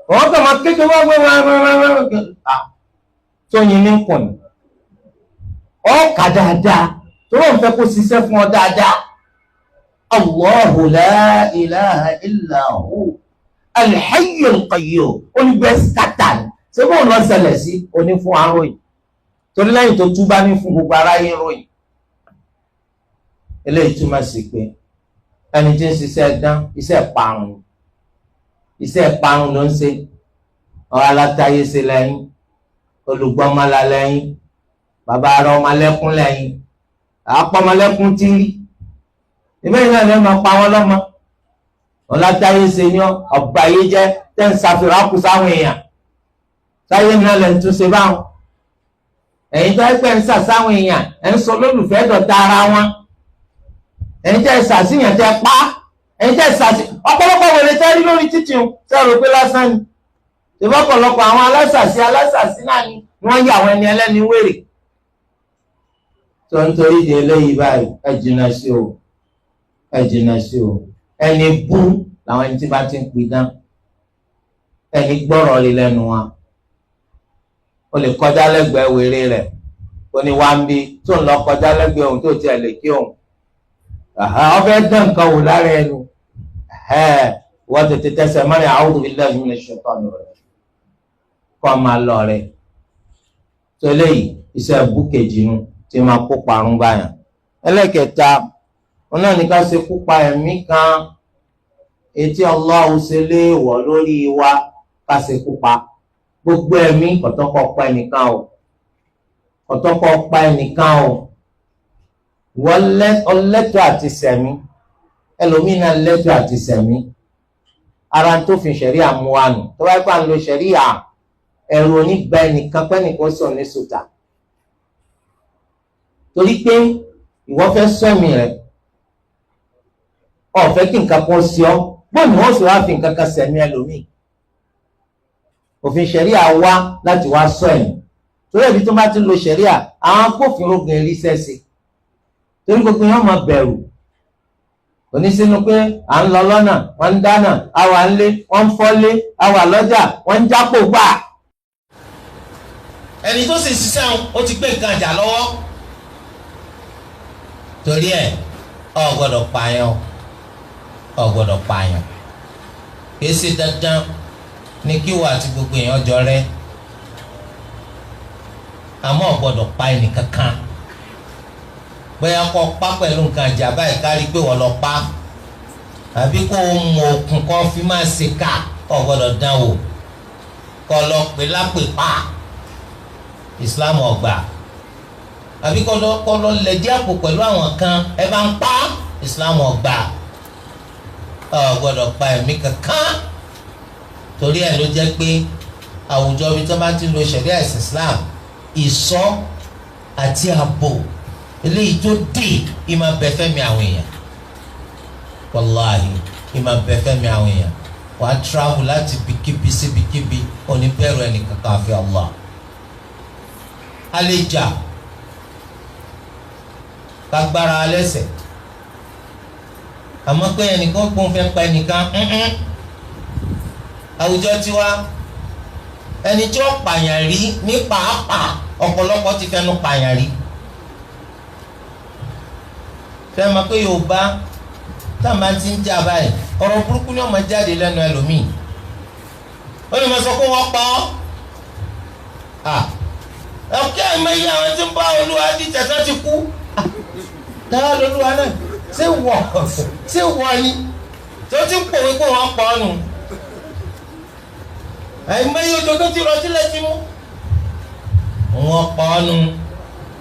S1: wọ́n kàn máa kékeré wọ́n wọ́n wọ́n wọ́n wọ́n tóyin ní kùn. Ọ kà dáadáa tó wọ́n fẹ́ kó ṣiṣẹ́ fún ọ dáadáa. Allahu la ilaha illa hu al-hayyul qayyum olùgbé sátán ṣé bóun lọ ṣẹlẹ̀ sí oní fún aróyìn torí lẹ́yìn tó túbá ní fún gbogbo aráyé ròyìn. Eléyìí túmọ̀ sí pé ẹni tí ń ṣiṣẹ́ dán iṣẹ́ parun iṣẹ́ parun ló ń ṣe. Ọ̀rọ̀ alátáyé ṣe lẹ́yìn, olùgbọ́mọlá lẹ́yìn, bàbá ara ọmọlẹ́kún lẹ́yìn, àpọ̀mọlẹ́kún tí rí ìbẹ́yìn náà lè máa pa wọ́n lọ́mọ. Ọ̀làtáyé ṣe ni ọ̀bà yìí jẹ́ tẹ́ ń ṣàfihàn kù sáwọn èèyàn sáyé náà lè tún ṣe báwọn. Ẹ̀yin tó ẹgbẹ́ ń sà sáwọn èèyàn ẹ̀ ń sọ lólùfẹ́ dọ̀tá ara wọn. Ẹ̀yin tẹ́ ẹ sàṣìyàn tẹ́ pa, ẹ̀yin tẹ́ ẹ sàṣì ọ̀pọ̀lọpọ̀ wèrè tẹ́ rí lórí títì ń tẹ́ rò pé lásán ni. Ìbọ̀pọ̀lọpọ̀ àwọn alásàsí alásàsí náà ni wọ́n yà àwọn ẹni ẹlẹ́ni wèrè. Tó ń torí di eléyìí báyìí ẹ jìnnà sí o, ẹ jìnnà sí o. Ẹni bú làwọn ẹni tí bá ti ń pidán, ẹni gbọ́rọ̀ rí lẹ́nu wa. O lè kọjá lẹ́gbẹ̀ẹ́ wèrè rẹ̀, o ní wá ń bí tó ń lọ kọjá lẹ́gbẹ̀ẹ́ òun tó tiẹ̀ lè kí òun. Ọfẹ́ dán nǹkan wò lára ẹnu. Wọ́n tètè tẹsẹ̀ mọ́rin a'udhu billahi minash shaitani rajim kọ́ máa lọ rẹ̀. Tó eléyìí iṣẹ́ bú kejì nu tí máa kó parun báyà. Ẹlẹ́kẹta, wọn náà ní ká ṣe kú pa ẹ̀mí kan etí Allahu ṣe léèwọ̀ lórí wa ká ṣe kú pa. Gbogbo ẹ̀mí kọ̀tọ́kọ̀ pa ẹnìkan o, kọ̀tọ́kọ̀ pa ẹnìkan o. Wọ́n lẹ́tọ̀ọ́ àti sẹ̀mí, ẹlòmínà lẹ́tọ̀ọ́ àti sẹ̀mí. Ara tó fi ṣẹ̀ríà mú wa nù. Tó bá gbà ń lo ṣẹ̀ríà, ẹ̀rù onígbà ẹnìkan pẹ́nìkan sọ̀ ní sùtà. Torí pé ìwọ fẹ́ sọ ẹ̀mí rẹ̀, o fẹ́ kí nǹkan kan sí ọ, bóun wọ́n sì wá fi nǹkan kan sẹ̀mí ẹlòmíì. Òfin ṣẹ̀ríà wá láti wá sọ ẹ̀mí. Torí ẹ̀bí tó bá ti lo ṣẹ̀ríà, àwọn agbófinró gan rí sẹ́sì. Torí gbogbo yẹn máa bẹ̀rù. Òní sínú pé à ń lọ lọ́nà, wọ́n ń dáná, àwa ń lé, wọ́n ń fọ́lé, àwa lọ́jà, wọ́n ń jápò gbà.
S3: Ẹni tó sì ṣiṣẹ́ àwọn ó ti gbé nǹkan àjà lọ́wọ́.
S1: Torí ẹ̀ o gbọ́dọ̀ pààyàn, o gbọ́dọ̀ pààyàn. Kìí ṣe dandan ni kí wà àti gbogbo èèyàn jọ rẹ́, àmọ́ o gbọ́dọ̀ pa ẹnìkankan. Bóyá kó pa pẹ̀lú nǹkan àjà báyìí kárí pé wọ́n lọ pa, àbí kó o mọ òkun kó fi máa ṣe ká, o gbọ́dọ̀ dán wò, kó lọ pè lápè pa. Islam ọgbà. Àbí kó lọ lẹ̀dí àpò pẹ̀lú àwọn kan ẹ bá ń pa, Islam ọgbà. O gbọ́dọ̀ pa ẹ̀mí kankan. Torí ẹ̀ ló jẹ́ pé àwùjọ ibi tó bá ti lo ṣẹ̀ríà ẹ̀sìn Islam, ìṣọ́ àti ààbò eléyìí tó dé ìmọ̀ bẹ fẹ́mi àwọn èèyàn. Wàláhì ìmọ̀ bẹ fẹ́mi àwọn èèyàn. Wà á travel láti ibikíbi sí ibikíbi, òní bẹ̀rù ẹnì kankan àfi Allah. A lè jà kagbára alẹ́sẹ̀, àmọ́ pé ẹnìkan kún fẹ́ pa ẹnìkan. Àwùjọ tiwa ẹni tí ó pààyàn rí ní pàápàá ọ̀pọ̀lọpọ̀ ti fẹnu pààyàn rí. Fẹ́ mọ̀ pé Yorùbá táwọn bá ti ń jà báyìí ọ̀rọ̀ burúkú ni ó máa jáde lẹ́nu ẹlòmíì.
S3: Ó lè máa sọ pé wọ́n pa ọ́. Ọ̀kẹ́ àìmọye àwọn tí ń bá Olúwa di tẹ̀sán ti kú. Táwa lolúwa náà ṣé wọ̀ ni tó ti ń pòwe pé wọ́n pa ọ́ nù. Àìmọye odò tó ti rọ sílẹ̀ ti mú.
S1: Wọ́n pa ọ́ nù.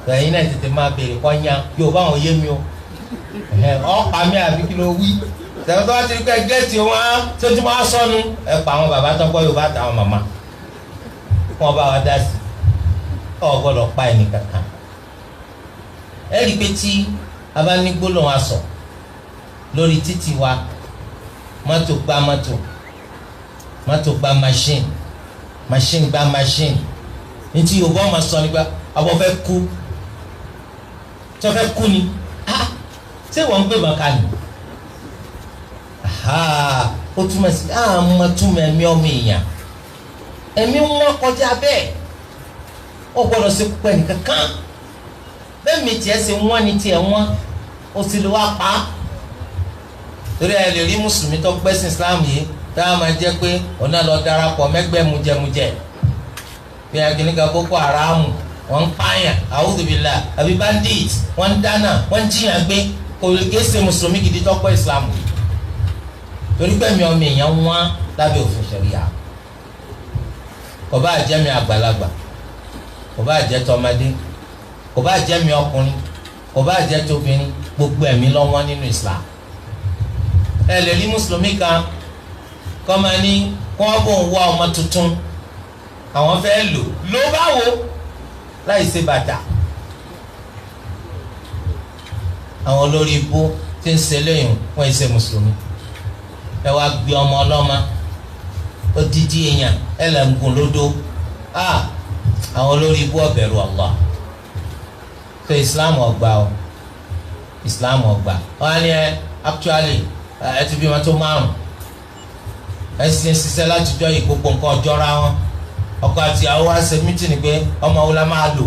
S1: Ẹ̀yin náà tètè máa béèrè kọ́ yan Yorùbá àwọn yé mi o. Ọ̀pá mi àbí kí ló wí? Tẹ̀wọ́n tó bá ti rí pé gẹ́ẹ̀tì wọn tó ti máa sọnù. Ẹ pa àwọn bàbá tó gbọ́ Yorùbá àtàwọn màmá. Wọ́n bá wa dá sí. Ọ̀ gbọ́dọ̀ pa ẹnì kankan. Ẹ rí i pé tí a bá ní gbólóhùn asọ̀ lórí títì wa,
S3: Mọ́tò gbá mọ́tò, mọ́tò gbá machine, machine gbá machine. Ntí Yorùbá ọmọ sọ nígbà àbọ̀ fẹ́ kú, tí wọ́n fẹ́ kú ni, ṣé wọ́n ń gbé bàkà ni? Ó túmọ̀ sí àmọ́ túmọ̀ ẹ̀mí ọmọ èèyàn, ẹ̀mí wọn kọjá bẹ́ẹ̀, ó gbọ́dọ̀ ṣe púpọ̀ ẹnìkan kan. Bẹ́ẹ̀ mi tiẹ̀ ṣe wọ́n ni tiẹ̀ wọ́n, ó sì lè wá pa á. Torí ẹ lè rí mùsùlùmí tó gbẹ́sìn Islam yìí tá a máa jẹ́ pé òun náà lọ darapọ̀ mẹ́gbẹ́ mujẹmujẹ bí akínníkan Boko Haram, wọ́n ń pààyàn, àwùjọbìlà àbí bandit, wọ́n ń dáná, wọ́n ń jiyàn gbé. Kò lè ké ṣe mùsùlùmí gidi tó gbọ́ Islam yìí, torí pé mi ọmọ èèyàn wọ́n lábẹ́ òfin ṣẹ̀ríà. Kò bá jẹ́ mi àgbàlagbà, kò bá jẹ́ tọmọdé, kò bá jẹ́ mi ọkùnrin, kò bá jẹ́ tóbìnrin, gbogbo ẹ̀mí ló wọ́n nínú Islam. Ẹ lè rí mùsùlùmí kan kọ́ máa ní kó wọ́n bò ń wá ọmọ tuntun àwọn fẹ́ lò ló bá wo láì ṣe bàtà. Àwọn olórí ibú tí ń ṣe lẹ́yìn wọ́n ṣe mùsùlùmí. Ẹ wá gbé ọmọ ọlọ́mọ odidi èèyàn ẹ lẹ́ ń gùn lódó. Àwọn olórí ibú ọ̀bẹ̀rù Allah. So Islam ọgbà o, Islam ọgbà. Wọ́n á ní ẹ actually ẹ ti bímọ tó 5, ẹ sì ń ṣiṣẹ́ látijọ́ yìí, gbogbo nǹkan ọjọ́ra wọn. Ọkọ àti ìyàwó wa ṣe mítìnì pé ọmọ wo la máa lò,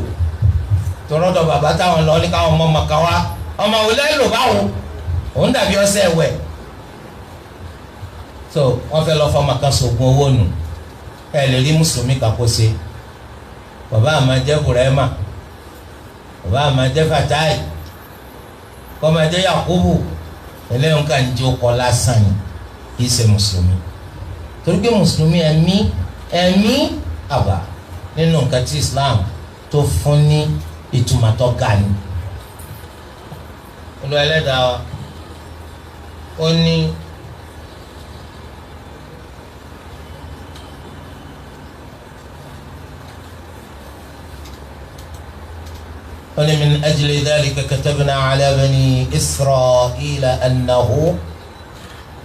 S3: tọrọdọ bàbá táwọn lọ ní káwọn ọmọ màkà wá, ọmọ wo lẹ́ lò báwo, òun dàbí ọṣẹ ẹ̀wẹ̀. So wọ́n fẹ́ lọ fọmọ kan sògùn owó nù. Ẹ lè rí mùsùlùmí kan kó ṣe. Bàbá àmà jẹ́ Burema, bàbá àmà jẹ́ Fatai, kọ́mọ jẹ́ Yakubu, eléyìí nǹkan ń jẹ́ ọkọ lásán ni, kì í ṣe mùsùlùmí. Torí pé mùsùlùmí ẹ̀mí ẹ̀mí àbá nínú nǹkan tí Islam tó fún ní ìtumọ̀ tó ga ni. Olúwa Ẹlẹ́dàá wa ó ní من أجل ذلك كتبنا على بني إسرائيل أنه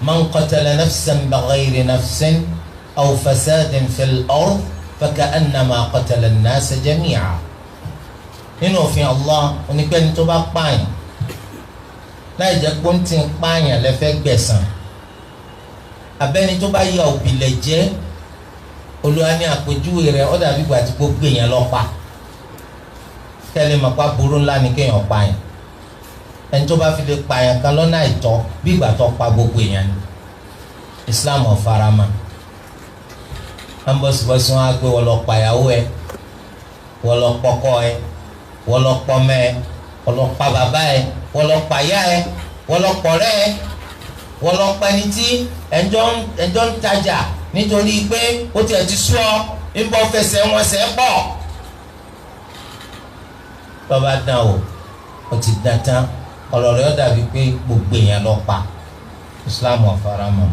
S3: من قتل نفسا بغير نفس أو فساد في الأرض فكأنما قتل الناس جميعا. Nínú òfin Allah, onígbẹ́ni tó bá pààyàn láì jẹ́ pọ́ńtì ń pààyàn lẹ́fẹ́ gbẹ̀san, abẹ́ni tó bá ya òbílẹ̀ jẹ́, Olúwa ní àpèjúwe rẹ̀ ó dàbí ìgbà tí gbogbo èèyàn lọ pa. Tẹ́lẹ̀ mọ̀ pa burú ńlá ni kéèyàn pààyàn. Ẹni tó bá fi lè pààyàn kan lọ́nà àìtọ́ bí ìgbà tó pa gbogbo èèyàn ni. Islam ò farama. Wọ́n bọ́sibọ́sí wọn á gbé wọ́n lọ pàyàwó ẹ, wọ́n lọ pọkọ ẹ, wọ́n lọ pọmọ ẹ, wọ́n lọ pa bàbá ẹ, wọ́n lọ pàyà ẹ, wọ́n lọ pọ̀rẹ́ ẹ, wọ́n lọ pẹni tí ẹjọ́ ń tajà nítorí pé ó tiẹ̀ ti sú ọ, ń bọ́ fẹsẹ̀ wọn sẹ́ pọ̀. Bàbá dán o, ó ti dán tán, ọ̀rọ̀ rẹ̀ ó dàbí pé gbogbo èèyàn lọ pa. Islam ò faramọ́.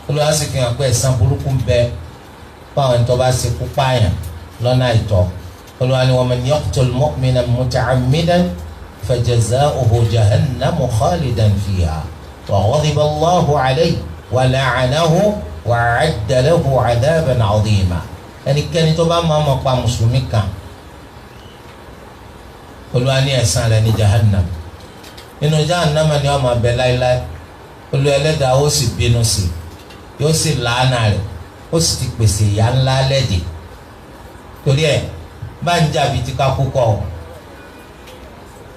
S3: Olúwa sì fi hàn pé ẹ̀san burúkú ń bẹ fáwọn ẹni tó bá ṣe kú pààyàn lọ́nà àìtọ́. Olúwa ni wa man yaqtul mu'minan muta'ammidan fajaza'uhu jahannamu khalidan fiha wa ghadiba Allahu alayhi wa la'anahu wa a'adda lahu 'adhaban 'azima. Ẹnikẹ́ni tó bá máa mọ̀ pa mùsùlùmí kan, Olúwa ní ẹ̀san rẹ̀ ní jahannam. Nínú jahannam ni wọ́n máa bẹ láéláé. Olúwa Ẹlẹ́dàá ó sì bínú sí i, yóò sì làánà rẹ̀, ó sì ti pèsè ìyà ńlá lẹ́dẹ̀. Torí ẹ̀ bá ń jàbí ti ká kú kọ́ ọ,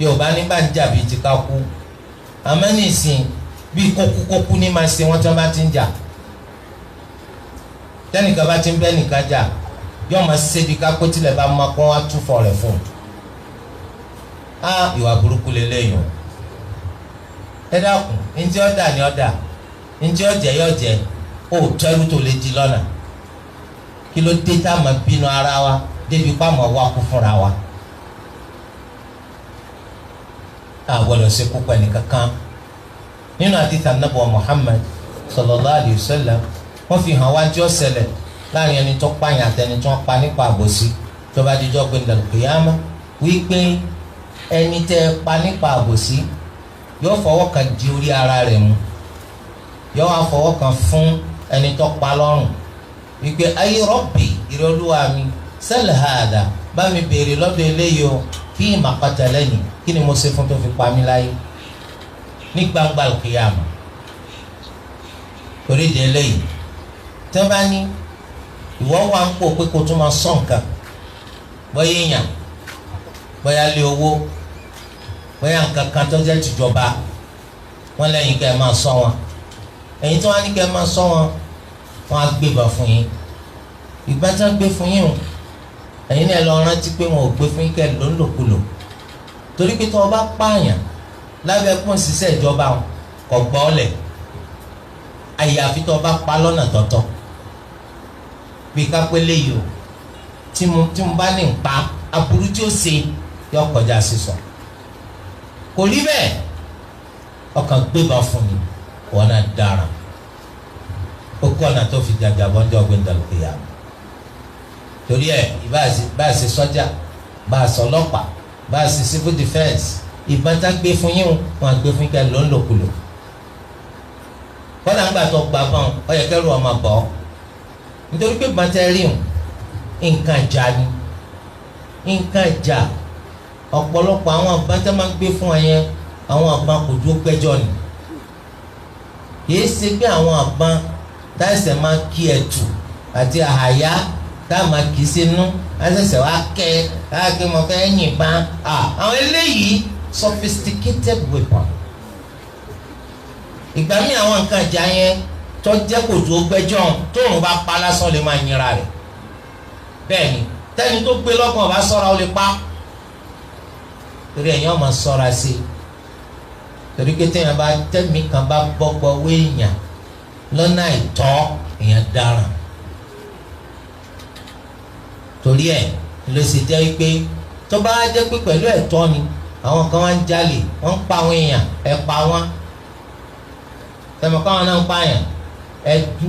S3: Yorùbá ní bá ń jàbí ti ká kú. Àmọ́ nísìn bí kókúkókú ní máa ṣe wọ́n tí wọ́n bá ti ń jà. Tẹ́nìkan bá ti ń bẹ́ nìkan jà, yóò máa ṣe bí ká pé tilẹ̀ bá máa kó wá túfọ̀ rẹ̀ fún un. Á ìwà burúkú lélẹ́yìn o. Ẹ dákun, ntí ọ̀dà ni ọ̀dà, ntí ọ̀jẹ̀ yọ̀ jẹ́, ó tẹ́rù tó lè di lọ́nà. Kí ló dé tá a máa bínú ara wa débi pa máa wá kú fúnra wa? A gbọ́dọ̀ ṣe kú pẹ̀lú kankan. Nínú àdìtà nàbọ̀ Muhammad sallallahu alayhi wa sallam, wọ́n fi hàn wá tí ó ṣẹlẹ̀ láàrin ẹni tó pààyàn àti ẹni tó ń pa nípa àbòsí tó bá dijọ́ gbẹ̀ndẹ̀ kìyàmá, wípé ẹni tẹ́ pa nípa àbòsí yóò fọwọ́ kan di orí ara rẹ̀ mú, Yọ wá fọwọ́ kan fún ẹni tó pa lọ́rùn wípé ayé rọ́bì ìrọ̀lúwa mi sal hada bá mi béèrè lọ́dọ̀ eléyìí o fima qatalani kí ni mo ṣe fún tó fi pa mí láyé ní gbangba kìyàmù. Torí di eléyìí tí wọ́n bá ní ìwọ wà ń pò pé kó tún máa sọ nǹkan bóyá èèyàn bóyá lé owó bóyá nǹkan kan tó jẹ́ tìjọba wọ́n lẹ́yìn kẹ́ ẹ máa sọ wọn ẹ̀yin tí wọ́n á ní kẹ́ ẹ máa sọ wọn wọ́n á gbébọn fún yín. Ìgbà tí wọ́n gbé fún yín o ẹ̀yin náà lọ rántí pé wọn ò gbé fún yín kẹ́ ẹ ló ń lòkulò torí pé tí wọ́n bá pààyàn lábẹ́ kún ṣiṣẹ́ ìjọba kò gbọ́ lẹ̀ àyàfi tí wọ́n bá pa lọ́nà tọ̀tọ̀ bí kápẹ́ léyìí o tí mo bá ní pa aburú tí ó ṣe yọ kọjá sísọ kò rí bẹ́ẹ̀ ọkàn gbébọn fún mi wọn náà dára ó kọ́ ọ̀nà tó fi jàjà bọ́njọ́ gbẹ̀ndàlùkìyà torí ẹ̀ ìbá ṣe sọ́jà bá a sọ ọlọ́pàá bá a ṣe civil defence ìbọn tá gbé fún yín wọn gbé fún yín kẹ́ ló ń lòkulò kọ́nà ńgbà tó gbà bọ́n ọ yẹ kẹ́rù ọmọ bọ́ nítorí pé bàtẹ́ rí o nǹkan ìjà ni nǹkan ìjà ọ̀pọ̀lọpọ̀ àwọn àbá tá máa ń gbé fún ọ yẹn àwọn àbá kò dúró gbẹ́jọ́ ni kìí ṣe pé àwọn àbá táìsẹ̀ máa kí ẹ̀tù àti àhàyá tá a máa kì í sínú àṣẹṣẹ wa kẹ káàkiri mo fẹ́ yìnbọn àwọn eléyìí sophisticated weapon ìgbà míì àwọn nǹkan ìjà yẹn tó jẹ́ kò dúró gbẹ́jọ́ tóun bá pa lásán lè máa yinra rẹ̀ bẹ́ẹ̀ ni tẹ́ni tó gbé lọ́kàn ọba sọ́ra ó lè pa torí ẹ̀yin ọmọ sọ́ra sí i torí pé téèyàn bá tẹ́mi kan bá bọ́gbọ́ wéèyàn lọ́nà àìtọ́ èèyàn dáràn torí ẹ̀ ló ṣe jẹ́ pé tó bá jẹ́ pé pẹ̀lú ẹ̀tọ́ ni àwọn kan wá ń jalè wọ́n ń pa àwọn èèyàn ẹ̀ pa wọ́n tẹ̀mọ̀kọ́ àwọn náà ń pààyàn ẹ̀ dú.